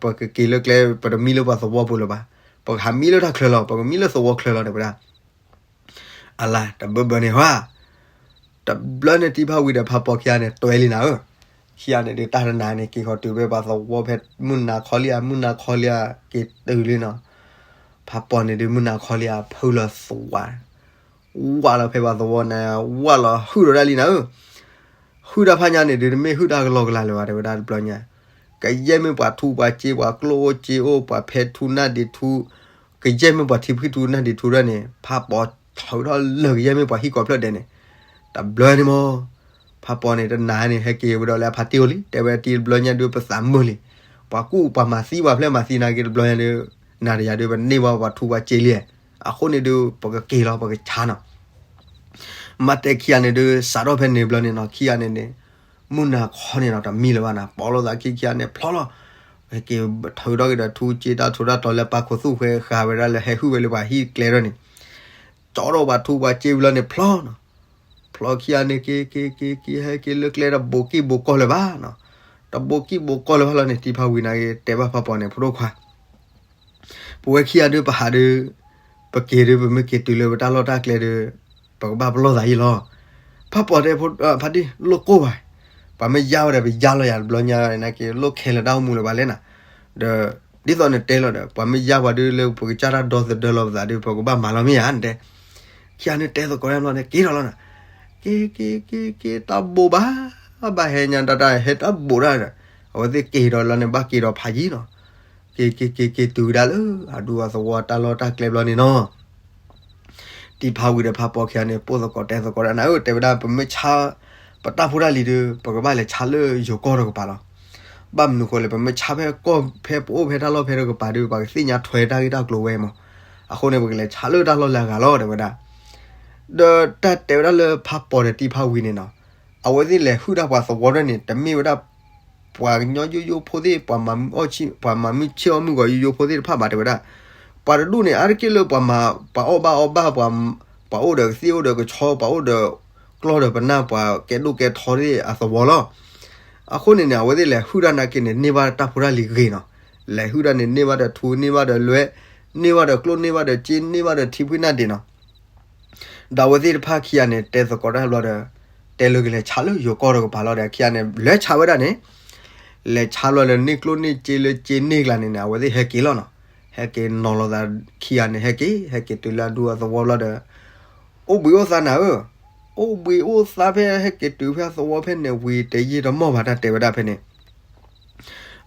ပကက့ၤလၢကျဲ ပတမံလၢပှၤသဝီပူၤလၢၤဘၣ်, ပကဟးမံလၢတၢ်ချၢလီၤ ပကမံလၢသဝီချၢလီၤ တဲဝဲဒၣ် အလါ တဘၢဘၢန့ၣ်ဟါ, တဘျီန့ၣ်တံၤဖးဝံၤဒီးဖးပီၤခံဂၤန့ၣ် တွဲလံနၤဧၢ, ခံဂၤန့ၣ်ဒုး တၢ်တနၤန့ၣ် က့ၤဃီၤတုၤဖဲပှၤသဝီဖဲမုၢ်နၤခီလံဧါ မုၢ်နၤခီလံဧါ က့ၤတုၤလံနီၤ, ဖးပီၤန့ၣ်ဒုး မုၢ်နၤခီလံဧါ ဖုလီၤသဝါ, ဝၢ်လီၤဖဲပှၤသဝီန့ၣ် ဝၢ်လီၤဟုၣ်ဒီးဒၣ်လံနၤဧၢ ဟုၣ်တၢ်ဖးညါန့ၣ်ဒုး တမ့ၢ်ဟုၣ်တၢ်ကလီကလီလၢၤဘၣ် တဲဝဲဒၣ်တဘျီညါ, ကယဲၢ်မ့ၢ်ပှၤထူးပှၤစ့ ပှၤကျိၣ်အိၣ်စ့အိၣ် ပှၤဖဲထူးနၢ်ဒံးထူး, ကယဲၢ်မ့ၢ်ပှၤထံဖှံထူးနၢ်ဒံးထူးဒၣ်န့ၣ် ဖးပီၤထုးထီၣ်လၢာ်ကယဲၢ်မ့ၢ်ပှၤဟံၣ်ကိးဖျၢၣ်ဒဲးန့ၣ်, တဘျီန့ၣ်မး, ဖးပီၤန့ၣ် တနၤန့ၣ် ဟဲက့ၤဝဲဒီးလၢအဖါတံၢ်အိၣ်လံ တဲဝဲဒၣ်တံၤတဘျီညါဒုး ပသးမုာ်လံ, ပှၤကူၣ်ပှၤမၤသံပှၤဖျဲၣ်မၤသံနာ်က့တဘျီညါဒုး, နၤတယၤဒုး ပန့ၢ်ဘၣ်ပှၤထူးပှၤစ့လံ, အဃိန့ၣ်ဒုး ပကက့ၤလီၤ ပကဆါနီၤ မ့ၢ်တဲခံဂၤန့ၣ်ဒုး စးထီၣ်ဖဲန့ၣ်ဘျီန့ၣ်နီၤ ခံဂၤန့ၣ်န့ၣ်, မုၢ်နၤခီန့ၣ်နီၤ တမံလၢၤဘၣ်နၤ ပိာ်လိာ်သးခံခံဂၤန့ၣ်ဖျီလီၤ, ဟဲက့ၤထုးထီၣ်က့ၤဒီးထူးစ့တၢ်ထူးတၢ်တီၤလၢပၢ်ခိၣ်သူၣ်ဃဲဃာ်ဝဲဒၣ်လၢ ဟဲဟုၣ်ဝဲလၢပှၤဟံၣ်ကျဲထီၣ်န့ၣ်, ကၠီထီၣ်ပှၤထူးပှၤစ့ဝံၤလီၤန့ၣ်ဖျီနီၤ, ဖျီခံဂၤန့ၣ်က့ၤက့ၤက့ၤက့ၤ ဟဲက့ၤလၢကျဲဒီး ဘူးကံၢ်ဘူးကီၢ်လၢၤဘၣ်နီၤ, တဘူးကံၢ်ဘူးကီၢ်လၢၤဘၣ်လီၤန့ၣ် တံၤဖးဝံၤနာ်က့ တဲဘၣ်ဖးပီၤန့ၣ် ဖိဒိၣ်ခွါ ပဝဲခံဂၤဒုးပဟးဒုး, ပက့ၤဒုး ပမ့ၢ်က့ၤတုၤလၢပတၢ်လီၢ်တၢ်ကျဲဒုး, ပကဘၣ်ပလီၢ်သးယံာ်လီၤ. ဖးပီၤတဲ ဖါတံၢ်လိၣ်ကိၢ်ဘၣ်, ပှၤမ့ၢ်ယါဝဲဒီး ပယါလီၤယၤတဘျီညါနာ်က့ လိၣ်ခဲလၢာ်တၢ်အိၣ်မူလၢၤဘၣ်လဲၣ်နၤ, ဒီး ဒ်သိးနတဲလီၤဒီး ပှၤမ့ၢ်ယါပှၤဒုးလၢ ပကစၢ်တၢ်ဒီသဒၢလီၤပသးဒုး ပကဘၣ်မၤလီၤမ့ၢ်ဧါ နတဲ, ခံဂၤန့ၣ်တဲသကိးတၢ်ဘျီန့ၣ် က့ၤထီၣ်လီၤနၤ, က့ၤက့ၤက့ၤက့ၤ တၢ်ဘိးဘၣ်, ဘၣ်ဟဲညါတၢ်တၢ်ဟဲတၢ်ဘိးတၢ်ဒီး, အဝဲသ့ၣ်က့ၤဒီးလီၤန့ၣ် ဘၣ်က့ၤဒီးဖးယံၤနီၤ, က့ၤက့ၤက့ၤက့ၤတုၤဝဲဒၣ်လၢအဒူအသဝီတၢ်လီၢ်တၢ်ကျဲဘျီန့ၣ်နီၤ. တံၤဖါဝံၤဒီးဖးပီၤခံဂၤန့ၣ် ပိၢ်သကိးတဲသကိးဒၣ်နၤဧၢ, တဲဝဲဒၣ် ပမ့ၢ်ဆါ ပတၢ်ဖိတၢ်လံၤဒီး ပကဘၣ်လဲၤဆါလၢယိၤကီၢ်တကပၤလီၤ. ဘၣ်မနုၤဃိလဲၣ်, ပမ့ၢ်ဆါဖဲကီၢ်ဖဲပအိၣ်ဖဲတၢ်လီၢ်ဖဲတကပၤဒီး ပှၤကသ့ၣ်ညါထွဲတၢ်ဂ့ၢ်တၢ်ကျိၤဝဲမး. အဃိန့ၣ် ပကလဲၤဆါလၢတၢ်လီၢ်လၢအဂၤလီၤ တဲဝဲဒၣ်. ဒီးတၢ်တဲဝဲဒၣ်လၢဖးပီၤဒီးတံၤဖါဝံၤန့ၣ်နီၤ, အဝဲသ့ၣ်လဲၤဟုၣ်တၢ်ပှၤသဝီဖဲန့ၣ် တမ့ၢ်ဝဲဒၣ် ပှၤကညီယိယိဖိသ့ၣ်, ပှၤမၤမုာ်ဆ့ၣ်အီၣ်မုၢ်ဂီၤယိယိဖိသ့ၣ်တဖၣ်ဘၣ် တဲဝဲဒၣ်. ပှၤတဒူၣ်န့ၣ် အါတက့ၢ်လၢပှၤမၤ, ပှၤအီၣ်ဘၣ်အီဘၣ်, ပှၤ, ပှၤအိၣ်ဒီးကသ့ၣ်အိၣ်ဒီးကဆီ, ပှၤအိၣ်ဒီးကျီၢ်ဒီးပနၢ်, ပှၤကဲဒိၣ်ကဲထီသ့ၣ်အသဝီလီၤ. အဃိန့ၣ်န့ၣ် အဝဲသ့ၣ်လဲၤဟုၣ်တၢ်နာ်က့န့ၣ် န့ၢ်ဘၣ်တၢ်ဖိတၢ်လံၤဂ့ၤနီၤ. လဲၤဟုၣ်တၢ်န့ၣ် န့ၢ်ဘၣ်ဒီးထူ, န့ၢ်ဘၣ်ဒီးလွဲ, န့ၢ်ဘၣ်ဒီးကျိၣ်, န့ၢ်ဘၣ်ဒီးစ့, န့ၢ်ဘၣ်ဒီးထံဖှံနၢ်ဒ့းနီၤ. ဒီးအဝဲသ့ၣ်တဖၣ်ခံဂၤန့ၣ် တဲသကိးတၢ်ဘျီဒီး တဲလၢကလဲၤဆါလၢယိၤကီၢ်တကပၤလီၤဒီး ခံဂၤန့ၣ် လဲၤဆါဝဲဒၣ်န့ၣ်, လဲၤဆါလီၤလၢန့ၢ်ကျိၣ်န့ၢ်စ့လၢစ့န့ၢ်ကျါန့ၣ်န့ၣ် အဝဲသ့ၣ်ဟဲက့ၤလီၤနီၤ. ဟဲက့ၤနီၤလီၤသးခံဂၤန့ၣ် ဟဲက့ၤ, ဟဲက့ၤတုၤလၢအဒူအသဝီဘျီဒီး အိၣ်ဘှံးအိၣ်သါနၤဧၢ, အိၣ်ဘှံးအိၣ်သါဖဲဟဲက့ၤတုၤဖဲအသဝီဖဲန့ၣ် ဝံၤတယံာ်တမီၢ်ဘၣ် တၢ်တဲဝဲဒၣ်ဖဲန့ၣ်.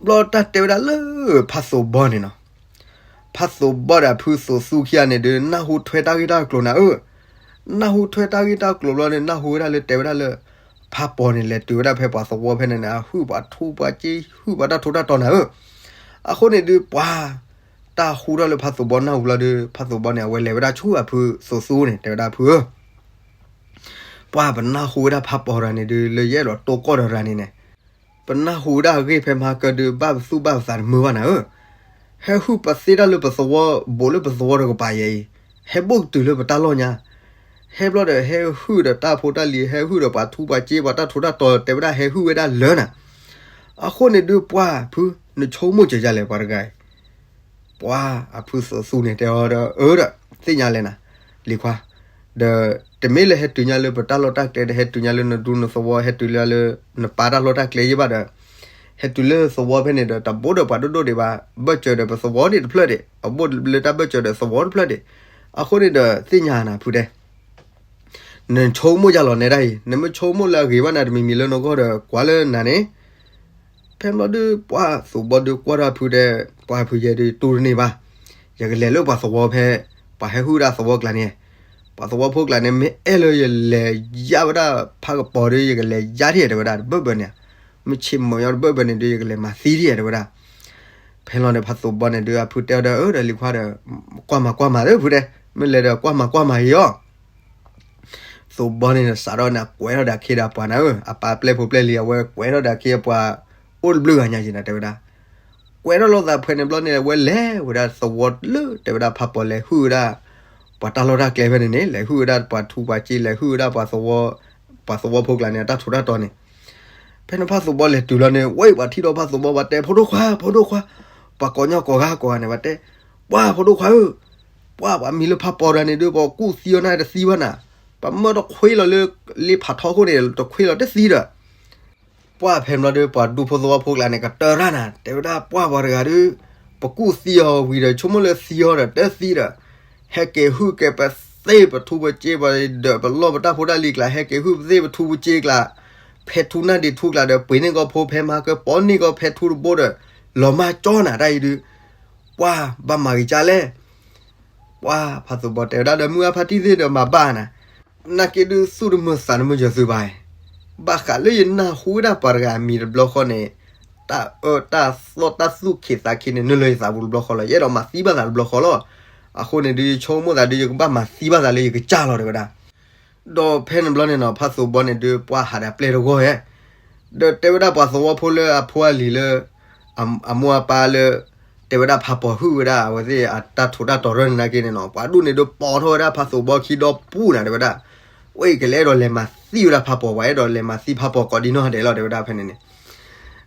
ဘျီတၢ်တဲဝဲဒၣ်လၢဖးသိးဘီန့ၣ်နီၤ. ဖးသိးဘီဒီးအဖုသိးသူခံဂၤန့ၣ်ဒီး နၢ်ဟူထွဲတၢ်ဂ့ၢ်တၢ်ကျိၤနၤဧၢ. နၢ်ဟူထွဲတၢ်ဂ့ၢ်တၢ်ကျိၤဘျီန့ၣ် နၢ်ဟူဝဲဒၣ်လၢတဲဝဲဒၣ်လၢ ဖးပီၤန့ၣ် လဲၤတုၤဝဲဒၣ်ဖဲပှၤသဝီဖဲန့ၣ်န့ၣ် အဟုၣ်ပှၤထူပှၤစ့ ဟုၣ်ပှၤတၢ်ထူးတၢ်တီၤနၤဧၢ. အဃိန့ၣ်ဒီးပှၤ တၢ်ဟူထီၣ်လၢဖးသိးဘီနၢ်ဟူဘျီဒီး ဖးသိးဘီန့ၣ် အဝဲလဲၤဝဲဒၣ်ဆူအဖုသိးသူန့ၣ် တဲဝဲဒၣ် ဖုဧၢ, ပှၤပနၢ်ဟူဝဲဒၣ်ဖးပီၤတဂၤန့ၣ်ဒီး လၢယအဲၣ်ဒိးတိၢ်ကီၢ်ဒီးတဂၤန့ၣ်န့ၣ်, ပနၢ်ဟူဝဲဒၣ်အဂ့ၢ်ဖဲမဟါကၢဒီး ဘၣ်ပသူၣ်ဘၣ်ပသးတမုာ်ဘၣ်နၤဧၢ. ဟဲဟုၣ်ပသ့တၢ်လၢပသဝီ, ဘူးလၢပသဝီတကပၤယဲအံၤ, ဟဲဘိၣ်ကတုၤလၢပတၢ်လီၢ်ညါ, ဟဲဘျီဒီးဟဲဟုၣ်ဒီးတၢ်ဖိတၢ်လံၤ, ဟဲဟုၣ်ဒီးပှၤထူပှၤစ့ ပှၤတၢ်ထူးတၢ်တီၤ, တဲဝဲဒၣ်ဟဲဟုၣ်ဝဲဒၣ်လၢနၤ. အဃိန့ၣ်ဒီးပှၤဖု နဆိကမိၣ်စၢၤယၤလဲၣ် ပှၤတဂၤအံၤ ပှၤအဖုသိးသူန့ၣ် တဲအီၤဒီး အၢဒီး သ့ၣ်ညါလဲၣ်နၤ, လံၤခွါ, ဒီးတမ့ၢ်လၢဟဲတုၤညါလၢပတၢ်လီၢ်တၢ်ကျဲဒီး ဟဲတုၤညါလၢနဒူနသဝီ, ဟဲတုၤလၢလၢနပၢ်တၢ်လီၢ်တၢ်ကျဲယဲဘၣ်ဒီး, ဟဲတုၤလၢသဝီဖဲန့ၣ်ဒီး တဘိးဒီးပှၤဒိၣ်ဒိၣ်ဒံးဘၣ်, ဘၢၣ်စၢၤဒီးပသဝီန့ၣ်တဖျၢၣ်ဒံး, အဘိးလၢတၢ်ဘၢၣ်စၢၤဒီးသဝီတဖျၢၣ်ဒံး. အဃိန့ၣ်ဒီး သ့ၣ်ညါနၤဖုတဲ နဆိကမိၣ်ယၤလီၤနဲဒၣ်အံၤ, နမ့ၢ်ဆိကမိၣ်လၢအဂ့ၤဘၣ်နၤတမံၤမံၤလၢနဂီၢ်ဒီး ကွၢ်လၢနၤန့ၣ်, ဖဲဘျီဒီး ပှၤသိးဘီဒီးကွၢ်ထီၣ်ဖုတဲ, ပှၤဖုယဲဒီးတူၢ်တန့ၢ်ဘၣ်, ယကလဲၤလၢပှၤသဝီဖဲ ပှၤဟဲဟုၣ်ဒၣ်သဝီကျါန့ၣ်, ပှၤသဝီဖိကျါန့ၣ် မ့ၢ်အဲၣ်လၢယလဲၤယါဝဲဒၣ်ဖးကပီၤဒီး ယကလဲၤယါထံၣ်တဲဝဲဒၣ် တဘၢၣ်ဘၢၣ်န့ၣ်, မ့ၢ်ဆ့ၣ်မုာ်ညီတဘၢၣ်ဘၢၣ်န့ၣ်ဒီး ယကလဲၤမၤသံထံၣ်တဲဝဲဒၣ်. ဖဲလီၤန့ၣ် ဖးသိးဘီန့ၣ်ဒီး အဖုတဲအီၤဒီး အၢဒီးလံၤခွါဒီး ကွၢ်မၤကွၢ်မၤသ့ဖုတဲ, မ့ၢ်လဲၤဒီးကွၢ်မၤကွၢ်မၤအံၤအီၤ သိးဘီန့ၣ်စးထီၣ်န့ၣ် ကွဲးထီၣ်ဒၣ်ခ့ဒီးပှၤနၤဧၢ, အပၢ်ပျဲၢ်ဖိပျဲၢ်လံၤ အဝဲကွဲးထီၣ်ဒၣ်ခ့အပှၤ အိၣ်တဘျုးဂၤညါက့ၤနၤတဲဝဲဒၣ်. ကွဲးထီၣ်လိာ်သးဖဲန့ၣ်ဘျီန့ၣ် အဝဲလဲၤဝဲဒၣ်သဝီလၢတဲဝဲဒၣ်ဖးပီၤလဲၤဟုၣ်ဝဲဒၣ် ပှၤတၢ်လီၢ်တၢ်ကျဲဖဲန့ၣ်န့ၣ် လဲၤဟုၣ်ဝဲဒၣ်ပှၤထူပှၤစ့ လဲၤဟုၣ်ဝဲဒၣ်ပှၤသဝီ, ပှၤသဝီဖိကျါန့ၣ် အတၢ်ထူးတၢ်တီၤန့ၣ်. ဖဲန့ၣ်ဖးသိးဘီလဲၤတုၤလီၤန့ၣ် ဝဲပှၤထံၣ်ဒီးဖးသိးဘီ ပှၤတဲဖိဒိၣ်ခွါ ဖိဒိၣ်ခွါ, ပှၤကိးညီကိးဂၤကိးဂၤန့ၣ် ပှၤတဲ, ပှၤဖိဒိၣ်ခွါဧၢ, ပှၤပှၤမံၤလၢဖးပီၤတဂၤန့ၣ်ဒီး ပှၤကူၣ်သံအီၤန့ၣ်တသံဘၣ်နၤ, ပှၤမၢတခွ့လီၤလၢ လ့ဖးထီခိၣ်န့ၣ် တခွ့လီၤတသံဒီး ပှၤဖဲန့ၣ်ဘျီဒီး ပှၤဒူဖိသဝီဖိကျါန့ၣ် ကတၢၢ်တၢ်နၤ တဲဝဲဒၣ်ပှၤပှၤတဂၤဒီး ပကူၣ်သံအီၤဝံၤဒီး ဆိကမိၣ်လၢသံအီၤဒီး တသံဒီး ဟဲက့ၤဟုၣ်က့ၤပသ့ပထူပစ့ပှၤဒီး ပလီၢ်ပတၢ်ဖိတၢ်လံၤကျါ ဟဲက့ၤဟုၣ်ပသ့ပထူပစ့ကျါ ဖဲထူနၢ်ဒံးထူကျါဒီး ပှ့ၤန့ၢ်ကီၢ်ဖိ ဖဲမၤကၢပီန့ၢ်ကီၢ်ဖဲထူတဘိဒီး လီၤမၢ်ကၠီနၤတၢ်အံၤဒုး ပှၤဘၣ်မၤဂ့ၤကၢ်လဲၣ် ပှၤဖးသိးဘီတဲဝဲဒၣ်ဒီး မုၢ်အါဖါတံၢ်သ့ၣ်ဒီးမၤဘၣ်နၤ, နာ်က့ဒုးသူၣ်တမုာ်သးတမုာ်ယသုဘၣ်, ဘၣ်ဃးလၢယနၢ်ဟူဝဲဒၣ်ပှၤတဂၤအမံၤတဘျီဃီန့ၣ်, တၢ်အၢတၢ်သီတၢ်သူၣ်ခံးသးခံးန့ၣ် နုာ်လီၤယသးပူၤတဘျီဃီလီၤ, ယအဲၣ်ဒိးမၤသံဘၣ်သးတဘျီဃီလီၤ. အဃိန့ၣ်ဒုးယဆိကမိၣ်သးဒုးယကဘၣ်မၤသံဘၣ်သးလၢယကစၢ်လီၤတဲဝဲဒၣ်. ဒီးဖဲန့ၣ်ဘျီန့ၣ်နီၤ ဖးသိးဘီန့ၣ်ဒုးပှၤဟးဒီးပျဲၢ်တဂီၢ်ဧဲ ဒီးတဲဝဲဒၣ်ပှၤသဝီဖိလၢအဖိအလံၤလၢ အမိၢ်အပၢ်လၢ တဲဝဲဒၣ်ဖးပီၤဟုၣ်ဝဲဒၣ်အဝဲသ့ၣ်အတၢ်ထူးတၢ်တီၤရၢၢ်န့ၣ်နာ်က့န့ၣ်နီၤ ပှၤဒူၣ်န့ၣ်ဒုးပိာ်ထီၣ်ဝဲဒၣ်ဖးသိးဘီခံဒီပူၤနၤတဲဝဲဒၣ်. ဝဲအံၤကလဲၤအဲၣ်ဒိးလဲၤမၤသံဝဲဒၣ်ဖးပီၤ ပှၤအဲၣ်ဒိးလဲၤမၤသံဖးပီၤကိးဒံနီၢ်ဒဲးလီၤတဲဝဲဒၣ်ဖဲန့ၣ်န့ၣ်.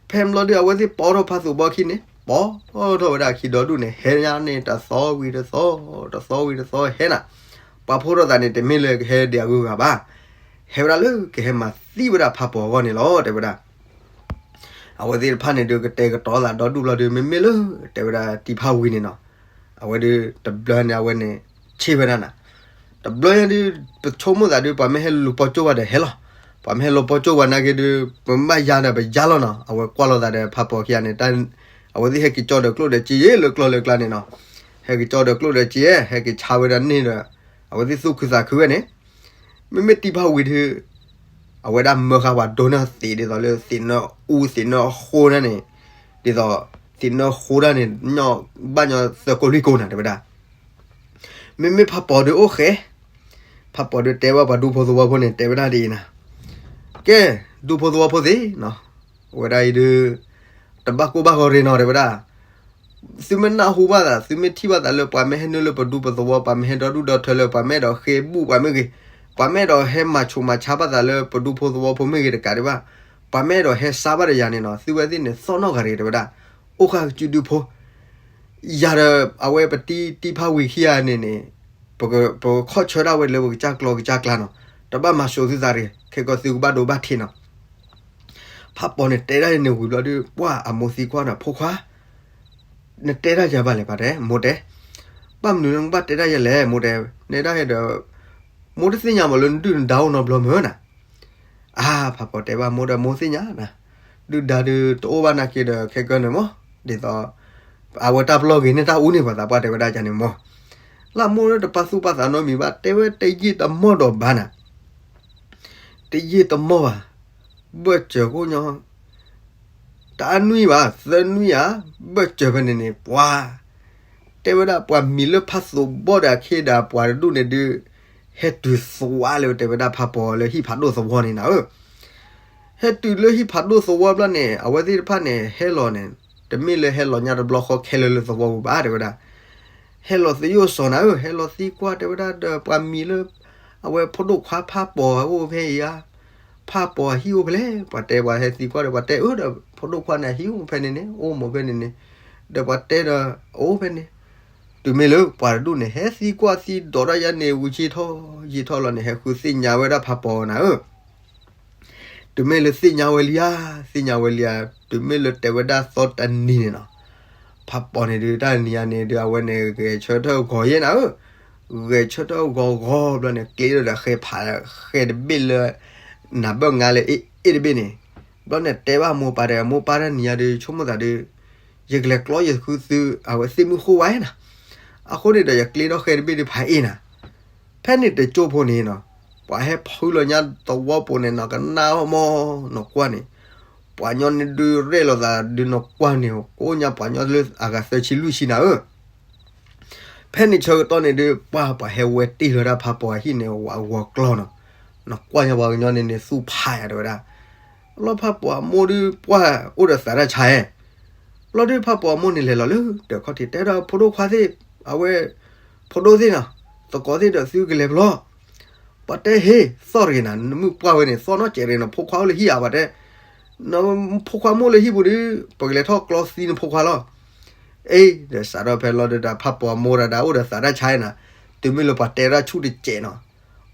ဖဲန့ၣ်ဘျီဒုးအဝဲသ့ၣ်ပိာ်ထီၣ်ဖးသိးဘီခံန့ၣ် ပိာ်ထီၣ်ဝဲဒၣ်ခံဒီဒူၣ်န့ၣ် ဟဲညါန့ၣ်တသီဝံၤတသီ တသီဝံၤတသီဟဲနၤ ပှၤဖိထီၣ်သးန့ၣ် တမ့ၢ်လၢကဟဲဒံးအဂုၤအဂၤဘၣ်. ဟဲဝဲဒၣ်လၢကဟဲမၤသံဝဲဒၣ်ဖးပီၤအဂီၢ်န့ၣ်လီၤ တဲဝဲဒၣ်. အဝဲသ့ၣ်တဖၣ်န့ၣ်ဒုးကတဲာ်ကတီၤသးဒီဒူၣ်ဘျီဒုး မ့မ့ၢ်လၢ တဲဝဲဒၣ်တံၤဖါဝံၤန့ၣ်နီၤ အဝဲဒုးတဘျီန့ၣ် အဝဲန့ၣ် ဆ့ၣ်ဝဲဒၣ်နၤ တဘျီညါဒုး ပဆိကမိၣ်သးဒုး ပှၤမ့ၢ်ဟဲလူၤပီၢ်ကၠိၣ်ဝဲဒီးဟဲလီၤ. ပှၤမ့ၢ်ဟဲလီၤပီကၠိၣ်ပှၤနာ်က့ဒီး ပမ့ၢ်ဘၣ်ယါဒီးပယါလီၤနီၤ. အဝဲကွၢ်လိာ်သးဒီးဖးပီၤခံဂၤန့ၣ် အဝဲသ့ၣ်ဟဲက့ၤကၠီဒီးကျိၣ်ဒီးစ့ယဲလၢကျီၢ်လၢကျါန့ၣ်နီၤ. ဟဲက့ၤကၠီဒီးကျိၣ်ဒီးစ့ ဟဲက့ၤဆါဝဲဒၣ်န့ၣ်ဒီး အဝဲသ့ၣ်သူၣ်ခုသးခုဝဲန့ၣ် မ့မ့ၢ်တံၤဖးဝံၤဒီး အဝဲဒၣ်မၢဃာ်ပှၤဒိနၢ်သံး ဒ်သိးလၢသံးနၢအူသံးနၢအဃိန့ၣ် ဒ်သိးသံးနၢအဃိဒၣ်န့ၣ် ဘၣ်ညီသၢကိးလွံၢ်ကိးနၤ တဲဝဲဒၣ်. မ့မ့ၢ်ဖးပီၤဒီးအိၣ်ဃဲ, ဖးပီၤဒီးတဲဘၣ်ပှၤဒူဖိသဝီဖိန့ၣ် တဲဝဲဒၣ်ဒ်အံၤနၤ, ကဲ ဒူဖိသဝီဖိသ့ၣ်နီၤ, အဝဲဒၣ်အံၤဒီး တဘၣ်ကိၢ်ဘၣ်ဂီၤရ့ၣ်နီၤ တဲဝဲဒၣ်. သုမ့ၢ်နၢ်ဟူဘၣ်သး သုမ့ၢ်ထံၣ်ဘၣ်သးလၢ ပှၤမ့ၢ်ဟဲနုာ်လၢပဒူပသဝီ, ပှၤမ့ၢ်ဟဲဒီဒူၣ်ဒီထၢလၢ ပှၤမ့ၢ်အဲၣ်ဒိးဃ့ဘူၣ်ပှၤမ့ၢ်ဂ့ၤ, ပှၤမ့ၢ်အဲၣ်ဒိးဟဲမၤဆူးမၤဆါဘၣ်သးလၢပဒူဖိသဝီဖိမ့ၢ်ဂ့ၤတကးဒံးဘၣ်, ပှၤမ့ၢ်အဲၣ်ဒိးဟဲစါဘၣ်ဒီးယၤန့ၣ်နီၤ, သုဝဲသ့ၣ်န့ၣ် သီၣ်နီၣ်ဂၤရ့ၣ် တဲဝဲဒၣ်. အိၣ်ဃာ်ကစုဒုဖိ ယၤဒီး အဝဲပတံၤတံၤဖးဝံၤခံဂၤန့ၣ်န့ၣ် ပကခီၣ်ဆၢဒၣ်ဝဲလၢပကစၢ်ကျီကစၢ်ကျါနီၤ, တဘၣ်မၤစိးသုသးရ့ၣ်, ခဲကီသုကဘၣ်ဒိဘၣ်ထံးနီၤ. ဖးပီၤန့ၣ်တဲဒၣ်ယၤန့ၣ်ဝံၤဘျီဒီး ပှၢ်အမိၢ်သံကွၢ်နီၤ, ဖိခွါ နတဲဒၣ်ယၤဘၣ်လဲၣ် ပှၤတဲ, မိၢ်တဲ, ဘၣ်မနုၤလၢနကဘၣ်တဲဒၣ်ယၤလဲၣ် မိၢ်တဲ, နဲဒၣ်ဟဲဒီး မိၢ်တသ့ၣ်ညါမးလၢနဒုၣ်နဒါအိၣ်နီတဘျီမ့ၢ်နၤ. အါ ဖးပီၤတဲဘၣ်မိၢ်ဒီး မိၢ်သ့ၣ်ညါနၤ, ဒုၣ်ဒါဒုးတအိၣ်ဘၣ်နာ်က့ဒီး ခဲကနံၣ်မး, ဒ်သိး အဝဲတၢ်ပလီၢ်ဂ့ၤန့ၢ်တၢ်အူန့ၢ်ပှၤသးပှၢ်တဲဝဲဒၣ်န့ၣ်မး, လၢမိၢ်လၢတပာ်သူၣ်ပာ်သးနီတမံၤဘၣ် တဲဝဲတယံာ်တမီၢ်ဒီးဘၣ်နၤ, တယံာ်တမီၢ်ဘၣ်, ဘၢၣ်စၢၤကိၣ်ညီ တအါနွံဘၣ် သၢနွံဧါ, ဘၢၣ်စၢၤဖဲန့ၣ်န့ၣ် ပှၤ တဲဝဲဒၣ်ပှၤမံၤလၢဖးသိးဘီဒီးအခ့ဒီးပှၤတဒူၣ်န့ၣ်ဒုး ဟဲတုၤသဝီလၢတဲဝဲဒၣ်ဖးပီၤလၢဟံၣ်ဖးဒိၣ်သဝီန့ၣ်နၤဧၢ, ဟဲတုၤလၢဟံၣ်ဖးဒိၣ်သဝီဘျီန့ၣ် အဝဲသ့ၣ်တဖၣ်န့ၣ် ဟဲလီၤန့ၣ် တမ့ၢ်လၢဟဲလီၤညါတဘျီဃီခဲလၢာ်လၢသဝီပူၤဘၣ်တဲဝဲဒၣ် ဟဲလီၤသယိၣ်စီၤနၤဧၢ, ဟဲလီၤသံကွၢ်တဲဝဲဒၣ်ဒီးပှၤမံၤလၢ အဝဲဖိဒိၣ်ခွါဖးပီၤအိၣ်ဖဲအံၤဧါ, ဖးပီၤအဟံၣ်အိၣ်ဖဲလဲၣ်, ပှၤတဲပှၤဟဲသံကွၢ်ဒီးပှၤတဲအၢဒီး ဖိဒိၣ်ခွါန့ၣ်အဟံၣ်အိၣ်ဖဲန့ၣ်န့ၣ် အိၣ်မးဖဲန့ၣ်န့ၣ်, ဒီးပှၤတဲဒီး အအိၣ်ဖဲန့ၣ်, တုၤမ့ၢ်လၢပှၤတဒူၣ်န့ၣ် ဟဲသံကွၢ်သံဒိးဒၣ်ယါန့ၣ် ဝံၤဆံထီၣ်ယံာ်ထီၣ်လီၤန့ၣ် ဟဲဃုသ့ၣ်ညါဝဲဒၣ်ဖးပီၤနၤဧၢ တုၤမ့ၢ်လၢသ့ၣ်ညါဝဲလံဧါ, သ့ၣ်ညါဝဲလံဧါ, တုၤမ့ၢ်လၢတဲဝဲဒၣ်သီတနံၤန့ၣ်နီၤ, ဖးပီၤန့ၣ်ဒုး တၢ်နံၤညါန့ၣ်ဒုး အဝဲန့ၣ်ဂဲၤဆၢထၢၣ်ဂီၤယဲၢ်နၤဧၢ, ဂဲၤဆၢထၢၣ်ဂီၤဂီၤဘျီန့ၣ် ကျ့ဒီးဒီးဃဲဖး ဃဲတဘ့ၣ်လၢ နၤဘၢၣ်ငါလၢအ့ၣ်အ့ၣ်တဘ့ၣ်န့ၣ်, ဘျီန့ၣ်တဲဘၣ်မိၢ်ပၢ်ဒီး မိၢ်ပၢ်တၢ်နံၤညါဒုး ဆိကမိၣ်သးဒုး ယကလဲၤကျီယဃုသု အဝဲသ့ၣ်မုၢ်ဃိဝဲနၤ, အဃိန့ၣ်ဒီး ယကျ့ဒီးဃဲတဘ့ၣ်ဒုးဖးအ့ၣ်နၤ ဖဲန့ၣ်တကၠိဖိန့ၣ်နီၤ, ပှၤဟဲဖုလီၤညါသဝီပူၤန့ၣ် နကနၣ်အီၤမး နကွၢ်န့ၣ်, ပှၤညီန့ၣ်ဒုးရဲၣ်လိာ်သးဒုး နကွၢ်န့ၣ် ကိးညါပှၤညီလၢအဂၤသၢဆံလွံၢ်ဆံနၤဧၢ, ဖဲန့ၣ်ဆၢကတီၢ်န့ၣ်ဒုး ပှၤပှၤဟဲဝဲတ့ၢ်လီၤဒၣ်ဖးပီၤအဟံၣ်န့ၣ် ဝးဂီၤကျီနီၤ, နကွၢ်ညါပှၤကညီန့ၣ်န့ၣ် သူၣ်ဖးယၤတဲဝဲဒၣ်, လီၤဖးပီၤအမိၢ်ဒုး ပှၢ်အိၣ်ဒီးသးတၢ်ဆါဧဲ ဘျီဒုးဖးပီၤအမိၢ်န့ၣ်လဲၤလီၤလၢဒၢးခီၣ်ထံး တဲဒီးဖိဒိၣ်ခွါသ့ၣ် အဝဲ ဖိဒိၣ်သ့ၣ်နီၤ, သကိးသ့ၣ်ဒီးသုကလဲၤဖဲလဲၣ်, ပှၤတဲဟ့ၣ် သီၣ်တဂ့ၤနၤ နမုၢ်ပှၢ်ဝဲန့ၣ် သီၣ်နီၣ်စဲးတဂ့ၤနီၤ ဖိခွါအိၣ်လၢဟံၣ်ဧါ ပှၤတဲ, ဖိခွါမ့ၢ်အိၣ်လၢဟံၣ်ပူၤဒီး ပကလဲၤထီၣ်ကျီသံနဖိခွါလီၤ. အ့ ဒီးစးထီၣ်ဖဲလီၤဒုးဒီး ဖးပီၤအမိၢ်တဂၤဒၣ်အိၣ်ဒီးသးတၢ်ဆါနၤ, တုၤမ့ၢ်လၢပှၤတဲဒၣ်ဆူၣ်တစဲးနီၤ,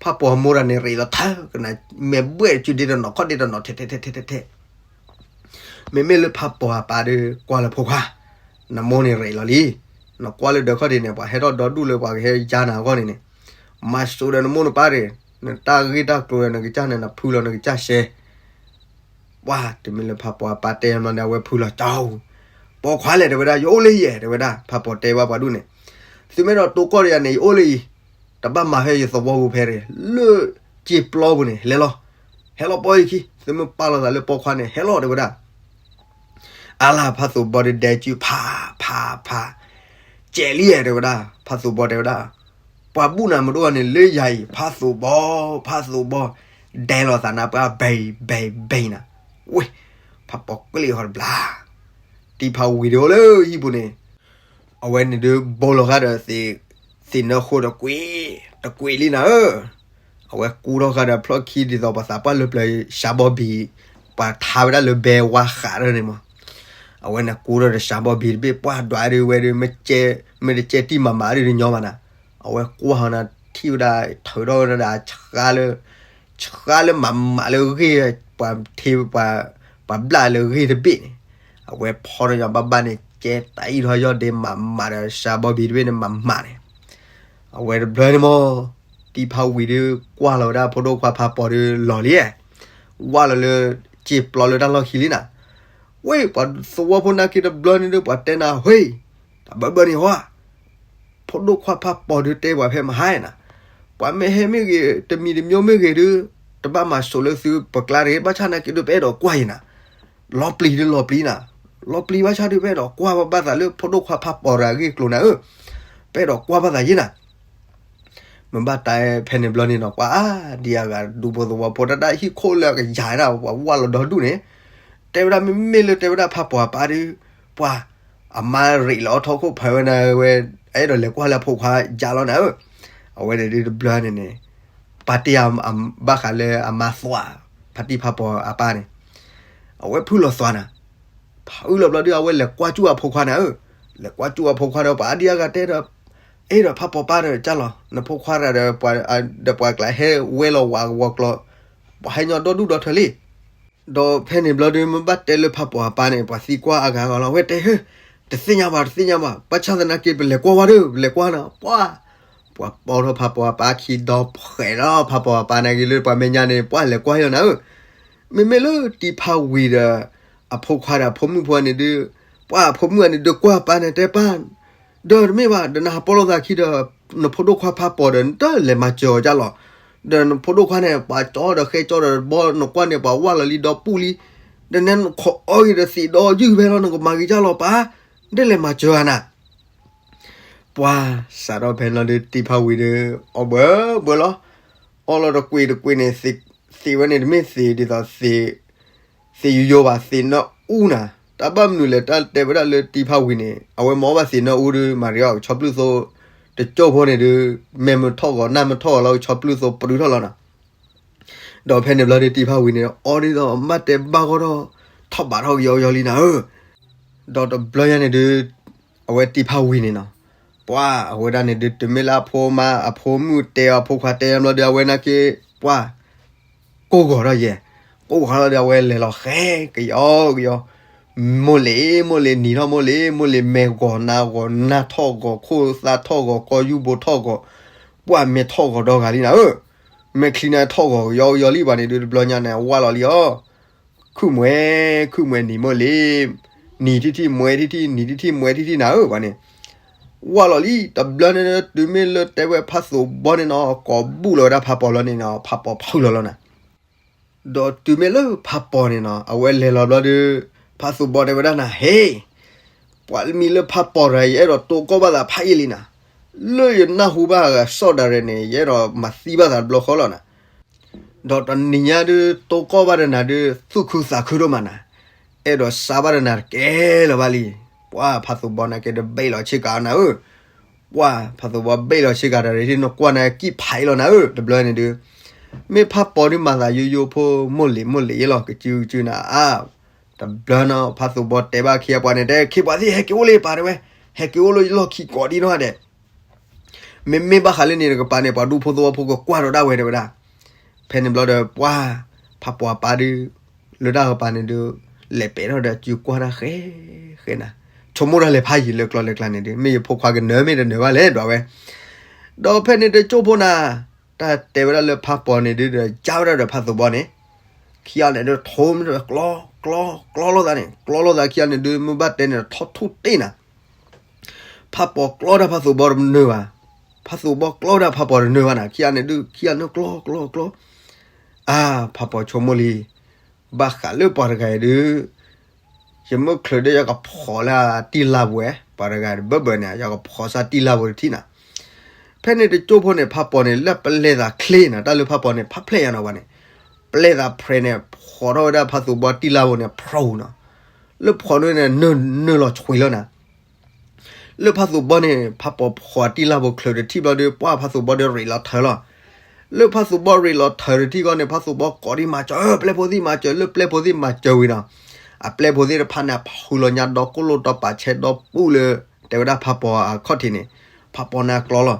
ဖးပီၤအမိၢ်တဂၤန့ၣ်ရ့းလီၤထၢကနၤ မဲာ်ဘှဲၣ်တစုဒ့တနီၤ ခီၣ်ဒ့တနီၤ ထဲထဲထဲထဲထဲထဲ မ့မ့ၢ်လၢဖးပီၤအပၢ်ဒီး ကွၢ်လၢဖိခွါ, နမိၢ်န့ၣ်ရ့းလီၤလံ, နကွၢ်လၢဒၢးခီၣ်ထံးန့ၣ် ပှၤဟဲထီၣ်ဒီဒူၣ်လၢပှၤကဟဲယါနၤအဂီၢ်န့ၣ်န့ၣ်, မၤစိးဒီးနမိၢ်နပၢ်တဂ့ၤ, နတၢ်ဂ့ၢ်တၢ်ကျိၤဒီးနကစၢ်န့ၣ် နဖုလီၤနကစၢ်ရှဲ ပှၢ် တုၤမ့ၢ်လၢဖးပီၤအပၢ်တဲဘျီန့ၣ် အဝဲဖုလီၤကၠီ, ပိာ်ခွါလဲၣ်တဲဝဲဒၣ် ယအိၣ်လၢယဲၢ်တဲဝဲဒၣ် ဖးပီၤတဲဘၣ်ပှၤဒူၣ်န့ၣ်, သုမ့ၢ်ဒီးတိၢ်ကီၢ်ဒီးယၤန့ၣ် ယအိၣ်လၢအံၤ, တဘၣ်မၤဖဲယသဝီပူၤဖဲတဂ့ၤ, လၢစ့ပျီပူၤန့ၣ် လဲၤလီၤ, ဟဲလီၤပိာ်ယခံ သုမ့ၢ်ပာ်လီၤသးလၢပိာ်ခွါန့ၣ် ဟဲလီၤတဲဝဲဒၣ် အါလၢ်ဖးသိးဘီဒီးဒဲးစုဖးဖးဖး, စဲးလံတဲဝဲဒၣ် ဖးသိးဘီတဲဝဲဒၣ်, ပှၤဘူၣ်နၤမဒိၣ်န့ၣ်လၢယၤအံၤ ဖးသိးဘီ, ဖးသိးဘီ, ဒဲးလိာ်သးနၤပှၤဘဲဘဲဘဲနၤ, ဝ့ၢ်, ဖးပီၤကျ့ၣ်ဃီတဘျီ, တံၤဖးဝံၤဒီးအိၣ်လၢဟံၣ်ပူၤန့ၣ် အဝဲန့ၣ်ဒုးဘိလီၤဃာ်ဒီး သ့ၣ်နၢဃိတကွံာ်, တကွံာ်လံနၤဧၢ, အဝဲကူထီၣ်ဃာ်ဒီးဖျီၣ်ခံဒ်သိးပှၤသးပှၢ်လၢပျၢၤရှါဘီဘံၤ, ပှၤထါဝဲဒၣ်လၢဘဲဝါဃးထီၣ်န့ၣ်မး, အဝဲန့ၣ်ကူထီၣ်ဒီးရှါဘီဘံၤတဘ့ၣ် ပှၢ်ဒွးဒုးဝဲဒုး မ့ၢ်တကဲတံၢ်မၤမၤဒုးတညီဘၣ်နၤ, အဝဲကွၢ်ဟီနၤထံၣ်ဝဲဒၣ် ထုးထီၣ်ဝဲဒၣ် ဆှါလၢမၤမၤလၢဂ့ၢ်, ပှၤထ့, ပှၤဘျၣ်လၢဂ့ၢ်တဘ့ၣ်န့ၣ်, အဝဲဖီထီၣ်ညီဘၣ်ဘၣ်န့ၣ် ကဲတၢ်အံၣ်ထီၣ်ယီၢ်ဒ့မၤမၤဒီး ရှါဘီဘံၤတဘ့ၣ်န့ၣ်မၤမၤန့ၣ်, အဝဲတဘျီန့ၣ်မး, တံၤဖးဝံၤဒုးကွၢ်လီၤဝဲဒၣ်ဖိဒိၣ်ခွါဖးပီၤဒုးလီၤလံ, ဝၢ်လီၤလၢ စ့ပျီလၢတၢ်လီၢ်ခံလံနၤ. ဝ့ၢ် ပှၤသဝီဖိနာ်က့တဘျီန့ၣ်ဒီး ပှၤတဲနၤ ဟ့, တၢ်ဘၢဘၢန့ၣ်ဟီဧါ, ဖိဒိၣ်ခွါဖးပီၤဒုးတဲပှၤဖဲမဟါနၤ, ပှၤမ့ၢ်ဟဲမ့ၢ်ဂ့ၤ တမံၤတမံၤမ့ၢ်ဂ့ၤဒုး တဘၣ်မၤစိာ်လၢသုပကျါတဂ့ၤ ဘၣ်ဆၣ်နာ်က့ဒုး ပအဲၣ်ဒိးကွၢ်အံၤနၤ, လီၤပျံၤဒုးလီၤပျံၤနၤ, လီၤပျံၤဘၣ်ဆၣ်ဒုး ပအဲၣ်ဒိးကွၢ်ဘၣ်သးလၢဖိဒိၣ်ခွါဖးပီၤတဂၤအဂ့ၢ်အကျိၤနၤဧၢ, ပအဲၣ်ဒိးကွၢ်ဘၣ်သးယဲနၤ. မ့ၢ်ဘၣ်တဲဖဲန့ၣ်ဘျီန့ၣ်နီၤ ပှၤအါဒံအါဂၤဒူဖိသဝီဖိ တၢ်တၢ်ဟံၣ်ခိၣ်လၢအကယၤဒၣ် ပှၤဝၢ်လီၤဒီဒူၣ်န့ၣ်, တဲဝဲဒၣ်မ့မ့ၢ်လၢတဲဝဲဒၣ်ဖးပီၤအပၢ်ဒီး ပှၤ အမါရံးလီၤအီထီၣ်ခိၣ်ဖးဝဲန့ၣ်ဝဲ အဲၣ်ဒိးလဲၤကွၢ်လၢအဖိခွါယါလီၤနၤဧၢ, အဝဲန့ၣ်ဒုးတဘျီန့ၣ်န့ၣ် ပာ်တ့ၢ်အဘၣ်ဃးလၢအမါသွး ဖါတံၢ်ဖးပီၤအပၢ်န့ၣ်, အဝဲဖုၣ်လီၤသွးနၤ, ဖုၣ်လီၤဘျီဒုး အဝဲလဲၤကွၢ်ကၠူၣ်အဖိခွါနၤဧၢ, လဲၤကွၢ်ကၠူၣ်အဖိခွါဒီး ပှၤအါဒံအါဂၤတဲဒီး အဲၣ်ဒိးဖးပီၤပၢ်ဒီးကၢ်လီၤ နဖိခွါတဂၤဒီး ဒီးပှၤကျါဟဲဝဲလီၤဝးကဝီၤကျီၤ, ပှၤဟဲညီဒီဒူၣ်ဒီထၢလံ ဒီးဖဲန့ၣ်ဘျီဒုး မ့ၢ်ဘၣ်တဲလၢဖးပီၤအပၢ်န့ၣ် ပှၤသံကွၢ်အဂၤဂီၤလီၤ ဝဲတဲဟၢ, တသ့ၣ်ညါဘၣ် တသ့ၣ်ညါဘၣ် ဘၣ်ဆၣ်သနာ်က့ ပလဲၤကွၢ်ဝဲဒီး ပလဲၤကွၢ်နၤ ပှၤ, ပှၤပိာ်ထီၣ်ဖးပီၤအပၢ်ခံဒီဖှဲးလီၤ ဖးပီၤအပၢ်နာ်က့လၢပှၤမဲာ်ညါန့ၣ် ပှၤလဲၤကွၢ်လီၤနၤဧၢ, မ့မ့ၢ်လၢတံၤဖးဝံၤဒီး အဖိခွါဒီးအဖိမုၣ်ဖိန့ၣ်ဒုး, ပှၤအဖိမုၣ်အန့ၣ်ဒုးကွၢ်အပၢ်န့ၣ်တဲပၢ် ဒီးတမ့ၢ်ဘၣ် ဒီးနဟးပိာ်လိာ်သးခံဒီး နဖိဒိၣ်ခွါဖးပီၤဒီး နတလဲၤမၤစၢၤအီၤကၢ်လီၤ, ဒီးနဖိဒိၣ်ခွါန့ၣ် ပှၤကၠီဒီးဃဲကၠီဒီးဘီနကွၢ်န့ၣ် ပှၤဝၢ်လီၤလံဒီပူၣ်လံ, ဒီးနဲနခိးအီၤဂ့ၤဒီးသံးဒီယုၢ်ဖဲလီၤ နကမၤဂ့ၤကၢ်လီၤပၢ်, နတလဲၤမၤစၢၤအီၤနၤ ပှၤစးထီၣ်ဖဲန့ၣ်လီၤဒုး တံၤဖးဝံၤဒီး အီၣ်ဘှဲဘှဲလီၤ, အီၣ်လီၤတကွံာ်တကွံာ်န့ၣ် သံးဝဲန့ၣ်တမ့ၢ်သံးဒ်သိး သံးယိယိဘၣ် သံးနၢအူနၤ, တၢ်ဘၣ်မနုၤလဲၣ် တၢ်တဲဝဲဒၣ်လၢတံၤဖးဝံၤန့ၣ် အဝဲမ့ၢ်အီၣ်ဘၣ်သံးနၢအူဒုး မၤရံအီၤကဆီပျုၢ်သိ တကၠိၢ်ဖိန့ၣ်ဒုး မဲာ်မုာ်ထီၣ်ဂီၤ နၢ်မုာ်ထီၣ်ဂီၤလီၤ ကဆီပျုၢ်သိပရုထီၣ်လီၤနၤ ဒီးဖဲန့ၣ်ဘျီဒုး တံၤဖးဝံၤန့ၣ် အီဒ်သိးမ့ၢ်တဲဘၣ်ဂီၢ်ထီၣ် ထီၣ်ဘးထီၣ်ကယီကယီလံနၤဧၢ, ဒီးတဘျီညါန့ၣ်ဒုး အဝဲတံၤဖးဝံၤန့ၣ်နီၤ, ပှၤအဝဲဒၣ်န့ၣ်ဒုး တုၤမ့ၢ်လၢအဖိမါအဖိမုၣ်တဲအီၤ အဖိခွါတဲအီၤဘျီဒီး အဝဲနာ်က့ ပှၤ ကိၢ်ဂီၤထီၣ်ယဲ, ကိၢ်ဂီၤထီၣ်ဒီး အဝဲလဲၤလီၤဃဲကယီကယီ, မိၢ်လ့ၤ မိၢ်လ့ၤ နံၤထီၣ်မိၢ်လ့ၤ မိၢ်လ့ၤ မဲာ်ဂီၤနါဂီၤ နၢ်ထီၣ်ဂီၤ ခိၣ်သၣ်ထီၣ်ဂီၤ ကီယူဘိထီၣ်ဂီၤ, ပှၤမဲာ်ထီၣ်ဂီၤဒီဂၤလံနၤဧၢ, မဲာ်ချံန့ၣ်ထီၣ်ဂီၤကယီကယီလံဘၣ်န့ၣ်ဒုး တဘျီညါန့ၣ် ဝၢ်လီၤလံအီၤ ခုၣ်မှဲ ခုၣ်မှဲနံၤမိၢ်လ့ၤ, နံၤထံၣ်ထံၣ်မှဲထံၣ်ထံၣ် နံၤထံၣ်ထံၣ်မှဲထံၣ်ထံၣ်နၤဧၢ ပှၤန့ၣ်, ဝၢ်လီၤလံ တဘျီန့ၣ် တုၤမ့ၢ်လၢတဲဝဲဖးသိးဘီန့ၣ်နီၤ ကိးဘူၣ်လီၤဝဲဒၣ်ဖးပီၤလီၤန့ၣ်နီၤ ဖးပီၤဖုးလီၤလီၤနၤ ဒီးတုၤမ့ၢ်လၢဖးပီၤန့ၣ်နီၤ အဝဲလဲၤလီၤဘျီဒီး ဖးသိးဘီတဲဝဲဒၣ်နၤ ဟ့ၣ်, ပှၤမံၤလၢဖးပီၤတဂၤ ယအဲၣ်ဒိးတိကီၢ်ဘၣ်သးဖးယံာ်လံနၤ, လၢယနၢ်ဟူဘၣ်ဂၤစီၣ်ဒၣ်ရဲၣ်န့ၣ် ယအဲၣ်ဒိးမၤသံဘၣ်သးတဘျီဃီလီၤနၤ, ဒီးတနံၤညါဒုး တိကီၢ်ဘၣ်ဒီးနၤဒုး သူၣ်ခုသးခုဒိၣ်မးနၤ, အဲၣ်ဒိးစါဘၣ်ဒီးနၤတကဲလၢၤဘၣ်လံ, ပှၤဖးသိးဘီနာ်က့ဒီးဘ့ၣ်လီၤဆ့ကၤနၤဧၢ ပှၤဖးသိးဘီဘ့ၣ်လီၤဆ့ကၤတၢ်ရ့ၣ်ထံၣ်နကွၢ်နၤကံၣ်ဖးအံၤလီၤနၤဧၢ တဘျီန့ၣ်ဒုး, မ့ၢ်ဖးပီၤဒုးမၤသးယိယိဖိ မိၢ်လ့ၤမိၢ်လ့ၤအံၤလီၤ ကစုကစုနၤအါ, တဘျီနီၤ ဖးသိးဘီတဲဘၣ်ခံအပှၤန့ၣ် တဲ ခ့ပှၤသ့ၣ် ဟဲက့ၤအိၣ်လၢယပၢ်တဲဝဲ, ဟဲက့ၤအိၣ်လၢယလီၢ်ခံကိးဒံနီၢ်ဒဲး မ့မ့ၢ်ဘၣ်ဃးလၢန့ၣ်တကပၤန့ၣ် ပှၤဒူဖိသဝီဖိကကွၢ်ဒီးဒၣ်ဝဲတဲဝဲဒၣ်, ဖဲန့ၣ်ဘျီဒီး ပှၤ ဖးပီၤအပၢ်ဒုး လၢတၢ်ကပၤန့ၣ်ဒုး လဲၤပဲာ်ထီၣ်ဒီးစုကွၢ်တၢ်ဃဲ ဃဲနၤ, ဆိကမိၣ်တၢ်လဲၤဖးယံာ်လၢကျီလၢကျါန့ၣ်ဒုး မ့ၢ်ယဖိခွါကနၢၤမ့ၢ်တနၢၤဘၣ်လဲၣ်ဒွးဝဲ, ဒီးဖဲန့ၣ်တကၠိၢ်ဖိနၤ, တၢ်တဲဝဲဒၣ်လၢဖးပီၤန့ၣ်ဒုးဒီး ကၢ်ဝဲဒၣ်ဒီးဖးသိးဘီန့ၣ်, ခံဂၤန့ၣ်ဒုး ထိးမ့ၢ်ကျီ ကျီ ကျီလိာ်သးန့ၣ် ကျီလိာ်သးခံဂၤန့ၣ်ဒုး မ့ၢ်ဘၣ်တဲန့ၣ် ထီၣ်ထူၣ်တ့ၢ်နၤ ဖးပီၤကျီတၢ်ဖးသိးဘီတနၢၤဘၣ်, ဖးသိးဘီကျီတၢ်ဖးပီၤတနၢၤဘၣ်နၤ ခံဂၤန့ၣ်ဒုး ခံဂၤန့ၣ်ကျီ ကျီ ကျီ, အါ ဖးပီၤဆိကမိၣ်လံ, ဘၣ်ဃးလၢပှၤတဂၤအံၤဒုး ယမ့ၢ်ချုးဒီးယကဖီးလၢတံၢ်လါပူၤဝဲ ပှၤတဂၤတဘၢဘၢန့ၣ် ယကဖီးစၢ်တံၢ်လါပူၤတထံၣ်နၤ, ဖဲန့ၣ်တကၠိၢ်ဖိန့ၣ် ဖးပီၤန့ၣ် လၢပလဲၤသးချ့နၤ တၢ်လၢဖးပီၤန့ၣ် ဖးဖျဲးယါနီၤဝဲန့ၣ်, ပလဲၤသးဖျဲးန့ၣ် ဖီးထီၣ်ဝဲဒၣ်ဖးသိးဘီတံၢ်လါပူၤန့ၣ် ဖျိးနီၤ, လၢဖီးန့ၣ် နၢၤလီၤဆွံးလီၤနၤ လၢဖးသိးဘီန့ၣ် ဖးပီၤဖီးတံၢ်လါပူၤချုးတထံၣ်ဘျီဒီး ပှၤဖးသိးဘီဒီးရ့းလီၤထၢလီၤ, လၢဖးသိးဘီရ့းလီၤထၢတထံၣ်ဃီန့ၣ် ဖးသိးဘီကိးဒံးမၤစၢၤ ပျဲၢ်ဖိသ့ၣ်မၤစၢၤ လၢပျဲၢ်ဖိသ့ၣ်မၤစၢၤဝံၤနီၤ, အပျဲၢ်ဖိသ့ၣ်တဖၣ်န့ၣ် ဖုးလီၤညါဒီကိၣ်လိၣ်ဒီပာ်ဆဲးဒီပူၣ်လၢ တဲဝဲဒၣ်ဖးပီၤအခီၣ်ထံးန့ၣ်, ဖးပီၤန့ၣ်ကျီလီၤ,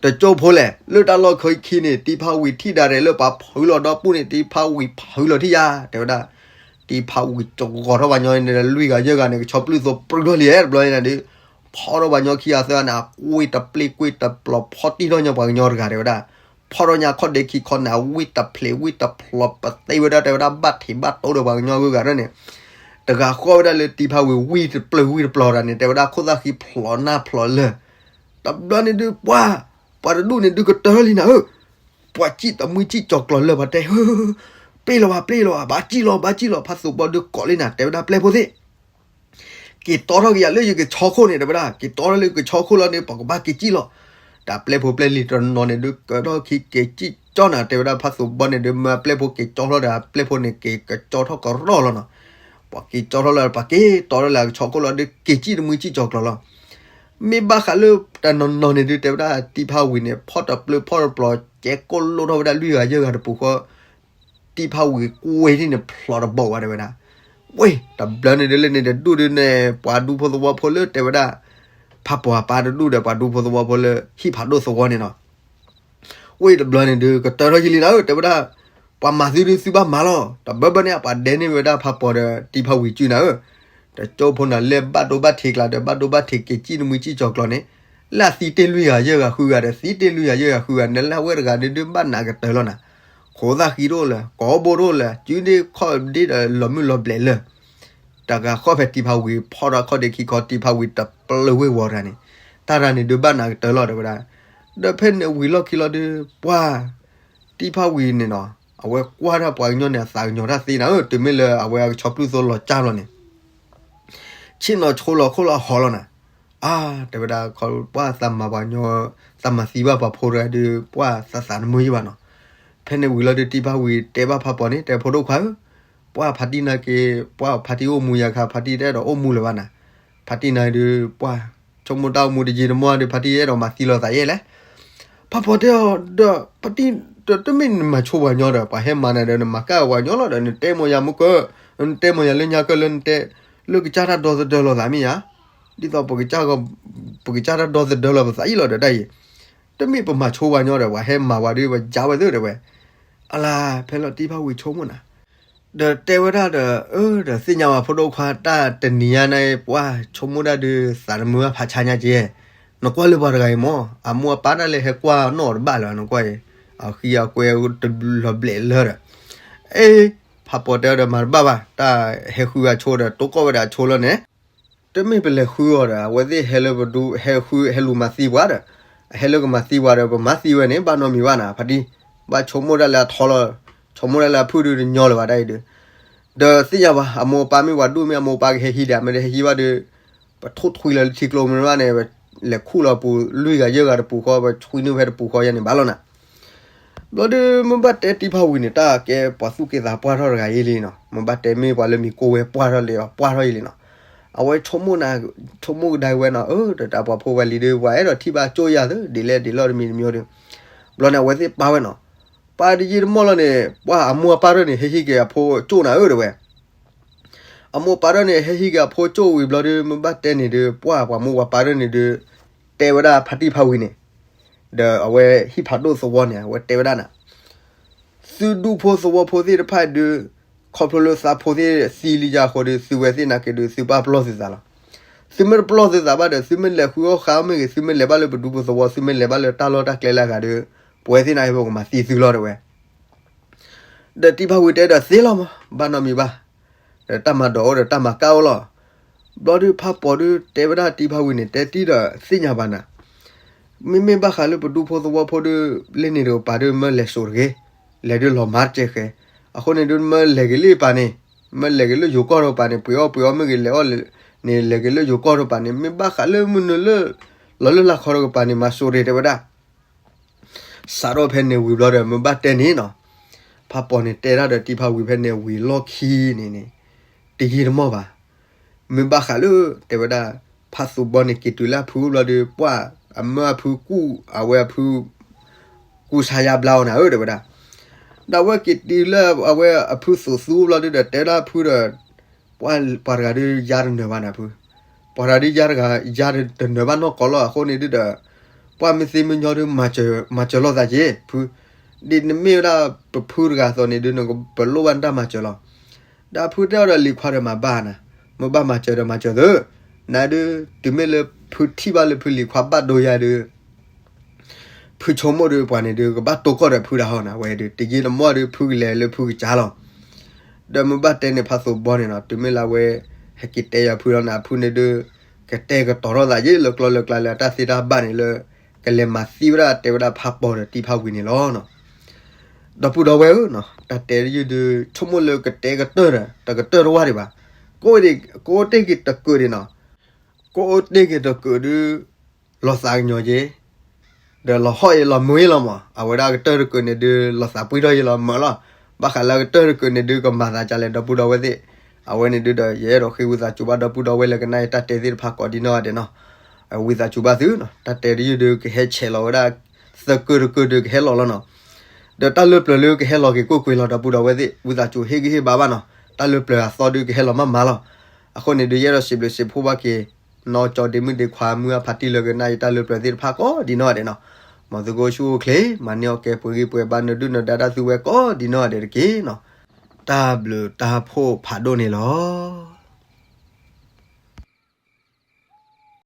တကၠိၢ်ဖိလဲၣ် လၢတၢ်လီၢ်ခၢခံန့ၣ် တံၤဖးဝံၤထံၣ်ဒၣ်ရဲၣ်လၢပှၤဖုးလီၤဒီပူၣ်န့ၣ် တံၤဖးဝံၤဖုးလီၤထံၣ်ယါ တဲဝဲဒၣ် တံၤဖးဝံၤစဂီၤထီၣ်ပှၤညီန့ၣ် လွံၢ်ဂၤယဲၢ်ဂၤန့ၣ် ကဆီပျုၢ်သိးပြူထီၣ်လံ တဘျီန့ၣ်ဒုး, ဖီထီၣ်ပှၤညီခံဂၤသၢဂၤန့ၣ် အကွ့တပျ့ၢ်ကွ့တပျီၤ ဖီတံၢ်ထီၣ်ညီပှၤကညီတဂၤတဲဝဲဒၣ်, ဖီၣ်ထီၣ်ညါခီၣ်ဒ့ခံခီန့ၣ် အဝံၣ်တဖျဲးဝံၣ်တဖျိးပသ့ဝဲဒၣ် တဲဝဲဒၣ် ဘၣ်ထံးဘၣ်တိၢ်ဒီးပှၤကညီဂုၤဂၤန့ၣ်, တဂၤဃီၣ်ဝဲဒၣ်လၢတံဖးဝံၤ ဝံၣ်တပျၢၤဝံၣ်တပျီၤတၢ်န့ၣ် တဲဝဲဒၣ်ခိၣ်သၣ်ဃံဖျိးနၢ်ဖျိးလၢာ်, တဘျီန့ၣ်ဒုး ပှၢ်, ပှၤတဒူၣ်န့ၣ်ဒုးကတၢၢ်လံနၤဧၢ, ပှၤစံၣ်တမှံစံၣ်ကၠီၤကျီၤလၢာ် ပှၤတဲ, ပျ့ၢ်လီၤဘၣ် ပျ့ၢ်လီၤဘၣ် ဘၣ်စံၣ်လီၤ ဘၣ်စံၣ်လီၤ ဖါသိးဘီဒုးကိးလံနၤ တဲဝဲဒၣ် ပျဲၢ်ဖိသ့ၣ် က့ၤတီထီၣ်က့ၤယၤလၢယကဆီခိၣ်န့ၣ် တဲဝဲဒၣ်, က့ၤတီထီၣ်လၢယကဆီခိၣ်လီၤန့ၣ် ပကဘၣ်က့ၤစံၣ်လီၤ. တၢ်ပျဲၢ်ဖိပျဲၢ်လံၤတနီၤန့ၣ်ဒုး ကၢထီၣ်ခံက့ၤစံၣ်ကၠီနၤ တဲဝဲဒၣ် ဖါသိးဘီန့ၣ်ဒုး မ့ၢ်အပျဲၢ်ဖိက့ၤကၠီထီၣ်ဒီး အပျဲၢ်ဖိန့ၣ်က့ၤကကၠီထီၣ်ကရီၢ်လီၤနီၤ. ပှၤက့ၤကၠီထီၣ်လၢ ပှၤက့ၤတီထီၣ်လၢအကဆီခိၣ်လီၤဒုး က့ၤစံၣ်တမှံစံၣ်ကၠီၤကျီၤလီၤ. မ့ၢ်ဘၣ်ဃးလၢတနီၤနီၤန့ၣ်ဒုး တဲဝဲဒၣ် တံဖးဝံၤန့ၣ် ဖီၣ်တပျၢၤဖီၣ်တပျီၤ ကဲကိၣ်လိၣ်ထီၣ်ဝဲဒၣ်လွံၢ်ဂၤယဲၢ်ဂၤတပူၤဃီ တံဖးဝံၤကွ့ထံၣ်န့ၣ် ဖျိးတဘီဝဲ တဲဝဲဒၣ်. ဝ့ၢ် တဘျီန့ၣ်ဒုးလၢန့ၣ်တဒူၣ်ဒုးန့ၣ် ပှၤဒူဖိသဝီဖိလၢတဲဝဲဒၣ် ဖးပီၤအပၢ်တဒူၣ်ဒီး ပှၤဒူဖိသဝီဖိလၢဟံၣ်ဖးဒိၣ်သဝီန့ၣ်နီၤ. ဝ့ၢ် တဘျီန့ၣ်ဒုး ကတၢၢ်ထီၣ်ယံာ်လံနၤဧၢ တဲဝဲဒၣ်, ပှၤမၤသုဒုးသုဘၣ်မၤလီၤ. တဘၢဘၢန့ၣ် ပှၤဒဲန့ၢ်ဝဲဒၣ်ဖးပီၤဒီးတံဖးဝံၤစုနၤဧၢ, တကၠိဖိနၤလဲၣ် ဘၣ်ဒိဘၣ်ထံးကျါဒီး ဘၣ်ဒိဘၣ်ထံးက့ၤစံၣ်တမှံစံၣ်ကၠီၤကျီၤန့ၣ်, လၢအသံတ့ၢ်လွံၢ်ဂၤယဲၢ်ဂၤဃုဂၤဒီး သံတ့ၢ်လွံၢ်ဂၤယဲၢ်ဂၤဃုဂၤန့ၣ် လၢအဝဲတဂၤဒုးဒုးဘၣ်နးကတၢၢ်လီၤနၤ. ခိးသၣ်ဃံတအိၣ်လၢၤ ကိးဘိတအိၣ်လၢၤ စုန့ၢ်ခီၣ်ဒ့ဒီးလီၤမုၢ်လီၤဘျဲးလၢာ် တဂၤဃီၣ်ဖဲတံဖးဝံၤ ဖီၣ်ထီၣ်ခီၣ်ဒ့ခံခီ တံဖးဝံၤတပျၢၤဝ့ၢ်ဝီၤတၢ်န့ၣ်, တၢ်တၢ်န့ၣ်ဒုးဘၣ်နးကတၢၢ်လီၤ တဲဝဲဒၣ်. ဒီးဖဲန့ၣ်ဝံၤလီၢ်ခံလီၤဒုး ပှၢ်, တံဖးဝံၤန့ၣ်နီၤ အဝဲကွၢ်ဒၣ်ပှၤကညီန့ၣ် အသးကညီၤတၢ်သ့နၤဧၢ, တုၤမ့ၢ်လၢအဝဲအကဆီပျုၢ်သိလီၤကၢ်လီၤန့ၣ် ဆ့ၣ်နီၤဆိလီၤခိၣ်လီၤဟီလီၤနၤ. အါ, တဲဝဲဒၣ် ပှၢ်သးမၤပှၤကညီ, သးမၤသံဘၣ်ပှၤဖိတဂၤဒုး ပှၢ်သးသးတမုာ်ယံဘၣ်နီၤ. ဖဲန့ၣ်ဝံၤလီၤဒုး တံဖးဝံၤတဲဘၣ်ဖးပီၤန့ၣ် တဲဖိဒိၣ်ခွါဧၢ, ပှၢ်ဖါတံၢ်နာ်က့ၤ, ပှၢ်ဖါတံၢ်အိၣ်မူယၤခါ ဖါတံၢ်တအဲၣ်ဒိးအိၣ်မူလၢၤဘၣ်နၤ. ဖါတံၢ်နာ်ဒုး ပှၢ်, ဆိကမိၣ်တၢ်အိၣ်မူတယံာ်တမီၢ်ဒုး ဖါတံၢ်အဲၣ်ဒိးမၤသံလီၤသးယဲၢ်လဲၣ်. ဖးပီၤတဲအီၤဒီး ဖါတံၢ်, တမ့ၢ်နမၤဆိပှၤကညီဒီး ပှၤဟဲမၤနၤဒီး နမၤကၣ်ပှၤကညီလီၤဒီး နတဲမိၢ်ယၤမုၢ်ကၢ, နတဲမိၢ်ယၤလၢညါကၢလၢနတဲ, လၢကစၢ်တၢ်ဒီသဒၢလီၤသးမ့ၢ်ယါ, ဒ်သိး ပကစၢ်တၢ်ဒီသဒၢလီၤပသးအံၤလီၤဒီးတၢ်အံၤ, တမ့ၢ်ပမၤဆိပှၤကညီဒီး ပှၤဟဲမၤဝဲဒုး ပယါဝဲသ့ဒီးဝဲ, အလါ, ဖဲလီၤတံဖးဝံၤဆိကမိၣ်နၤ ဒီးတဲဝဲဒၣ်ဒီး အၢ ဒီးသ့ၣ်ညါဝဲဖိဒိၣ်ခွါ တၢ်တနံၤညါန့ၣ် ပှၢ်ဆိကမိၣ်ဒၣ်ဒုး သးတမုာ်ဘၣ်ဖးဆါညါက့, နကွၢ်လၢပှၤတဂၤအံၤမၢ် အမိၢ်အပၢ်ဒၣ်လဲာ်ဟဲကွၢ်နီၣ်အီၤတဘၣ်လၢၤ နကွၢ်အံၤ, အဃံအကွဲတလီၤဘျဲးလၢၤဒီး, အ့, ဖးပီၤတဲဒီးမၤတဘၣ်ဘၣ် တၢ်ဟဲဃုအဆိဒီး တိကီၢ်ဝဲဒၣ်အဆိလီၤန့ၣ် တမ့ၢ်ပလဲၤဃုအီၤဒီး အဝဲသ့ၣ်ဟဲလၢပဒူ ဟဲဃုဟဲလူၤမၤသံပှၤဒီး, အဟဲလၢကမၤသံပှၤဒီး ပမၤသံဝဲန့ၣ် ဘၣ်နီတမံၤဘၣ်နၤ ဖါတံၢ်, ဘၣ်ဆိကမိၣ်ဒၣ်လၢအထီလီၤ, ဆိကမိၣ်ဒၣ်လၢအဖုၣ်ဒုးတညီလၢၤဘၣ်တၢ်အံၤဒုး, ဒီးသ့ၣ်ညါဘၣ် အမိၢ်အပၢ်မ့ၢ်ပှၤဒူၣ်မ့ၢ် အမိၢ်အပၢ်ကဟဲဟံးဒီး မ့ၢ်တဟဲဟံးဘၣ်ဒီး ပထိၣ်ထွံလၢထံကျိမ့ၢ်ဘၣ်န့ၣ် လဲၤခူၣ်လီၤပူၤလွံၢ်ဂၤယဲၢ်ဂၤတပူၤဃီ ပဆွံနုာ်ဖဲတပူၤဃီယဲန့ၣ်ဘၣ်လီၤနၤ. ဘျီဒုး မ့ၢ်ဘၣ်တဲတံဖးဝံၤန့ၣ် တၢ်ကဲပှၤသူၣ်က့သးပှၢ်ထီၣ်တဂၤအံၤလံနီၤ, မ့ၢ်ဘၣ်တဲမ့ၢ်ပှၤလၢမံၤကိးဝဲပှၢ်ထီၣ်လံ ပှၢ်ထီၣ်အံၤလံနီၤ, အဝဲဆိကမိၣ်နၤ, ဆိကမိၣ်ကဒါဝဲနီၤ, အၢ တၢ်ပှၤဖိဝဲလံဒီး ပှၤအဲၣ်ဒိးထံၣ်ဘၣ်ကၠိၣ်ယၤသ့ ဒ်လဲၣ်ဒ်လဲၣ်တမံၤတမံၤဒီး, ဘျီန့ၣ် အဝဲသ့ၣ်ပာ်ဝဲနီၤ, ပာ်တယံာ်တမီၢ်လီၤန့ၣ် ပှၢ်အမိၢ်အပၢ်ထီၣ်န့ၣ် ဟဲဟံးက့ၤအဖိကၠိၣ်နၤဧၢတဲဝဲ အမိၢ်ပၢ်ထီၣ်န့ၣ် ဟဲဟံးက့ၤအဖိကၠိၣ်ဝံၤဘျီဒုး မ့ၢ်ဘၣ်တဲန့ၣ်ဒုး ပှၢ်ပှၤမိၢ်ပှၤပၢ်ထီၣ်န့ၣ်ဒုး တဲဝဲဒၣ်ဖါတံၢ်ဖါဝံၤန့ၣ်, ဒီးအဝဲဟံၣ်ဖးဒိၣ်သဝီန့ၣ် အဝဲတဲဝဲဒၣ်နၤ, သုဒူၣ်ဖိသဝီဖိသ့ၣ်တဖၣ်ဒုး, ခီဖျိလၢသးဖိသ့ၣ်သံလံယါအဃိဒီး သုဝဲသ့ၣ်နာ်က့ဒုး သုပာ်ပလီၢ်သုသးလီၤ. သုမ့ၢ်တပလီၢ်သုသးဘၣ်ဒီး သုမ့ၢ်လဲၤဃုအီၣ်ဃာ်အီၣ်မ့ၢ်ဂ့ၤ သုမ့ၢ်လဲၤဘၣ်လၢပဒူပသဝီ သုမ့ၢ်လဲၤဘၣ်လၢတၢ်လီၢ်တၢ်ကျဲလၢအဂၤဒီး ပဝဲသ့ၣ်နာ်က့ ပကမၤသံသုလီၤတဲဝဲ ဒီးတံဖးဝံၤတဲဒီးသ့လီၤမး ဘၣ်နီတမံၤဘၣ်, ဒီးတၢ်မၤဒိးအိၣ်ဒီးတၢ်မၤကၣ်အိၣ်လီၤ. ဘျီဒုးဖးပီၤဒုးတဲဝဲဒၣ်တံဖးဝံၤန့ၣ် တဲတံၢ်ဒီးသ့ၣ်ညါဘၣ်နၤ, မ့မ့ၢ်ဘၣ်ဃးလၢပဒူဖိသဝီဖိဒုး လၢန့ၣ်တကပၤဒုးမၢလဲၤစိာ်တဂ့ၤ, လဲၤဒုးလီၤမၤတကဲဃဲ, အဃိန့ၣ်ဒုးမၢလဲၤက့ၤလၢပၢ်န့ၣ်, မၢလဲၤက့ၤလၢယိၤကီၢ်တကပၤန့ၣ် ပှ့ၤအီၣ်ပှ့ၤအီမ့ၢ်ဂ့ၤ လဲၤအီၣ်န့ၣ် လဲၤက့ၤလၢယိၤကီၢ်တကပၤန့ၣ် မ့ၢ်ဘၣ်ဃးလၢမုၢ်နုာ်လၢ လီၤလၢလၢ်ခီတကပၤန့ၣ် မၤစိာ်တဂ့ၤတဲဝဲဒၣ် စးထီၣ်ဖဲန့ၣ်ဝံၤဘျီဒီး မ့ၢ်ဘၣ်တဲန့ၣ်နီၤ, ဖးပီၤန့ၣ်တဲဒၣ်ဒီးတံဖးဝံၤဖဲန့ၣ်ဝံၤလီၢ်ခံန့ၣ်န့ၣ်, တယံာ်တမီၢ်ဘၣ်, မ့ၢ်ဘၣ်ဃးလၢ တဲဝဲဒၣ် ဖးသူးဘီန့ၣ်က့ၤတုၤလၢအဖုဘျီဒီး ပှၢ်အမၢအဖုကူၣ် အဝဲအဖု ကူၣ်ဆါယါဘျါအီၤနၤဧၢ တဲဝဲဒၣ်, ဒီးအဝဲက့ၤတုၤလၢအဝဲအဖုသူးသူဘျီဒုးဒီး တဲဝဲဒၣ်အဖုဒီး ပှၢ်ပှၤတဂၤဒုးယါတနၢၤဘၣ်နၤဖု, ပှၤတဂၤဒုးယါတဂၤ ယါတနၢၤဘၣ်နီၢ်ကီၢ်လီၤ အဃိန့ၣ်ဒုးဒီး ပှၢ်မ့ၢ်သ့မ့ၢ်ညီဒုး မၤစၢၤလီၤသးက့ၤ ဖု, ဒ်နမ့ၢ်ဝဲဒၣ်ပဖုတဂၤအသိးန့ၣ်ဒုး နပလိၣ်ဘၣ်နတၢ်မၤစၢၤလီၤ. ဒီးဖုတဲအီၤဒီးလံၤခွါဒီးမၤဘၣ်နၤ, မ့ၢ်ဘၣ်မၤစၢၤဒီးမၤစၢၤသု, နဒုး တုၤမ့ၢ်လၢဖုထံၣ်ဘၣ်လၢဖုလံၤခွါဘၣ်ဒိယၤဒုး ဖ ဖုဆိကမိၣ်ဒီးပှၤန့ၣ်ဒုး ကဘၣ်တိၢ်ကီၢ်ဒီးဖုဒၣ်ဟီနီၤ, အဝဲဒုး တယံာ်တမီၢ်ဒုး ဖုကလဲၤလၢဖုကစၢ်လီၤ. ဒီးမ့ၢ်ဘၣ်တဲန့ၣ် ဖးသိးဘီန့ၣ်နီၤ, တုၤမ့ၢ်လၢအဝဲ ဟဲက့ၤတဲယၤဖုလီၤန့ၣ် အဖုန့ၣ်ဒုး ကတဲာ်ကတီၤထီၣ်သးယဲလၢကျီလၢကျါလၢအတၢ်သ့တၢ်ဘၣ်န့ၣ်လၢ ကလဲၤမၤသံဝဲဒၣ်တဲဝဲဒၣ်ဖးပီၤဒီးတံၢ်ဖးဝံၤန့ၣ်လီၤနီၤ. ဒီပုၢ်ဒီဝဲၢ်ဧၢနီၤ, တၢ်တဲတယုၢ်ဒုး ဆိကမိၣ်လၢကတဲကတၢၢ်ဒီး တကတၢၢ်တဝၢ်ဒံးဘၣ်. ကအိၣ်တ့ၢ်က့ၤတကုးဒံးနီၤ, ကအိၣ်တ့ၢ်က့ၤတကုးဒုး လီၤသးကညီၤက့ၤ ဒီးလီၤဟီၣ်အံၤလီၤမုာ်အံၤလီၤမး, အဝဲဒၣ်အကတၢၢ်တကုးန့ၣ်ဒုး လီၤသးပှံၢ်ထီၣ်အံၤလီၤမုာ်လီၤ. ဘၣ်ဃးလၢအကတၢၢ်တကုးန့ၣ်ဒုး ကမၤသးဒ်လဲၣ် ဒီပုၢ်ဒီဝဲၢ်သ့ၣ်, အဝဲန့ၣ်ဒုးဒီး ယအဲၣ်ဒိးဃ့ဝံသးစူၤဘၣ်ဒီပုၢ်ဒီဝဲၢ်လၢကနၣ်အံၤတၢ်တဲသ့ၣ်တဖၣ်ကိးဒံနီၢ်ဂၤဒဲးနီၤ, ဝံသးစူၤဘၣ်သုနီၤ, တၢ်တဲတယုၢ်ဒုး ကဟဲဆဲးလီၤဝဲဒၣ် သကုးတကုးဒုးကဟဲလီၤလီၤနီၤ. ဒီးတၢ်လၢပျၢၤလၢကဟဲလီၤက့ၤကိၣ်ကွံာ်လီၤ ဒီပုၢ်ဒီဝဲၢ်သ့ၣ်, ဝံသးစူၤဟ့ၣ်ဂံၢ်ဟ့ၣ်ဘါဘၣ်နီၤ, တၢ်လၢပျၢၤအသီဒုးကဟဲလီၤမးမးလီၤ. အဃိန့ၣ်ဒုး ယအဲၣ်ဒိးစံးဘျုးစံးဖှိၣ်ဘၣ်က့ၤ နီၢ်ကၠီဒ့မုၣ်ဒ့ခွါမုၢ်အဖါတံၢ်လၢကနၣ်အံၤတၢ်လၢပျၢၤသ့ၣ်တဖၣ်ကိးဒံနီၢ်ဂၤဒဲးနီၤ, မ်သုကအိၣ်ဆူၣ်အိၣ်ချ့ မၤန့ၢ်အီၣ်ကဲပှဲၤဂံၢ်ပှဲၤဘါ နဒုၣ်နဒါတၢ်သုဝဲကိးဒံနီၢ်ဂၤဒဲးတက့ၢ်နီၤ. တၢ်ဘျုးတၢ်ဖှိၣ်ဖးဒိၣ်န့ၣ်လီၤ.